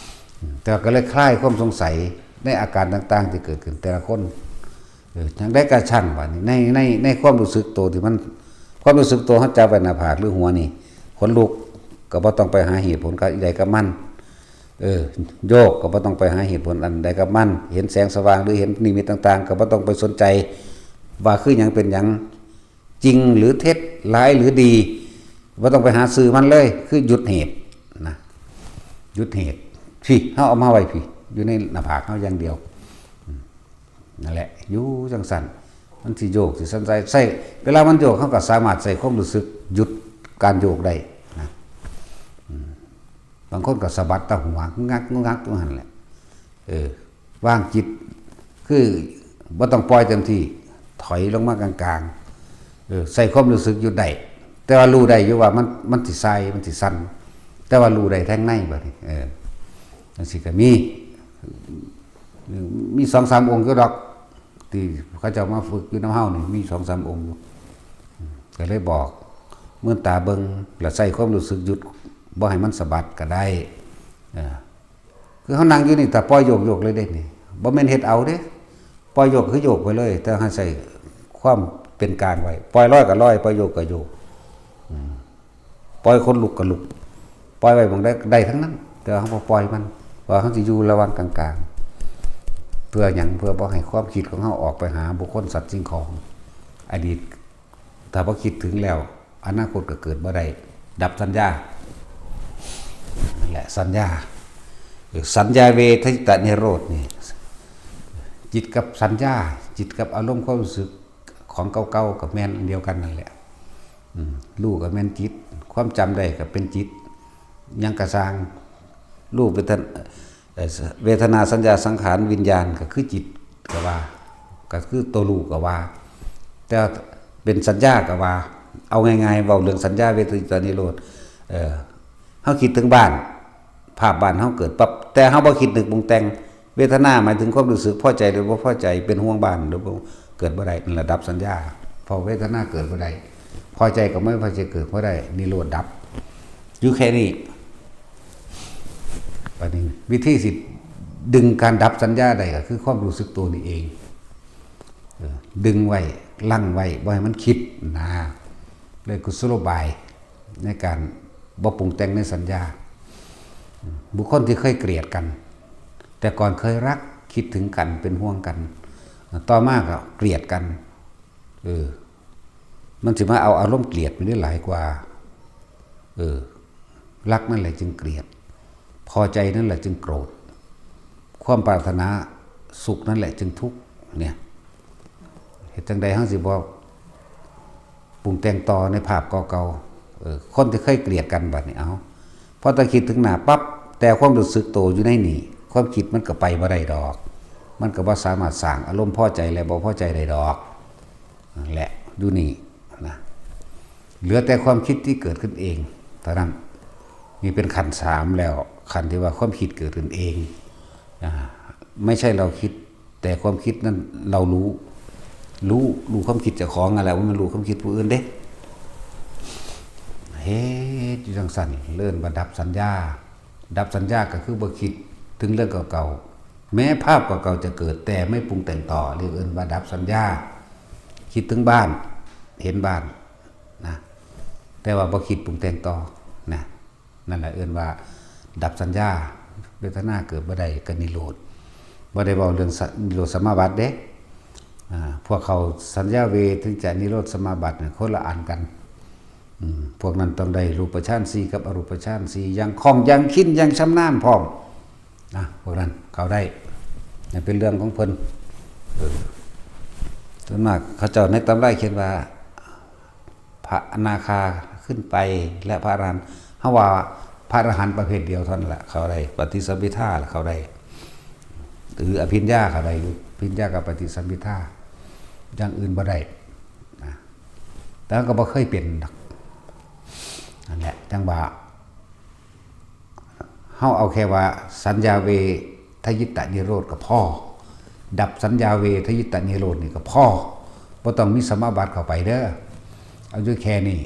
ອືມ ແຕ່ວ່າກໍເລີຍຄາຍຄວາມສົງໄສໃນອາການຕ່າງໆທີ່ເກີດຂຶ້ນແຕ່ລະຄົນ ເອີ ຈັ່ງໃດກໍຊ່າງ ບາດນີ້ ໃນ ໃນ ໃນຄວາມຮູ້ສຶກໂຕທີ່ມັນ ຄວາມຮູ້ສຶກໂຕເຮົາຈັບໄວ້ໜ້າຜາກ ຫຼື ຫົວນີ້ ຂົນລຸກກໍບໍ່ຕ້ອງໄປຫາເຫດຜົນກັບໃດກັບມັນ ເອີ ໂຍກກໍບໍ່ຕ້ອງໄປຫາເຫດຜົນອັນໃດກັບມັນ ເຫັນແສງສະຫວ່າງ ຫຼື ເຫັນນິມິດຕ່າງໆ ກໍບໍ່ຕ້ອງໄປສົນໃຈວ່າຄືຫຍັງເປັນຫຍັງ ຈິງ ຫຼື ເທັດ ຮ້າຍ ຫຼື ດີ ບໍ່ຕ້ອງໄປຫາຊື່ມັນເລີຍ ຄືຢຸດເຫດນະ ຢຸດເຫດ ພີ້ ເຮົາເອົາມາໄວ້ພີ້ ຢູ່ໃນໜ້າຜາກເຮົາຢ່າງດຽວ ອືມ ນັ້ນແຫຼະ ຢູ່ຈັ່ງຊັ້ນ ມັນຊິໂຍກ ຊິສັ່ນໄຫວ ໃຊ້ ເວລາມັນໂຍກ ເຮົາກໍສາມາດໃຊ້ຄວາມຮູ້ສຶກຢຸດການໂຍກໄດ້ນະ ອືມ ບາງຄົນກໍສະບັດແຕ່ຫົວ ງຶກງັກ ງຶກງັກຢູ່ຫັ້ນແຫຼະ ເອີ ວາງຈິດ ຄືບໍ່ຕ້ອງປ່ອຍເຕັມທີ່ ຖອຍລົງມາກາງໆ ເອີ ໃຊ້ຄວາມຮູ້ສຶກຢຸດໄດ້ ແຕ່ວ່າຮູ້ໄດ້ຢູ່ວ່າມັນ ມັນຊິສ່າຍ ມັນຊິສັ່ນ ແຕ່ວ່າຮູ້ໄດ້ທາງໃນ ບາດນີ້ ເອີ ຈັ່ງຊີ້ກໍມີ ມີສອງສາມອົງຢູ່ດອກ ທີ່ເຂົາເຈົ້າມາຝຶກຢູ່ນຳເຮົານີ້ ມີສອງສາມອົງຢູ່ ກໍເລີຍບອກ ມືນຕາເບິ່ງ ແລ້ວໃຊ້ຄວາມຮູ້ສຶກຢຸດ ບໍ່ໃຫ້ມັນສະບັດກໍໄດ້. ເອີ ຄືເຮົານັ່ງຢູ່ນີ້ ຖ້າປ່ອຍໂຍກ ໂຍກເລີຍເດ້ນີ້ ບໍ່ແມ່ນເຮັດເອົາເດ້. ປ່ອຍໂຍກຄືໂຍກໄປເລີຍ ແຕ່ໃຫ້ໃຊ້ຄວາມເປັນກາງໄວ້. ປ່ອຍລອຍກໍລອຍ ປ່ອຍໂຍກກໍໂຍກ. ອືມ ປ່ອຍຄົນລຸກກໍລຸກ ປ່ອຍໄວ້ໝ່ອງໃດໄດ້ທັງນັ້ນ ແຕ່ວ່າເຮົາບໍ່ປ່ອຍມັນ ວ່າເຮົາຊິຢູ່ລະຫວ່າງກາງໆ. ເພື່ອຫຍັງ? ເພື່ອບໍ່ໃຫ້ຄວາມຄິດຂອງເຮົາອອກໄປຫາບຸກຄົນ ສັດ ສິ່ງຂອງ. ອະດີດ ຖ້າບໍ່ຄິດເຖິງແລ້ວ ອະນາຄົດກໍເກີດບໍ່ໄດ້. ດັບສັນຍາ ນັ້ນແຫຼະ ສັນຍາ. ເອີ ສັນຍາເວທະຍິຕະນິໂຣດນີ້ ຈິດກັບສັນຍາ ຈິດກັບອາລົມຄວາມຮູ້ສຶກຂອງເກົ່າໆ ກໍແມ່ນອັນດຽວກັນນັ້ນແຫຼະ. ອືມ ຮູ້ກໍແມ່ນຈິດ ຄວາມຈຳໄດ້ກໍເປັນຈິດ ຫຍັງກໍຊ່າງ ຮູ້ເປັນ ເອີ ເວທະນາ ສັນຍາ ສັງຂານ ວິນຍານ ກໍຄືຈິດກໍວ່າ ກໍຄືຕົວຮູ້ກໍວ່າ ແຕ່ເປັນສັນຍາກໍວ່າ. ເອົາງ່າຍໆ ເວົ້າເລື່ອງສັນຍາເວທະຍິຕະນິໂຣດ ເອີ ເຮົາຄິດເຖິງບ້ານ ພາບບ້ານເຮົາເກີດປັບ ແຕ່ເຮົາບໍ່ຄິດນຶກປຸງແຕ່ງ. ເວທະນາໝາຍເຖິງຄວາມຮູ້ສຶກພໍໃຈ ຫຼື ບໍ່ພໍໃຈ ເປັນຫ່ວງບ້ານ ຫຼື ບໍ່ ເກີດບໍ່ໄດ້ ນັ້ນລະດັບສັນຍາ. ເພາະເວທະນາເກີດບໍ່ໄດ້ ພໍໃຈກໍບໍ່ພໍໃຈ ເກີດບໍ່ໄດ້ ນິໂຣດດັບ ຢູ່ແຄ່ນີ້. ບາດນີ້ວິທີຊິດຶງການດັບສັນຍາໄດ້ ກໍຄືຄວາມຮູ້ສຶກໂຕນີ້ເອງ. ເອີ ດຶງໄວ້ ລັ່ງໄວ້ ບໍ່ໃຫ້ມັນຄິດນະ ເລີຍກຸສໂລບາຍໃນການບໍ່ປຸງແຕ່ງໃນສັນຍາ. ອືມ ບຸກຄົນທີ່ເຄີຍກຽດກັນ ແຕ່ກ່ອນເຄີຍຮັກ ຄິດເຖິງກັນ ເປັນຫ່ວງກັນ ຕໍ່ມາກໍກຽດກັນ ເອີ ມັນຊິມາເອົາອາລົມກຽດໄປໄດ້ຫຼາຍກວ່າ. ເອີ ຮັກນັ້ນແຫຼະຈຶ່ງກຽດ ພໍໃຈນັ້ນແຫຼະຈຶ່ງໂກດ ຄວາມປາດຖະໜາສຸກນັ້ນແຫຼະຈຶ່ງທຸກ. ເນຍ ເຮັດຈັ່ງໃດເຮົາຊິບໍ່ປຸງແຕ່ງຕໍ່ໃນພາບເກົ່າໆ? ເອີ ຄົນທີ່ເຄີຍກຽດກັນ ບາດນີ້ ເອົາ ພໍແຕ່ຄິດເຖິງໜ້າປັບ ແຕ່ຄວາມຮູ້ສຶກໂຕຢູ່ໃນນີ້ ຄວາມຄິດມັນກໍໄປບໍ່ໄດ້ດອກ ມັນກໍບໍ່ສາມາດສ້າງອາລົມພໍໃຈ ແລະ ບໍ່ພໍໃຈໄດ້ດອກ. ນັ້ນແຫຼະ ຢູ່ນີ້ນະ ເຫຼືອແຕ່ຄວາມຄິດທີ່ເກີດຂຶ້ນເອງເທົ່ານັ້ນ. ນີ້ເປັນຂັ້ນສາມແລ້ວ ຂັ້ນທີ່ວ່າຄວາມຄິດເກີດຂຶ້ນເອງ. ອາ ໄມ່ໃຊ່ເຮົາຄິດ ແຕ່ຄວາມຄິດນັ້ນເຮົາຮູ້ ຮູ້ ຮູ້ຄວາມຄິດເຈົ້າຂອງຫັ້ນແຫຼະ ບໍ່ແມ່ນຮູ້ຄວາມຄິດຜູ້ອື່ນເດ້. ເຮັດຢູ່ຈັ່ງຊັ້ນ ເອີ້ນວ່າດັບສັນຍາ. ດັບສັນຍາກໍຄືບໍ່ຄິດເຖິງເລື່ອງເກົ່າໆ ແມ້ພາບເກົ່າໆຈະເກີດ ແຕ່ໄມ່ປຸງແຕ່ງຕໍ່ ເອີ້ນວ່າດັບສັນຍາ. ຄິດເຖິງບ້ານ ເຫັນບ້ານນະ ແຕ່ວ່າບໍ່ຄິດປຸງແຕ່ງຕໍ່ນະ ນັ້ນລະເອີ້ນວ່າດັບສັນຍາ. ເວທະນາເກີດບໍ່ໄດ້ກໍນິໂຣດ ບໍ່ໄດ້ເວົ້າເລື່ອງສະ ນິໂຣດສະມາບັດເດ້. ອາ ພວກເຂົາສັນຍາເວທະນິຕະນິໂຣດສະມາບັດນັ້ນຄົນລະອັນກັນ. ອືມ ພວກນັ້ນຕ້ອງໄດ້ຮູບປະຊານສີ່ກັບອະຮູບປະຊານສີ່ ຢ່າງຄ່ອງຢ່າງຄີນຢ່າງຊຳນານພ້ອມນະ. ພວກນັ້ນເຂົາໄດ້ ນັ້ນເປັນເລື່ອງຂອງເພິ່ນ. ເອີ ສ່ວນມາກເຂົາເຈົ້າໃນຕຳລາຂຽນວ່າ ພະອະນາຄາຂຶ້ນໄປ ແລະ ພະອະລະຫັນ ເຮົາວ່າພະອະລະຫັນປະເພດດຽວເທົ່ານັ້ນລະ ເຂົາໄດ້ປະຕິສຳພິທາ ແລະ ເຂົາໄດ້ ຫຼື ອະພິນຍາ ເຂົາໄດ້ຢູ່ ອະພິນຍາກັບປະຕິສຳພິທາ ຢ່າງອື່ນບໍ່ໄດ້ນະ. ແຕ່ເຮົາກໍບໍ່ເຄີຍເປັນດອກ ນັ້ນແຫຼະ ຈັ່ງວ່າ ເຮົາເອົາແຄ່ວ່າສັນຍາເວທະຍິດຕະນິໂຣດກໍພໍ ດັບສັນຍາເວທະຍິດຕະນິໂຣດນີ້ກໍພໍ ບໍ່ຕ້ອງມີສະມາບັດເຂົ້າໄປເດີ ເອົາຢູ່ແຄ່ນີ້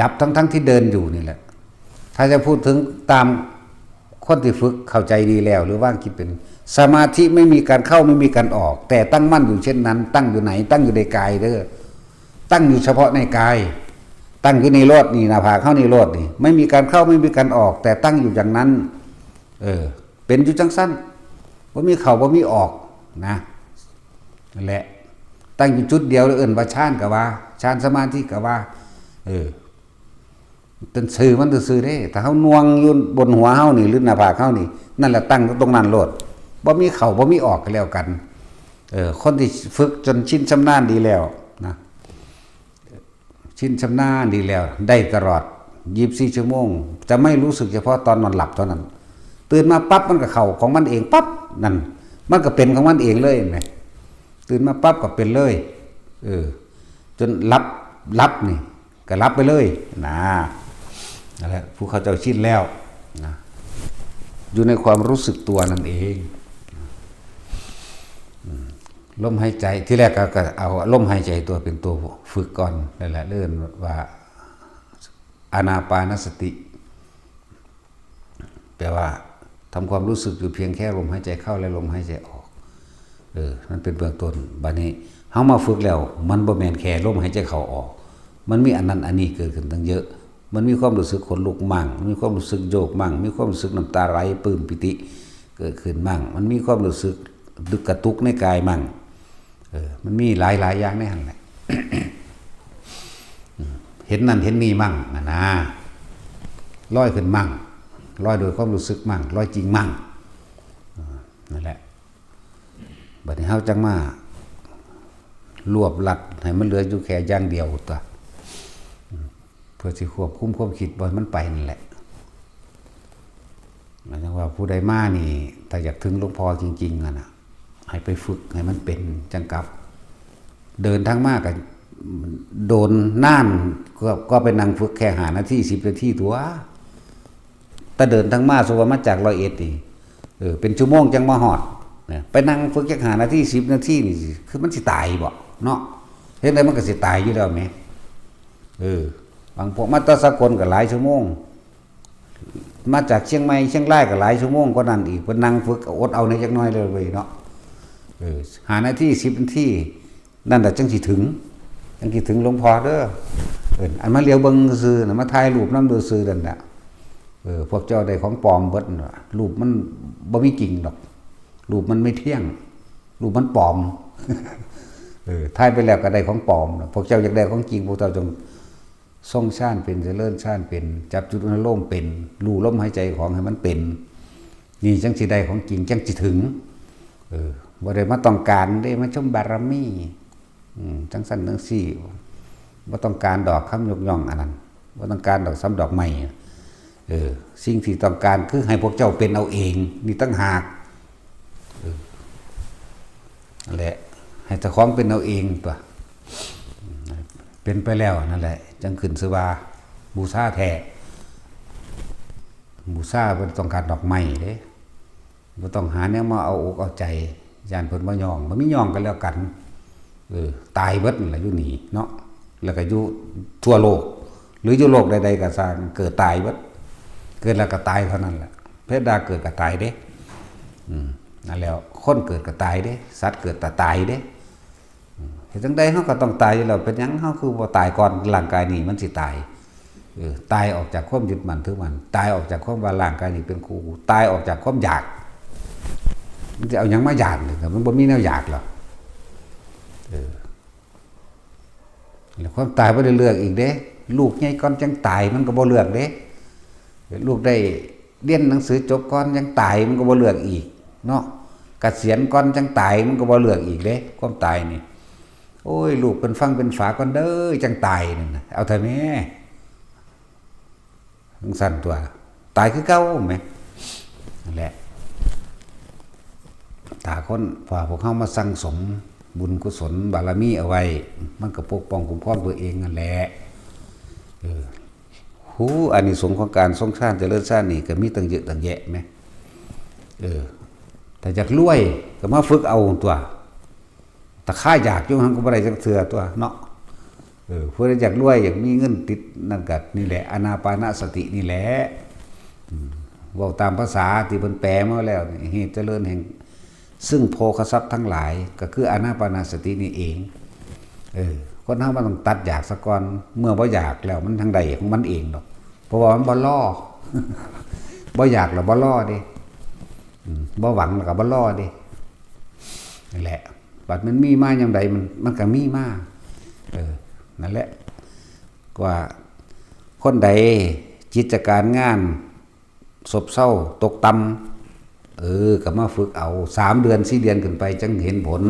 ດັບທັງໆທີ່ເດີນຢູ່ນີ້ແຫຼະ. ຖ້າຈະພູດເຖິງຕາມຄົນທີ່ຝຶກເຂົ້າໃຈດີແລ້ວ ຫຼື ວາງຈິດເປັນ ສະມາທິໄມ່ມີການເຂົ້າໄມ່ມີການອອກ ແຕ່ຕັ້ງໝັ້ນຢູ່ເຊັ່ນນັ້ນ ຕັ້ງຢູ່ໃນ ຕັ້ງຢູ່ໃນກາຍເດີ ຕັ້ງຢູ່ສະເພາະໃນກາຍ ຕັ້ງຢູ່ໃນໂລດນີ້ ໜ້າຜາກເຮົານີ້ໂລດນີ້ ໄມ່ມີການເຂົ້າໄມ່ມີການອອກ ແຕ່ຕັ້ງຢູ່ຢ່າງນັ້ນ ເອີ ເປັນຢູ່ຈັ່ງຊັ້ນ ບໍ່ມີເຂົ້າບໍ່ມີອອກນະ ແລະ ຕັ້ງຢູ່ຈຸດດຽວ ເອີ້ນວ່າຊານກໍວ່າ ຊານສະມາທິກໍວ່າ ເອີ ເປັນຊື່ມັນຊື່ໆເດ້. ຖ້າເຮົາໜ່ວງຢູ່ບົນຫົວເຮົານີ້ ຫຼື ໜ້າຜາກເຮົານີ້ ນັ້ນແຫຼະຕັ້ງຢູ່ຕົງນັ້ນໂລດ ບໍ່ມີເຂົ້າບໍ່ມີອອກກໍແລ້ວກັນ. ເອີ ຄົນທີ່ຝຶກຈົນຊິນຊຳນານດີແລ້ວນະ ຊິນຊຳນານດີແລ້ວ ໄດ້ຕະຫຼອດ ຊາວສີ່ຊົ່ວໂມງ ຈະໄມ່ຮູ້ສຶກສະເພາະຕອນນອນຫຼັບເທົ່ານັ້ນ. ຕື່ນມາປັບມັນກໍເຂົ້າຂອງມັນເອງປັບ ນັ້ນ ມັນກໍເປັນຂອງມັນເອງເລີຍ ເຫັນໄໝ? ຕື່ນມາປັບກໍເປັນເລີຍ ເອີ ຈົນຫຼັບ ຫຼັບນີ້ກໍຫຼັບໄປເລີຍນະ. ນັ້ນແຫຼະ ຜູ້ເຂົາເຈົ້າຊິນແລ້ວນະ ຢູ່ໃນຄວາມຮູ້ສຶກຕົວນັ້ນເອງ. ອືມ ລົມຫາຍໃຈ ທີແລກກໍ ກໍເອົາລົມຫາຍໃຈຕົວເປັນຕົວຝຶກກ່ອນ ນັ້ນແຫຼະ ເອີ້ນວ່າອານາປານະສະຕິ ແປວ່າ ທຳຄວາມຮູ້ສຶກຢູ່ພຽງແຄ່ລົມຫາຍໃຈເຂົ້າ ແລະ ລົມຫາຍໃຈອອກ. ເອີ ມັນເປັນເບື້ອງຕົ້ນ. ບາດນີ້ເຮົາມາຝຶກແລ້ວ ມັນບໍ່ແມ່ນແຄ່ລົມຫາຍໃຈເຂົ້າອອກ, ມັນມີອັນນັ້ນອັນນີ້ເກີດຂຶ້ນຕັ້ງເຍອະ. ມັນມີຄວາມຮູ້ສຶກຂົນລຸກໝັ່ງ, ມັນມີຄວາມຮູ້ສຶກໂຍກໝັ່ງ, ມີຄວາມຮູ້ສຶກນ້ຳຕາໄຫຼປຶ້ມປີຕິເກີດຂຶ້ນໝັ່ງ, ມັນມີຄວາມຮູ້ສຶກກະຕຸກໃນກາຍໝັ່ງ. ເອີ ມັນມີຫຼາຍໆຢ່າງໃນຫັ້ນແຫຼະ. ເຫັນນັ້ນເຫັນນີ້ໝັ່ງຫັ້ນນາ, ລອຍຂຶ້ນໝັ່ງ, ລອຍໂດຍຄວາມຮູ້ສຶກໝັ່ງ, ລອຍຈິງໝັ່ງ. ເອີ ນັ້ນແຫຼະ. ບັດນີ້ເຮົາຈັ່ງມາລວບລັດໃຫ້ມັນເຫຼືອຢູ່ແຄ່ຢ່າງດຽວຕົວະ, ເພື່ອຊິຄວບຄຸມຄວາມຄິດບໍ່ໃຫ້ມັນໄປນັ້ນແຫຼະ. ໝາຍເຖິງວ່າຜູ້ໃດມານີ້ ຖ້າຢາກເຖິງຫຼວງພໍ່ຈິງໆຫັ້ນນະ, ໃຫ້ໄປຝຶກໃຫ້ມັນເປັນ ຈັ່ງກັບ. ເດີນທາງມາກໍໂດນນານ ກໍ ກໍໄປນັ່ງຝຶກແຄ່ຫ້ານາທີ ສິບນາທີຕົວະ. ແຕ່ເດີນທາງມາ ສົມມຸດວ່າມາຈາກຮ້ອຍເອັດນີ້ ເອີ ເປັນຊົ່ວໂມງຈັ່ງມາຮອດນະ, ໄປນັ່ງຝຶກຈັກຫ້ານາທີ ສິບນາທີນີ້ ຄືມັນຊິຕາຍບໍເນາະ? ເຮັດໃດມັນກໍຊິຕາຍຢູ່ແລ້ວແໝ. ເອີ ບາງພວກມາແຕ່ສາກົນກໍຫຼາຍຊົ່ວໂມງ, ມາຈາກຊຽງໃໝ່ ຊຽງລາຍກໍຫຼາຍຊົ່ວໂມງກວ່ານັ້ນອີກ, ເພິ່ນນັ່ງຝຶກ ກໍອົດເອົາແດ່ຈັກໜ້ອຍເລີຍເວີຍເນາະ. ເອີ ຫ້ານາທີ ສິບນາທີ ນັ້ນລະຈັ່ງຊິເຖິງ, ຈັ່ງຊິເຖິງຫຼວງພໍ່ເດີ. ເອີ ອັນມາຫຼຽວເບິ່ງຊື່ໆນະ, ມາຖ່າຍຮູບນຳຊື່ໆນັ້ນນະ. ເອີ ພວກເຈົ້າໄດ້ຂອງປອມເບິດນະ, ຮູບມັນບໍ່ມີຈິງດອກ, ຮູບມັນໄມ່ທ່ຽງ, ຮູບມັນປອມ. ເອີ ຖ່າຍໄປແລ້ວກໍໄດ້ຂອງປອມນະ. ພວກເຈົ້າຢາກໄດ້ຂອງຈິງ ພວກເຈົ້າຈົ່ງ ຊົງຊານເປັນ, ຈະເລີນຊານເປັນ, ຈັບຈຸດອະນຸໂລມເປັນ, ຮູ້ລົມຫາຍໃຈຂອງໃຫ້ມັນເປັນ, ນີ້ຈັ່ງຊິໄດ້ຂອງຈິງ, ຈັ່ງຊິເຖິງ. ເອີ ບໍ່ໄດ້ມາຕ້ອງການເດ້, ມາຊົມບາລະມີ, ອືມ ຈັ່ງຊັ້ນຈັ່ງຊີ້, ບໍ່ຕ້ອງການດອກຄຳຍົກຍ້ອງອັນນັ້ນ, ບໍ່ຕ້ອງການດອກສຳດອກໄມ້. ເອີ ສິ່ງທີ່ຕ້ອງການຄືໃຫ້ພວກເຈົ້າເປັນເອົາເອງນີ້ຕ່າງຫາກ. ເອີ ນັ້ນແຫຼະ, ໃຫ້ເຈົ້າຂອງເປັນເອົາເອງຕົວະ. ເປັນໄປແລ້ວນັ້ນແຫຼະ ຈັ່ງຂຶ້ນຊື່ວ່າບູຊາແທ້. ບູຊາບໍ່ຕ້ອງການດອກໄມ້ເດ້, ບໍ່ຕ້ອງຫາແນວມາເອົາອົກເອົາໃຈ, ຢ້ານເພິ່ນບໍ່ຍ້ອງ, ບໍ່ມີຍ້ອງກັນແລ້ວກັນ. ເອີ ຕາຍເບິດນັ້ນລະຢູ່ນີ້ເນາະ, ແລ້ວກໍຢູ່ທົ່ວໂລກ ຫຼື ຢູ່ໂລກໃດໆກໍຊ່າງ, ເກີດຕາຍເບິດ, ເກີດແລ້ວກໍຕາຍເທົ່ານັ້ນແຫຼະ. ເພດດາເກີດກໍຕາຍເດ້. ອືມ ນັ້ນແຫຼະ, ຄົນເກີດກໍຕາຍເດ້, ສັດເກີດກໍຕາຍເດ້. ອືມ ເຮັດຈັ່ງໃດເຮົາກໍຕ້ອງຕາຍຢູ່ແລ້ວ, ເປັນຫຍັງເຮົາຄືບໍ່ຕາຍກ່ອນຮ່າງກາຍນີ້ມັນຊິຕາຍ? ເອີ ຕາຍອອກຈາກຄວາມຍຶດໝັ້ນຖືໝັ້ນ, ຕາຍອອກຈາກຄວາມວ່າຮ່າງກາຍນີ້ເປັນຄູ, ຕາຍອອກຈາກຄວາມຢາກ. ມັນຊິເອົາຫຍັງມາຢາກນີ້? ມັນບໍ່ມີແນວຢາກແລ້ວ. ເອີ ແລ້ວຄວາມຕາຍບໍ່ໄດ້ເລືອກອີກເດ້, ລູກໃຫຍ່ກ່ອນຈັ່ງຕາຍ ມັນກໍບໍ່ເລືອກເດ້. ລູກໄດ້ຮຽນໜັງສືຈົບກ່ອນຈັ່ງຕາຍ ມັນກໍບໍ່ເລືອກອີກເນາະ, ກະສຽນກ່ອນຈັ່ງຕາຍ ມັນກໍບໍ່ເລືອກອີກເດ້ ຄວາມຕາຍນີ້. ໂອ້ຍ ລູກເພິ່ນຟັງເປັນຝາກ່ອນເດີ ຈັ່ງຕາຍນັ້ນນະ, ເອົາເຖາະແມ້. ຈັ່ງຊັ້ນຕົວະ, ຕາຍຄືເກົ່າແໝ. ນັ້ນແຫຼະ, ຖ້າຄົນ ຖ້າພວກເຮົາມາສັ່ງສົມບຸນກຸສົນບາລະມີເອົາໄວ້, ມັນກໍປົກປ້ອງຄຸ້ມຄອງຕົວເອງນັ້ນແຫຼະ. ເອີ ຫູ ອານິສົງຂອງການຊົງຊານຈະເລີນຊານນີ້ກໍມີຕັ້ງເຍອະຕັ້ງແຍະແໝ. ເອີ ຖ້າຢາກລວຍກໍມາຝຶກເອົາຕົວະ. ຖ້າຄາຢາກຢູ່ຫັ້ນກໍບໍ່ໄດ້ຈັກເທື່ອຕົວະເນາະ. ເອີ ຜູ້ໃດຢາກລວຍ ຢາກມີເງິນຕິດນັ້ນກໍນີ້ແຫຼະ ອານາປານະສະຕິນີ້ແຫຼະ. ອືມ ເວົ້າຕາມພາສາທີ່ເພິ່ນແປມາແລ້ວນີ້ ເຫດຈະເລີນແຫ່ງ ຊຶ່ງໂພຄະຊັບທັງຫຼາຍ ກໍຄືອານາປານະສະຕິນີ້ເອງ. ເອີ ຄົນເຮົາມັນຕ້ອງຕັດຢາກສາກ່ອນ, ເມື່ອບໍ່ຢາກແລ້ວມັນຈັ່ງໄດ້ຂອງມັນເອງດອກ, ເພາະວ່າມັນບໍ່ລໍ, ບໍ່ຢາກແລ້ວບໍ່ລໍເດ້. ອືມ ບໍ່ຫວັງແລ້ວກໍບໍ່ລໍເດ້. ນັ້ນແຫຼະ, ບັດມັນມີມາຍາມໃດ ມັນ ມັນກໍມີມາ. ເອີ ນັ້ນແຫຼະ, ວ່າຄົນໃດຈິດຈະການງານ ຊົບເຊົາຕົກຕ່ຳ, ເອີ ກໍມາຝຶກເອົາ ສາມເດືອນ ສີ່ເດືອນຂຶ້ນໄປ ຈັ່ງເຫັນຜົນ.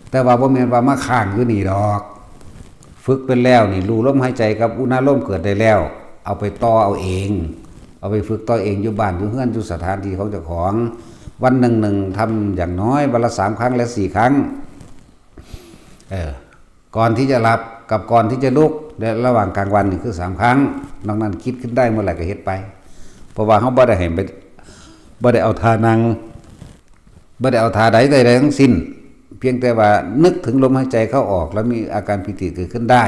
ແຕ່ວ່າບໍ່ແມ່ນວ່າມາຄ້າງຢູ່ນີ້ດອກ, ຝຶກເປັນແລ້ວນີ້ ຮູ້ລົມຫາຍໃຈກັບອຸນາລົມເກີດໄດ້ແລ້ວ ເອົາໄປຕໍ່ເອົາເອງ, ເອົາໄປຝຶກຕໍ່ເອງຢູ່ບ້ານຢູ່ເຮືອນ ຢູ່ສະຖານທີ່ຂອງເຈົ້າຂອງ. ວັນໜຶ່ງໜຶ່ງ ທຳຢ່າງໜ້ອຍວັນລະສາມຄັ້ງ ແລະ ສີ່ຄັ້ງ. ເອີ ກ່ອນທີ່ຈະຫຼັບກັບກ່ອນທີ່ຈະລຸກ ແລະ ລະຫວ່າງກາງວັນນີ້ຄືສາມຄັ້ງ. ນອກນັ້ນຄິດຂຶ້ນໄດ້ເມື່ອໃດກໍເຮັດໄປ, ເພາະວ່າເຮົາບໍ່ໄດ້ໃຫ້ ບໍ່ໄດ້ເອົາທ່ານັ່ງ, ບໍ່ໄດ້ເອົາທ່າໃດໃດທັງສິ້ນ, ພຽງແຕ່ວ່ານຶກເຖິງລົມຫາຍໃຈເຂົ້າອອກ ແລ້ວມີອາການປີຕິເກີດຂຶ້ນໄດ້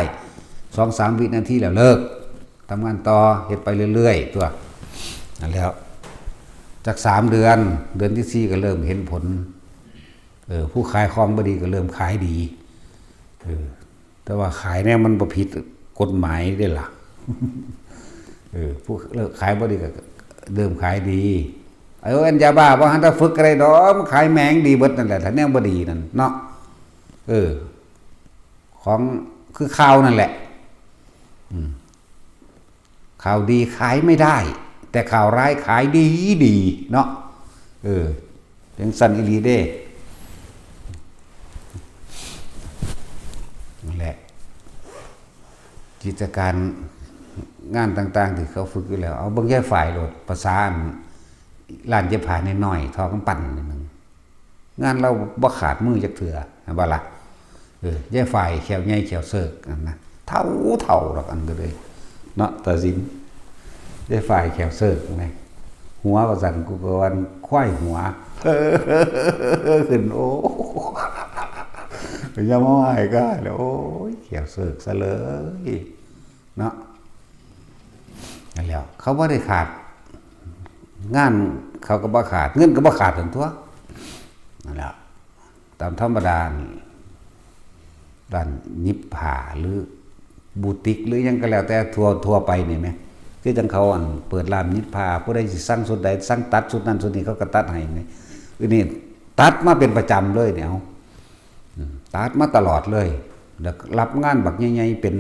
ສອງສາມວິນາທີແລ້ວເລີກ. ທຳງານຕໍ່ ເຮັດໄປເລື້ອຍໆ ຕົວະ. ນັ້ນແຫຼະ, ຈັກສາມເດືອນ ເດືອນທີສີ່ກໍເລີ່ມເຫັນຜົນ. ເອີ ຜູ້ຂາຍຂອງບໍ່ດີກໍເລີ່ມຂາຍດີ. ເອີ ແຕ່ວ່າຂາຍແນວມັນບໍ່ຜິດກົດໝາຍເດ້ລະ. ເອີ ຜູ້ຂາຍບໍ່ດີກໍເລີ່ມຂາຍດີ. ເອີ ອັນຢາບ້າບໍ່ທັນໄດ້ຝຶກກໍໄດ້ດອກ ມັນຂາຍແມ່ງດີເບິດນັ້ນແຫຼະ ຖ້າແນວບໍ່ດີນັ້ນເນາະ. ເອີ ຂອງຄືຂ່າວນັ້ນແຫຼະ. ອືມ ຂ່າວດີຂາຍໄມ່ໄດ້ ແຕ່ຂ່າວຮ້າຍຂາຍດີດີເນາະ. ເອີ ຈັ່ງຊັ້ນອີ່ຫຼີເດ້. ນັ້ນແຫຼະ ກິດຈະການງານຕ່າງໆທີ່ເຂົາຝຶກຢູ່ແລ້ວ ເອົາເບິ່ງຍາຍຝ້າຍໂລດ ພາສາອັນ ຮ້ານເຢັບຜ້ານ້ອຍໆ ທໍ່ກຳປັ່ນໜຶ່ງ ງານລາວບໍ່ຂາດມືຈັກເທື່ອ ແມ່ນບໍ່ລະ? ເອີ ຍາຍຝ້າຍແຂ້ວໃຫຍ່ແຂ້ວເສີກນັ້ນນະ ເຖົ້າ ເຖົ້າດອກອັນກໍເລີຍເນາະ ຕາຊິນ. ຍາຍຝ້າຍແຂ້ວເສີກແມ ຫົວວ່າຊັ້ນ ກູກໍວ່າຄວາຍຫົວ ຂຶ້ນ ໂອ້ ຍາມເຮົາອ້າຍກໍ ໂອ້ຍ ແຂ້ວເສີກຊະເລີຍ ເນາະ. ນັ້ນແຫຼະ ເຂົາບໍ່ໄດ້ຂາດ ງານເຂົາກໍບໍ່ຂາດ ເງິນກໍບໍ່ຂາດຫັ້ນຕົວະ. ນັ້ນແຫຼະ ຕາມທຳມະດາ ຮ້ານຫຍິບຜ້າ ຫຼື ບູຕິກ ຫຼື ຫຍັງກໍແລ້ວແຕ່ ທົ່ວ ທົ່ວໄປນີ້ແໝ ຄືຈັ່ງເຂົາ ອັນ ເປີດຮ້ານຫຍິບຜ້າ ຜູ້ໃດຊິສັ່ງຊຸດໃດ ສັ່ງຕັດຊຸດນັ້ນຊຸດນີ້ ເຂົາກໍຕັດໃຫ້ນີ້ ອັນນີ້ຕັດມາເປັນປະຈຳເລີຍນີ້ ເອົາ ອືມ ຕັດມາຕະຫຼອດເລີຍ ແລ້ວກໍຮັບງານບັກໃຫຍ່ໆ ເປັນ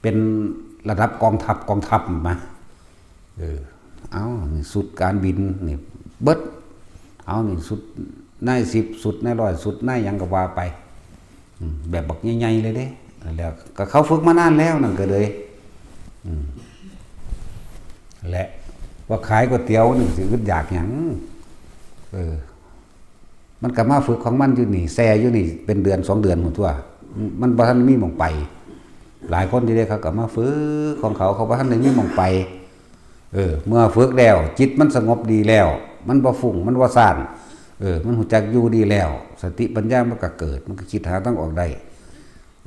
ເປັນລະດັບກອງທັບ ກອງທັບມາ ເອີ ເອົາ ນີ້ຊຸດການບິນນີ້ເບິດ ເອົາ ນີ້ຊຸດນາຍສິບ ຊຸດນາຍຮ້ອຍ ຊຸດນາຍຫຍັງກໍວ່າໄປ ອືມ ແບບບັກໃຫຍ່ໆ ເລີຍເດ້. ແລ້ວກໍເຂົາຝຶກມານານແລ້ວ ນັ້ນກໍເລີຍ ອືມ ແລະ ວ່າຂາຍກ໋ວຍຕຽວນີ້ຊິອຶດຢາກຫຍັງ ເອີ ມັນກໍມາຝຶກຂອງມັນຢູ່ນີ້ ແຊ່ຢູ່ນີ້ເປັນເດືອນສອງເດືອນພຸ້ນຕົວະ ມັນບໍ່ທັນມີໝ່ອງໄປ. ຫຼາຍຄົນຢູ່ເດ້ ເຂົາກໍມາຝຶກຂອງເຂົາ ເຂົາບໍ່ທັນໄດ້ມີໝ່ອງໄປ. ເອີ ເມື່ອຝຶກແລ້ວ ຈິດມັນສະຫງົບດີແລ້ວ ມັນບໍ່ຟຸ້ງ ມັນບໍ່ສ້ານ ເອີ ມັນຮູ້ຈັກຢູ່ດີແລ້ວ ສະຕິປັນຍາມັນກໍເກີດ ມັນກໍຄິດຫາທາງອອກໄດ້.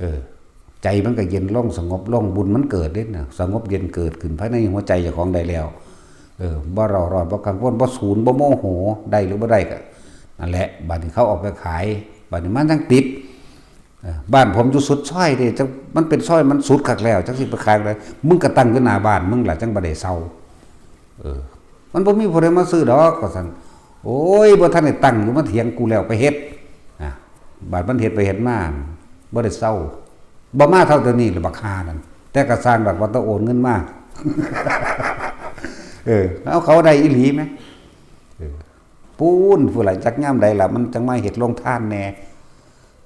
ເອີ ໃຈມັນກໍເຢັນລົງ ສະຫງົບລົງ ບຸນມັນເກີດເດ້ນະ ສະຫງົບເຢັນເກີດຂຶ້ນພາຍໃນຫົວໃຈເຈົ້າຂອງໄດ້ແລ້ວ. ເອີ ບໍ່ເຣົາຮ້ອນ ບໍ່ກັງວົນ ບໍ່ສູນ ບໍ່ໂມໂຫ ໄດ້ຫຼືບໍ່ໄດ້ກໍນັ້ນແຫຼະ. ບາດນີ້ເຂົາເອົາໄປຂາຍ ບາດນີ້ມັນຍັງຕິດ ເອີ ບ້ານຜົມຢູ່ສຸດຊອຍເດ້ ຈັກ ມັນເປັນຊອຍ ມັນສຸດຄັກແລ້ວ ຈັກຊິໄປຂາຍໃດ ມຶງກໍຕັ້ງຢູ່ໜ້າບ້ານມຶງລະ ຈັ່ງບໍ່ໄດ້ເຊົ່າ. ເອີ ມັນບໍ່ມີຜູ້ໃດມາຊື້ດອກ ວ່າຊັ້ນ. ໂອ້ຍ ບໍ່ທັນໄດ້ຕັ້ງຢູ່ ມາຖຽງກູແລ້ວ ໄປເຮັດ ນະ ບາດມັນເຮັດໄປເຮັດມາ ບໍ່ໄດ້ເຊົາ ບໍ່ມາເທົ່າດຽວນີ້ລະ ບັກຫ່ານັ້ນ. ແຕ່ກະຊ່າງດອກ ວ່າແຕ່ໂອນເງິນມາ ເອີ ເອົາ ເຂົາໄດ້ອີ່ຫຼີແມ. ເອີ ປູນ ຜູ້ຫຼາຍ ຈັກຍາມໃດລະ ມັນຈັ່ງມາເຮັດໂຮງທານແດ່.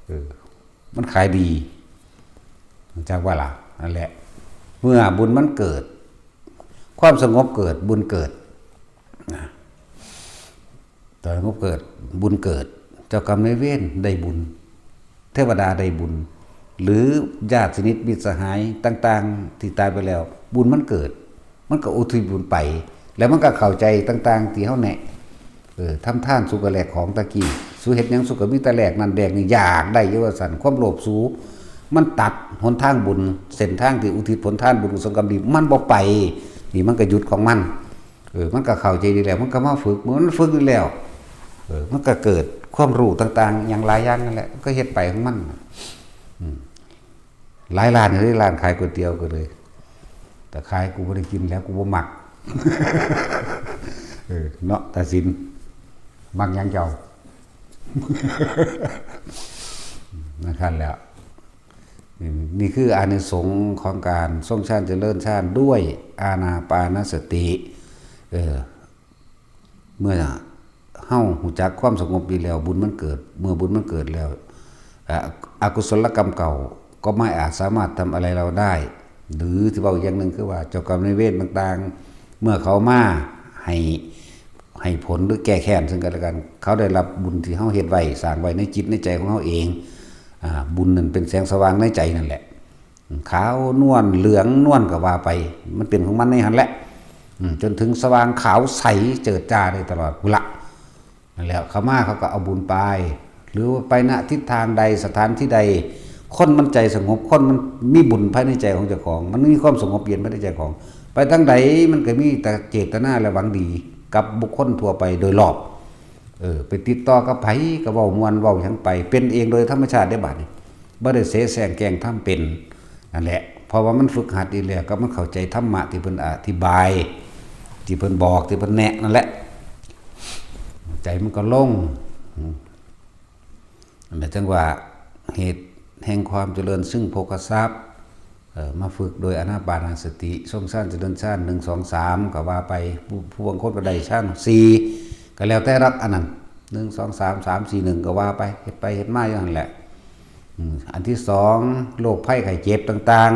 ເອີ ມັນຂາຍດີ ຮູ້ຈັກບໍ່ລະ? ນັ້ນແຫຼະ ເມື່ອບຸນມັນເກີດ ຄວາມສະຫງົບເກີດ ບຸນເກີດນະ. ຕອນສະຫງົບເກີດ ບຸນເກີດ ເຈົ້າກຳນາຍເວນໄດ້ບຸນ ເທວະດາໄດ້ບຸນ ຫຼື ຍາດສະໜິດມິດສະຫາຍຕ່າງໆທີ່ຕາຍໄປແລ້ວ ບຸນມັນເກີດ ມັນກໍອຸທິດບຸນໄປ ແລ້ວມັນກໍເຂົ້າໃຈຕ່າງໆທີ່ເຮົາແນະ. ເອີ ທຳທານ ສູກໍແລກຂອງຕະກີ້ ສູເຮັດຫຍັງ ສູກໍມີແຕ່ແລກນັ້ນແລກນີ້ ຢາກໄດ້ຢູ່ວ່າຊັ້ນ. ຄວາມໂລບສູມັນຕັດຫົນທາງບຸນ ເສັ້ນທາງທີ່ອຸທິດຜົນທານບຸນກຸສົນກຳດີ ມັນບໍ່ໄປ ນີ້ມັນກໍຢຸດຂອງມັນ. ເອີ ມັນກໍເຂົ້າໃຈດີແລ້ວ ມັນກໍມາຝຶກ ເມື່ອມັນຝຶກດີແລ້ວ ເອີ ມັນກໍເກີດຄວາມຮູ້ຕ່າງໆຫຍັງຫຼາຍຢ່າງນັ້ນແຫຼະ ມັນກໍເຮັດໄປຂອງມັນ. ອືມ ຫຼາຍຮ້ານເລີຍ ຮ້ານຂາຍກ໋ວຍຕຽວກໍເລີຍ ແຕ່ຂາຍ ກູບໍ່ໄດ້ກິນແລ້ວ ກູບໍ່ມັກ. ເອີ ເນາະ ຕາສິນ ມັກຫຍັງເຈົ້າ? ນັ້ນຄັນແຫຼະ ນີ້ ນີ້ຄືອານິສົງຂອງການຊົງຊານຈະເລີນຊານດ້ວຍອານາປານະສະຕິ. ເອີ ເມື່ອເຮົາຮູ້ຈັກຄວາມສະຫງົບດີແລ້ວ ບຸນມັນເກີດ ເມື່ອບຸນມັນເກີດແລ້ວ ອາ ອະກຸສົນລະກຳເກົ່າກໍໄມ່ອາດສາມາດທຳອາໄລເຮົາໄດ້ ຫຼື ທີ່ເວົ້າອີກຢ່າງໜຶ່ງຄືວ່າ ເຈົ້າກຳນາຍເວນຕ່າງໆ ເມື່ອເຂົາມາໃຫ້ ໃຫ້ຜົນ ຫຼື ແກ້ແຄ້ນເຊິ່ງກັນແລະກັນ ເຂົາໄດ້ຮັບບຸນທີ່ເຮົາເຮັດໄວ້ ສ້າງໄວ້ໃນຈິດໃນໃຈຂອງເຮົາເອງ. ອາ ບຸນນັ້ນເປັນແສງສະຫວ່າງໃນໃຈນັ້ນແຫຼະ ຂາວນວນ ເຫຼືອງນວນກໍວ່າໄປ ມັນເປັນຂອງມັນໃນຫັ້ນແຫຼະ ອືມ ຈົນເຖິງສະຫວ່າງຂາວໃສເຈີດຈ້າໄດ້ຕະຫຼອດພຸ້ນລະ. ນັ້ນແຫຼະ ເຂົາມາເຂົາກໍເອົາບຸນໄປ ຫຼືວ່າໄປນະທິດທາງໃດ ສະຖານທີ່ໃດ ຄົນມັນໃຈສະຫງົບ ຄົນມັນມີບຸນພາຍໃນໃຈຂອງເຈົ້າຂອງ ມັນມີຄວາມສະຫງົບເຢັນພາຍໃນໃຈຂອງ ໄປທາງໃດມັນກໍມີແຕ່ເຈດຕະນາ ແລະ ຫວັງດີ ກັບບຸກຄົນທົ່ວໄປໂດຍລອບ. ເອີ ໄປຕິດຕໍ່ກັບໃຜກໍເວົ້າມ່ວນເວົ້າຫຍັງໄປ ເປັນເອງໂດຍທຳມະຊາດເດ້ບາດນີ້ ບໍ່ໄດ້ເສແສງແກງທຳເປັນ. ນັ້ນແຫຼະ ເພາະວ່າມັນຝຶກຫັດອີກແລ້ວ ກໍມັນເຂົ້າໃຈທຳມະທີ່ເພິ່ນອະທິບາຍ ທີ່ເພິ່ນບອກ ທີ່ເພິ່ນແນະນັ້ນແຫຼະ ໃຈມັນກໍລົງ. ອັນນັ້ນຈັ່ງວ່າເຫດແຫ່ງຄວາມຈະເລີນເຊິ່ງໂພຄະຊັບ ເອີ ມາຝຶກໂດຍອານາປານະສະຕິ ຊົງຊານຈະເລີນຊານ ໜຶ່ງ ສອງ ສາມ ກໍວ່າໄປ. ຜູ້ ຜູ້ບາງຄົນກໍໄດ້ຊານສີ່ ກໍແລ້ວແຕ່ລັກ ອັນນັ້ນ ໜຶ່ງ ສອງ ສາມ ສາມ ສີ່ ໜຶ່ງ ກໍວ່າໄປ ເຮັດໄປເຮັດມາຢູ່ຫັ້ນແຫຼະ. ອືມ ອັນທີສອງ ໂລກໄພໄຂ້ເຈັບຕ່າງ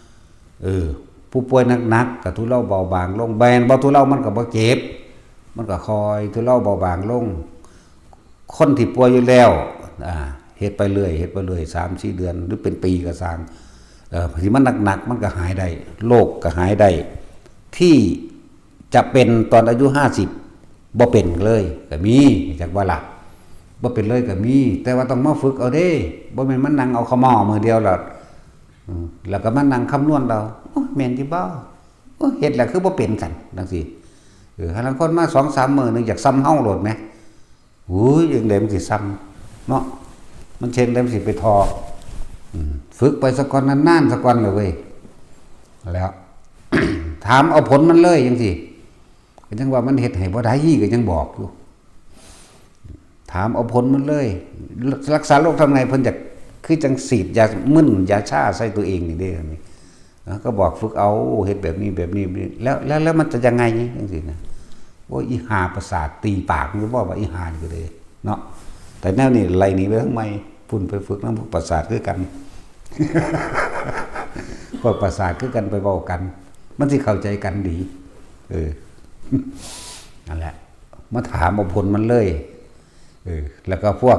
ໆ ເອີ ຜູ້ປ່ວຍໜັກໆ ກໍທຸເລົາເບົາບາງລົງ ແມ່ນບໍ່ທຸເລົາມັນກໍບໍ່ເຈັບ ມັນກໍຄ່ອຍທຸເລົາເບົາບາງລົງ. ຄົນທີ່ປ່ວຍຢູ່ແລ້ວ ອ່າ ເຮັດໄປເລື້ອຍ ເຮັດໄປເລື້ອຍ ສາມສີ່ເດືອນ ຫຼືເປັນປີກໍຊ່າງ ເອີ ທີ່ມັນໜັກໆ ມັນກໍຫາຍໄດ້ ໂລກກໍຫາຍໄດ້ ທີ່ຈະເປັນຕອນອາຍຸຫ້າສິບ ບໍ່ເປັນເລີຍກໍມີ ຈັກວ່າລະ ບໍ່ເປັນເລີຍກໍມີ. ແຕ່ວ່າຕ້ອງມາຝຶກເອົາເດ້ ບໍ່ແມ່ນມານັ່ງເອົາເຂົ້າໝໍ້ມື້ດຽວລະ ອືມ ແລ້ວກໍມານັ່ງຄຳນວນເອົາ ໂອ້ຍ ແມ່ນຕິບໍ່ ໂອ້ຍ ເຮັດແລ້ວຄືບໍ່ເປັນຊັ້ນ ຈັ່ງຊີ້. ເອີ ຫາລາງຄົນມາສອງສາມມື້ໜຶ່ງ ຢາກຊ່ຳເຮົາໂລດແໝ ໂອ້ຍ ຈັ່ງໃດມັນຊິຊ່ຳເນາະ ມັນເຊັ່ນໃດມັນຊິໄປທໍ່. ອືມ ຝຶກໄປສາກ່ອນ ນານໆ ສາກ່ອນລະເວີຍ ແລ້ວ ຖາມເອົາຜົນມັນເລີຍຈັ່ງຊີ້ ກໍຍັງວ່າມັນເຮັດໃຫ້ບໍ່ໄດ້ ກໍຍັງບອກຢູ່ ຖາມເອົາຜົນມັນເລີຍ. ລັກ ລັກສາໂລກທາງໃນ ເພິ່ນຢາກ ຄືຈັ່ງສີດຢາມຶນຢາຊາໃສ່ຕົວເອງນີ້ເດ້ ອັນນີ້ ເອີ ກໍບອກຝຶກເອົາ ເຮັດແບບນີ້ແບບນີ້ ແລ້ວ ແລ້ວ ແລ້ວມັນຈະຍັງໄງ ຈັ່ງຊີ້ນະ. ໂອ້ຍ ອີຫ່າປະສາດ ຕີປາກມັນບໍ່ວ່າ ອີຫ່ານີ້ກໍເດ້ເນາະ ແຕ່ແນວນີ້ໄລ່ໜີໄປທາງໃໝ່ພຸ້ນ ໄປຝຶກນຳພວກປະສາດຄືກັນ ພວກປະສາດຄືກັນ ໄປເວົ້າກັນ ມັນຊິເຂົ້າໃຈກັນດີ. ເອີ ນັ້ນແຫຼະ ມາຖາມເອົາຜົນມັນເລີຍ. ເອີ ແລ້ວກໍພວກ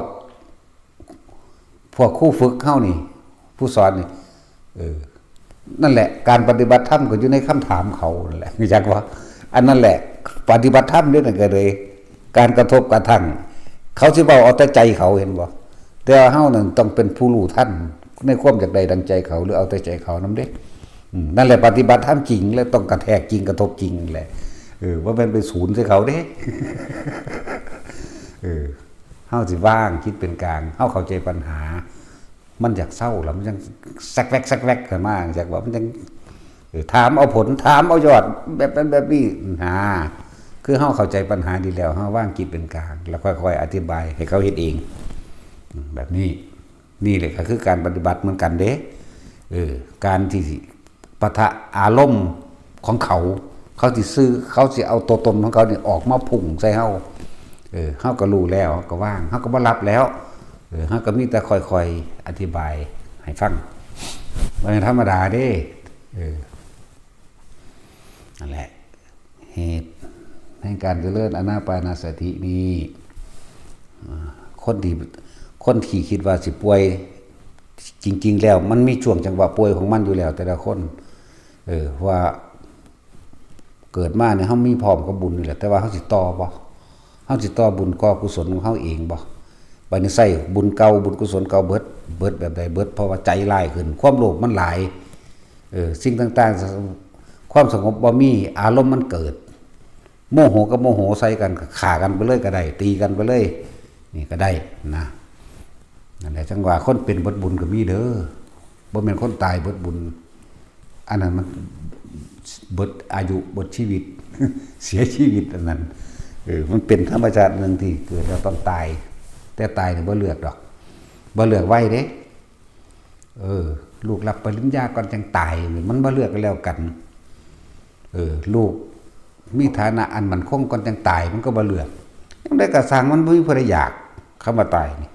ພວກຄູຝຶກເຮົານີ້ ຜູ້ສອນນີ້ ເອີ ນັ້ນແຫຼະ ການປະຕິບັດທຳກໍຢູ່ໃນຄຳຖາມເຂົານັ້ນແຫຼະ ຮູ້ຈັກບໍ່? ອັນນັ້ນແຫຼະ ປະຕິບັດທຳເດ້ ນັ້ນກໍເລີຍ ການກະທົບກະທັ່ງ ເຂົາຊິເວົ້າເອົາແຕ່ໃຈເຂົາ ເຫັນບໍ່? ແຕ່ວ່າເຮົານັ້ນຕ້ອງເປັນຜູ້ຮູ້ທັນໃນຄວາມຢາກໄດ້ດັ່ງໃຈເຂົາ ຫຼືເອົາແຕ່ໃຈເຂົານຳເດ້. ອືມ ນັ້ນແຫຼະ ປະຕິບັດທຳຈິງ ແລະ ຕ້ອງກະແທກຈິງ ກະທົບຈິງແຫຼະ. ເອີ ບໍ່ແມ່ນໄປສູນໃສ່ເຂົາເດ້. ເອີ ເຮົາຊິວາງຈິດເປັນກາງ ເຮົາເຂົ້າໃຈປັນຫາ ມັນຢາກເຊົາລະ ມັນຈັ່ງແຊກແວັກແຊກແວັກຂຶ້ນມາ ຈັ່ງວ່າມັນຈັ່ງ ເອີ ຖາມເອົາຜົນ ຖາມເອົາຍອດ ແບບນັ້ນແບບນີ້ນະ. ຄືເຮົາເຂົ້າໃຈປັນຫາດີແລ້ວ ເຮົາວາງຈິດເປັນກາງ ແລ້ວຄ່ອຍໆອະທິບາຍໃຫ້ເຂົາເຮັດເອງ ແບບນີ້. ນີ້ແຫຼະກໍຄືການປະຕິບັດເໝືອນກັນເດ້. ເອີ ການທີ່ປະທະອາລົມຂອງເຂົາ ເຂົາຊິສື່ ເຂົາຊິເອົາຕົວຕົນຂອງເຂົານີ້ອອກມາພຸ່ງໃສ່ເຮົາ. ເອີ ເຮົາກໍຮູ້ແລ້ວ ເຮົາກໍວາງ ເຮົາກໍບໍ່ຮັບແລ້ວ. ເອີ ເຮົາກໍມີແຕ່ຄ່ອຍໆອະທິບາຍໃຫ້ຟັງ ບໍ່ແມ່ນທຳມະດາເດ້. ເອີ ນັ້ນແຫຼະ ເຫດແຫ່ງການຈະເລີນອານາປານະສະຕິນີ້ ອາ ຄົນທີ່ ຄົນທີ່ຄິດວ່າຊິປ່ວຍ ຈິງໆແລ້ວມັນມີຊ່ວງຈັງຫວະປ່ວຍຂອງມັນຢູ່ແລ້ວ ແຕ່ລະຄົນ. ເອີ ວ່າເກີດມານີ້ເຮົາມີພ້ອມກັບບຸນນີ້ແຫຼະ ແຕ່ວ່າເຮົາຊິຕໍ່ບໍ່? ເຮົາຊິຕໍ່ບຸນກໍ່ກຸສົນຂອງເຮົາເອງບໍ່? ບາດນີ້ໃຊ້ບຸນເກົ່າ ບຸນກຸສົນເກົ່າເບິດ ເບິດແບບໃດ? ເບິດເພາະວ່າໃຈຮ້າຍຂຶ້ນ ຄວາມໂລບມັນຫຼາຍ. ເອີ ສິ່ງຕ່າງໆ ຄວາມສະຫງົບບໍ່ມີ ອາລົມມັນເກີດ ໂມໂຫກັບໂມໂຫໃສ່ກັນ ກໍຂ້າກັນໄປເລີຍກໍໄດ້ ຕີກັນໄປເລີຍ ນີ້ກໍໄດ້ນະ. ນັ້ນແຫຼະ ຈັ່ງວ່າຄົນເປັນເບິດບຸນກໍມີເດີ ບໍ່ແມ່ນຄົນຕາຍເບິດບຸນ ອັນນັ້ນມັນເບິດອາຍຸ ເບິດຊີວິດ ເສຍຊີວິດ ອັນນັ້ນ. ເອີ ມັນເປັນທຳມະຊາດໜຶ່ງທີ່ເກີດແລ້ວຕ້ອງຕາຍ ແຕ່ຕາຍນີ້ບໍ່ເລືອກດອກ ບໍ່ເລືອກໄວເດ້. ເອີ ລູກຮັບປະລິນຍາກ່ອນຈັ່ງຕາຍ ມັນບໍ່ເລືອກກໍແລ້ວກັນ. ເອີ ລູກມີຖານະອັນໝັ້ນຄົງກ່ອນຈັ່ງຕາຍ ມັນກໍບໍ່ເລືອກ. ຈັ່ງໃດກໍຊ່າງ ມັນບໍ່ມີຜູ້ໃດຢາກ ຄຳວ່າຕາຍນີ້.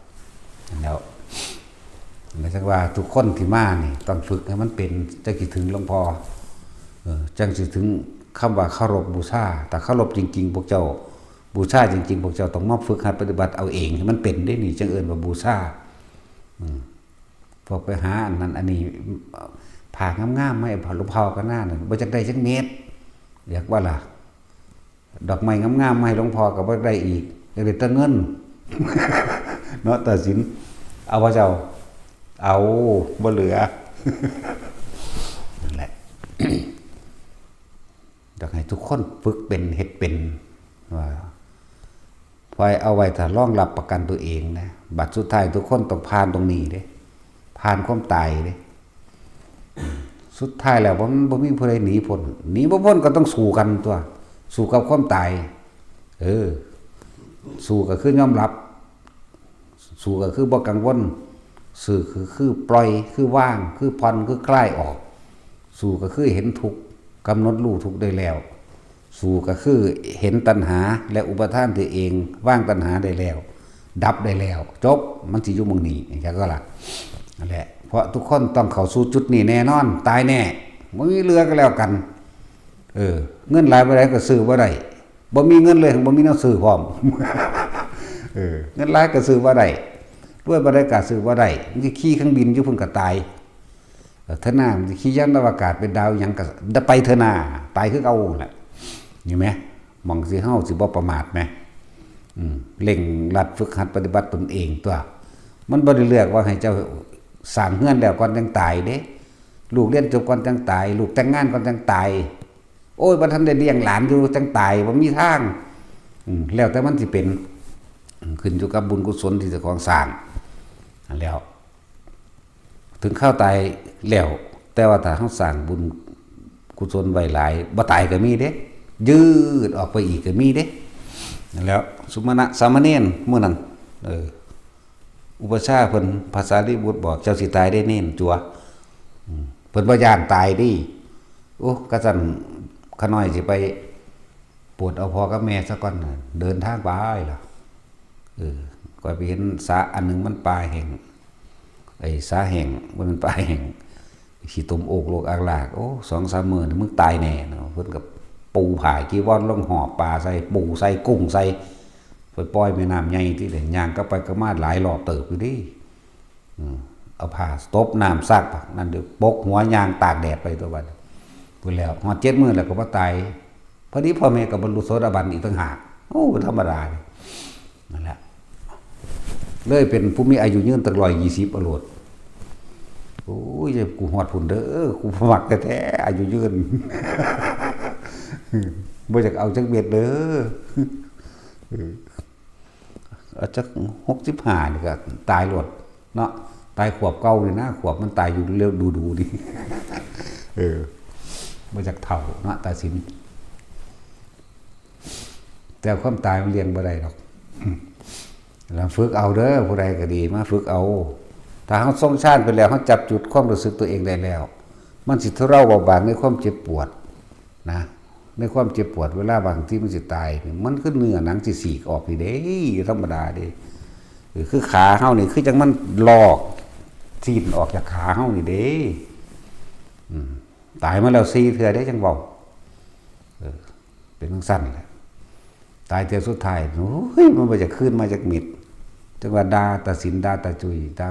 ແລ້ວ ໝາຍເຖິງວ່າທຸກຄົນທີ່ມານີ້ຕ້ອງຝຶກໃຫ້ມັນເປັນ ຈັ່ງຊິເຖິງຫຼວງພໍ່ ເອີ ຈັ່ງຊິເຖິງຄຳວ່າເຄົາລົບບູຊາ. ຖ້າເຄົາລົບຈິງໆ ພວກເຈົ້າ ບູຊາຈິງໆ ພວກເຈົ້າຕ້ອງມາຝຶກຫັດປະຕິບັດເອົາເອງໃຫ້ມັນເປັນເດ້ນີ້ ຈັ່ງເອີ້ນວ່າບູຊາ. ອືມ ພວກໄປຫາອັນນັ້ນອັນນີ້ ຜ້າງາມໆ ມາໃຫ້ຫຼວງພໍ່ກັນໜ້ານັ້ນ ບໍ່ຈັກໄດ້ຈັກເມັດ ຢາກວ່າລະ ດອກໄມ້ງາມໆ ມາໃຫ້ຫຼວງພໍ່ກໍບໍ່ໄດ້ອີກ ຢາກໄດ້ແຕ່ເງິນເນາະ ຕາສິນ ເອົາບໍ່ເຈົ້າ? ເອົາ ບໍ່ເຫຼືອ. ນັ້ນແຫຼະ ຢາກໃຫ້ທຸກຄົນຝຶກເປັນ ເຮັດເປັນ ວ່າ ໄວ້ ເອົາໄວ້ຖ້າລອງຮັບປະກັນຕົວເອງນະ. ບັດສຸດທ້າຍທຸກຄົນຕ້ອງຜ່ານຕົງນີ້ເດ້ ຜ່ານຄວາມຕາຍເດ້. ສຸດທ້າຍແລ້ວ ມັນບໍ່ມີຜູ້ໃດໜີພົ້ນ ໜີບໍ່ພົ້ນກໍຕ້ອງສູ້ກັນຕົວະ ສູ້ກັບຄວາມຕາຍ. ເອີ ສູ້ກໍຄືຍອມຮັບ ສູ້ກໍຄືບໍ່ກັງວົນ ສູ້ກໍຄືປ່ອຍ ຄືວາງ ຄືຜ່ອນ ຄືຄລາຍອອກ ສູ້ກໍຄືເຫັນທຸກ ກຳນົດຮູ້ທຸກໄດ້ແລ້ວ ສູ້ກໍຄືເຫັນຕັນຫາ ແລະ ອຸປາທານຕົວເອງ ວາງຕັນຫາໄດ້ແລ້ວ ດັບໄດ້ແລ້ວ ຈົບ. ມັນຊິຢູ່ໝ່ອງນີ້ ເຫັນຈັກກໍລະ ນັ້ນແຫຼະ. ເພາະທຸກຄົນຕ້ອງເຂົ້າສູ່ຈຸດນີ້ແນ່ນອນ ຕາຍແນ່ ບໍ່ມີເຫຼືອກໍແລ້ວກັນ. ເອີ ເງິນຫຼາຍປານໃດກໍຊື້ບໍ່ໄດ້ ບໍ່ມີເງິນເລີຍ ບໍ່ມີແນວຊື້ພ້ອມ. ເອີ ເງິນຫຼາຍກໍຊື້ບໍ່ໄດ້ ລວຍປານໃດກໍຊື້ບໍ່ໄດ້. ມັນຊິຂີ່ເຄື່ອງບິນຢູ່ພຸ້ນກໍຕາຍ ເອີ ເທື່ອໜ້າມັນຊິຂີ່ຍານອະວະກາດເປັນດາວຫຍັງກໍໄປເທື່ອໜ້າ ຕາຍຄືເກົ່າຫັ້ນແຫຼະ. ເຫັນໄໝ? ໝ່ອງທີ່ເຮົາຊິບໍ່ປະໝາດແໝ ອືມ ເລັ່ງລັດຝຶກຫັດປະຕິບັດຕົນເອງຕົວະ. ມັນບໍ່ໄດ້ເລືອກວ່າໃຫ້ເຈົ້າສ້າງເຮືອນແລ້ວກ່ອນຈັ່ງຕາຍເດ້ ລູກຮຽນຈົບກ່ອນຈັ່ງຕາຍ ລູກແຕ່ງງານກ່ອນຈັ່ງຕາຍ ໂອ້ຍ ບໍ່ທັນໄດ້ລ້ຽງຫຼານຢູ່ຈັ່ງຕາຍ ບໍ່ມີທາງ. ອືມ ແລ້ວແຕ່ມັນຊິເປັນ ອືມ ຂຶ້ນຢູ່ກັບບຸນກຸສົນທີ່ເຈົ້າຂອງສ້າງຫັ້ນແຫຼ້ວ. ເຖິງຄາວຕາຍແລ້ວ ແຕ່ວ່າຖ້າເຮົາສ້າງບຸນກຸສົນໄວ້ຫຼາຍ ບໍ່ຕາຍກໍມີເດ້ ຍືດອອກໄປອີກກໍມີເດ້. ນັ້ນແຫຼ້ວ ສຸມະນະສາມະເນນມື້ນັ້ນ ເອີ ອຸປະຊາເພິ່ນ ພະສາລີບຸດບອກ ເຈົ້າຊິຕາຍເດ້ເນນ ຈົວ. ອືມ ເພິ່ນບໍ່ຢ້ານຕາຍເດ້. ໂອ້ ກະຊັ້ນ ຂ້ານ້ອຍຊິໄປ ປວດເອົາພໍ່ກັບແມ່ຊະກ່ອນ ເດີນທາງໄປລະ. ເອີ ຂ້ອຍໄປເຫັນສະອັນໜຶ່ງ ມັນປ່າແຫ້ງ ໄອ້ສະແຫ້ງ ບໍ່ແມ່ນປ່າແຫ້ງ ຂີ້ຕົມໂອກໂລກອາກລາກ. ໂອ້ ສອງສາມມື້ນີ້ ມຶງຕາຍແນ່ເນາະ. ເພິ່ນກໍປູຜ້າຈີວອນລົງ ຫອບປາໃສ່ ປູໃສ່ ກຸ້ງໃສ່ ໄປປ່ອຍແມ່ນ້ຳໃຫຍ່. ທີ່ໄດ້ຍ່າງກັບໄປກັບມາຫຼາຍລອບເຕີບຢູ່ເດ້. ອືມ ເອົາຜ້າຕົບນ້ຳຊັກ ນັ້ນເດີ ປົກຫົວຍ່າງຕາກແດດໄປຕົວະບັດ. ພຸ້ນແລ້ວ ຮອດເຈັດມື້ແລ້ວກໍບໍ່ຕາຍ ພໍດີພໍ່ແມ່ກໍບັນລຸໂສດາບັນອີກຕ່າງຫາກ. ໂອ້ ບໍ່ທຳມະດາເດ້. ນັ້ນແຫຼະ ເລີຍເປັນຜູ້ມີອາຍຸຍືນຕັ້ງຮ້ອຍຊາວເອົາໂລດ. ໂອ້ຍ ກູຮອດພຸ້ນເດີ ກູບໍ່ມັກແທ້ໆ ອາຍຸຍືນ ບໍ່ຢາກເອົາຈັກເມັດເດີ. ເອີ ອາດຈະຫົກສິບຫ້ານີ້ກໍຕາຍໂລດເນາະ ຕາຍຂວບເກົ່ານີ້ນະ ຂວບມັນຕາຍຢູ່ເລັວດູໆນີ້. ເອີ ບໍ່ຈັກເຖົ້າເນາະ ຕາສິນ. ແຕ່ຄວາມຕາຍມັນລ່ຽງບໍ່ໄດ້ດອກ. ລະຝຶກເອົາເດີ ຜູ້ໃດກໍດີ ມາຝຶກເອົາ. ຖ້າເຮົາຊົງຊານໄປແລ້ວ ເຮົາຈັບຈຸດຄວາມຮູ້ສຶກຕົວເອງໄດ້ແລ້ວ ມັນຊິທຸເລົາເບົາບາງໃນຄວາມເຈັບປວດນະ. ໃນຄວາມເຈັບປວດ ເວລາບາງທີມັນຊິຕາຍນີ້ ມັນຄືເນື້ອໜັງຊິສີກອອກນີ້ເດ້ ທຳມະດາເດ້. ເອີ ຄືຂາເຮົານີ້ ຄືຈັ່ງມັນລອກຊີ້ນອອກຈາກຂາເຮົານີ້ເດ້. ອືມ ຕາຍມາແລ້ວສີ່ເທື່ອເດ້ ຈັ່ງເວົ້າ. ເອີ ເປັນຈັ່ງຊັ້ນແຫຼະ. ຕາຍເທື່ອສຸດທ້າຍ ໂອ້ຍ ມັນບໍ່ຢາກຄືນມາຈັກເມັດ. ຈັ່ງວ່າດ່າຕາສິນ ດ່າຕາຈຸ້ຍ ດ່າ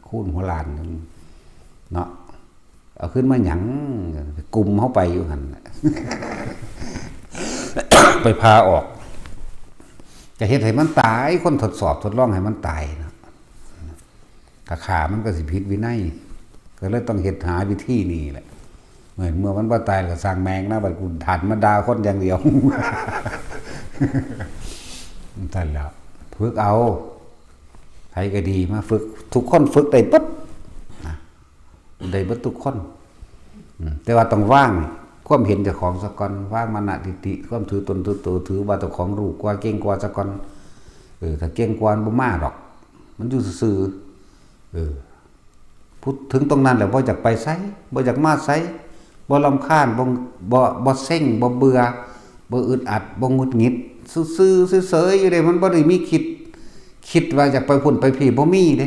ຄູນຫົວລ້ານເນາະ. ເອົາຄືນມາຫຍັງ? ກຸມເຮົາໄປຢູ່ຫັ້ນແຫຼະ ໄປຜ່າອອກ ຈະເຮັດໃຫ້ມັນຕາຍ. ຄົນທົດສອບທົດລອງໃຫ້ມັນຕາຍນະ ຖ້າຂ້າມັນກໍຊິຜິດວິໄນ ກໍເລີຍຕ້ອງເຮັດຫາວິທີນີ້ແຫຼະ. ເມື່ອ ເມື່ອມັນບໍ່ຕາຍກໍຊ່າງແມ່ງນະ ບັດກູຖານມາດ່າຄົນຢ່າງດຽວ. ນັ້ນແຫຼະ ຝຶກເອົາ ໃຜກໍດີ ມາຝຶກ ທຸກຄົນຝຶກໄດ້ເບິດນະ. ໄດ້ເບິດທຸກຄົນ ອືມ ແຕ່ວ່າຕ້ອງວາງຄວາມເຫັນເຈົ້າຂອງສາກ່ອນ ວາງມານະທິດຖິ ຄວາມຖືຕົນຖືໂຕ ຖືວ່າເຈົ້າຂອງຮູ້ກວ່າເກັ່ງກວ່າສາກ່ອນ. ເອີ ຖ້າເກັ່ງກວ່າມັນບໍ່ມາດອກ ມັນຢູ່ຊື່ໆ. ເອີ ພຸດເຖິງຕົງນັ້ນແລ້ວ ບໍ່ຢາກໄປໃສ ບໍ່ຢາກມາໃສ ບໍ່ລຳຄານ ບໍ່ ບໍ່ ບໍ່ເຊັງ ບໍ່ເບື່ອ ບໍ່ອຶດອັດ ບໍ່ຫງຸດຫງິດ ຊື່ໆ ເສີຍໆ ຢູ່ເດ້. ມັນບໍ່ໄດ້ມີຄິດ ຄິດວ່າຢາກໄປພຸ້ນໄປພີ້ ບໍ່ມີເດ້.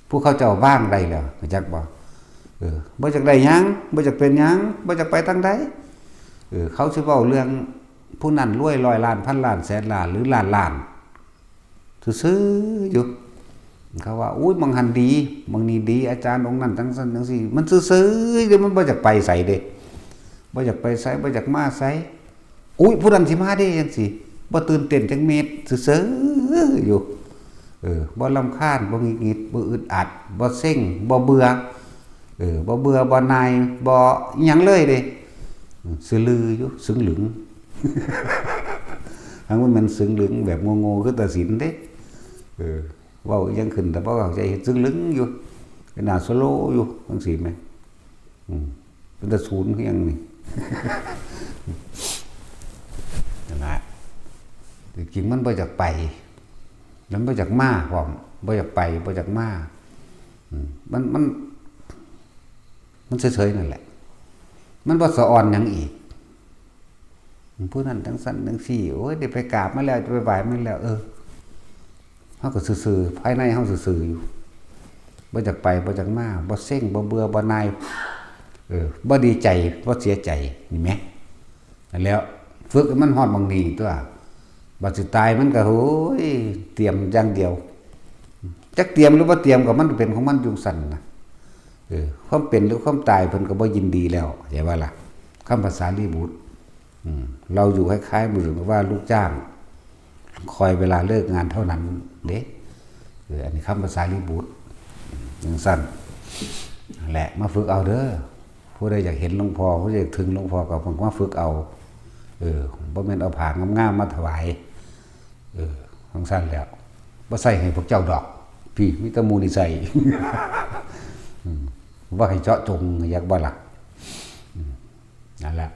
ພວກເຂົາເຈົ້າວາງໄດ້ແລ້ວ ຮູ້ຈັກບໍ່? ເອີ ບໍ່ຢາກໄດ້ຫຍັງ ບໍ່ຢາກເປັນຫຍັງ ບໍ່ຢາກໄປທາງໃດ. ເອີ ເຂົາຊິເວົ້າເລື່ອງຜູ້ນັ້ນລວຍຮ້ອຍລ້ານ ພັນລ້ານ ແສນລ້ານ ຫຼື ລ້ານລ້ານ ຊື່ໆ ຢູ່. ເຂົາວ່າ ໂອ້ຍ ໝ່ອງຫັ້ນດີ ໝ່ອງນີ້ດີ ອາຈານອົງນັ້ນຈັ່ງຊັ້ນຈັ່ງຊີ້ ມັນຊື່ໆ ເດ້ ມັນບໍ່ຢາກໄປໃສເດ້ ບໍ່ຢາກໄປໃສ ບໍ່ຢາກມາໃສ. ອຸ້ຍ ຜູ້ນັ້ນຊິມາເດ້ ຈັ່ງຊີ້ ບໍ່ຕື່ນເຕັ້ນຈັກເມັດ ຊື່ໆ ຢູ່. ເອີ ບໍ່ລຳຄານ ບໍ່ຫງຸດຫງິດ ບໍ່ອຶດອັດ ບໍ່ເຊັງ ບໍ່ເບື່ອ ເອີ ບໍ່ເບື່ອ ບໍ່ໜ່າຍ ບໍ່ອີ່ຫຍັງເລີຍເດ້. ອືມ ຊື່ລືຢູ່ ຊຶງລຶງ. ມັນແມ່ນຊຶ້ງລຶ້ງແບບໂງ່ໆ ຄືຕາສິນເດ້. ເອີ ເວົ້າອີ່ຫຍັງຂຶ້ນ ແຕ່ບໍ່ເຂົ້າໃຈ ຊຶ້ງລຶ້ງຢູ່ ເປັນໜ້າສະໂລຢູ່ ຈັ່ງຊີ້ແໝ່. ອືມ ເປັນຕາສູນຄືຫຍັງນີ້. ນັ້ນລະ ທີ່ຈິງມັນບໍ່ຢາກໄປ ມັນບໍ່ຢາກມາພ້ອມ ບໍ່ຢາກໄປ ບໍ່ຢາກມາ. ອືມ ມັນ ມັນ ມັນເສີຍໆ ນັ້ນແຫຼະ ມັນບໍ່ສະອອນຫຍັງອີກ. ຜູ້ນັ້ນຈັ່ງຊັ້ນຈັ່ງຊີ້ ໂອ້ຍ ໄດ້ໄປກາບມາແລ້ວ ໄດ້ໄປໄຫວ້ມາແລ້ວ ເອີ ເຮົາກໍຊື່ໆ ພາຍໃນເຮົາຊື່ໆ ຢູ່ ບໍ່ຢາກໄປ ບໍ່ຢາກມາ ບໍ່ເຊັງ ບໍ່ເບື່ອ ບໍ່ໜ່າຍ ເອີ ບໍ່ດີໃຈ ບໍ່ເສຍໃຈ ນີ້ແໝ່. ນັ້ນແຫຼະ ຝຶກໃຫ້ມັນຮອດໝ່ອງນີ້ຕົວະ. ບັດຊິຕາຍມັນກໍ ໂອ້ຍ ຕຽມຢ່າງດຽວ. ຈັກຕຽມຫຼືບໍ່ຕຽມກໍມັນເປັນຂອງມັນຢູ່ຊັ້ນນະ. ເອີ ຄວາມເປັນຫຼືຄວາມຕາຍເພິ່ນກໍບໍ່ຍິນດີແລ້ວ ເຫັນບໍ່ລະ? ຄຳພາສາລີບຸດ ອືມ ເຮົາຢູ່ຄ້າຍໆ ໝືອນກັບວ່າລູກຈ້າງ ຄອຍເວລາເລີກງານເທົ່ານັ້ນເດ້. ເອີ ອັນນີ້ຄຳພາສາລີບຸດ ຈັ່ງຊັ້ນແຫຼະ ມາຝຶກເອົາເດີ. ຜູ້ໃດຢາກເຫັນຫຼວງພໍ່ ຜູ້ໃດຢາກເຖິງຫຼວງພໍ່ ກໍມາຝຶກເອົາ. ເອີ ບໍ່ແມ່ນເອົາຜ້າງາມໆ ມາຖວາຍ. ເອີ ຈັ່ງຊັ້ນແຫຼະ ບໍ່ໃສ່ໃຫ້ພວກເຈົ້າດອກ ພີ້ ມີແຕ່ໝູ່ນີ້ໃສ່. ອືມ ບໍ່ໃຫ້ເຈາະຈົງ ຢາກບໍ່ລະ? ອືມ ນັ້ນແຫຼະ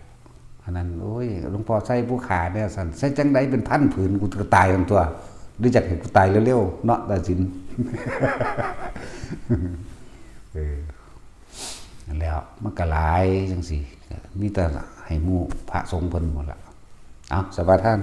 ອັນນັ້ນ ໂອ້ຍ ຫຼວງພໍ່ໃສ່ຜູ້ຂ້າແດ່ຊັ້ນ ໃສ່ຈັ່ງໃດເປັນພັນຜືນ ກູກໍຕາຍຫັ້ນຕົວະ ຫຼືຢາກໃຫ້ກູຕາຍເລັວໆ ເນາະ ຕາສິນ. ເອີ ນັ້ນແຫຼະ ມັນກໍຫຼາຍຈັ່ງຊີ້ ມີແຕ່ໃຫ້ໝູ່ພະສົງເພິ່ນໝົດລະ. ເອົາ ສະບາຍທານ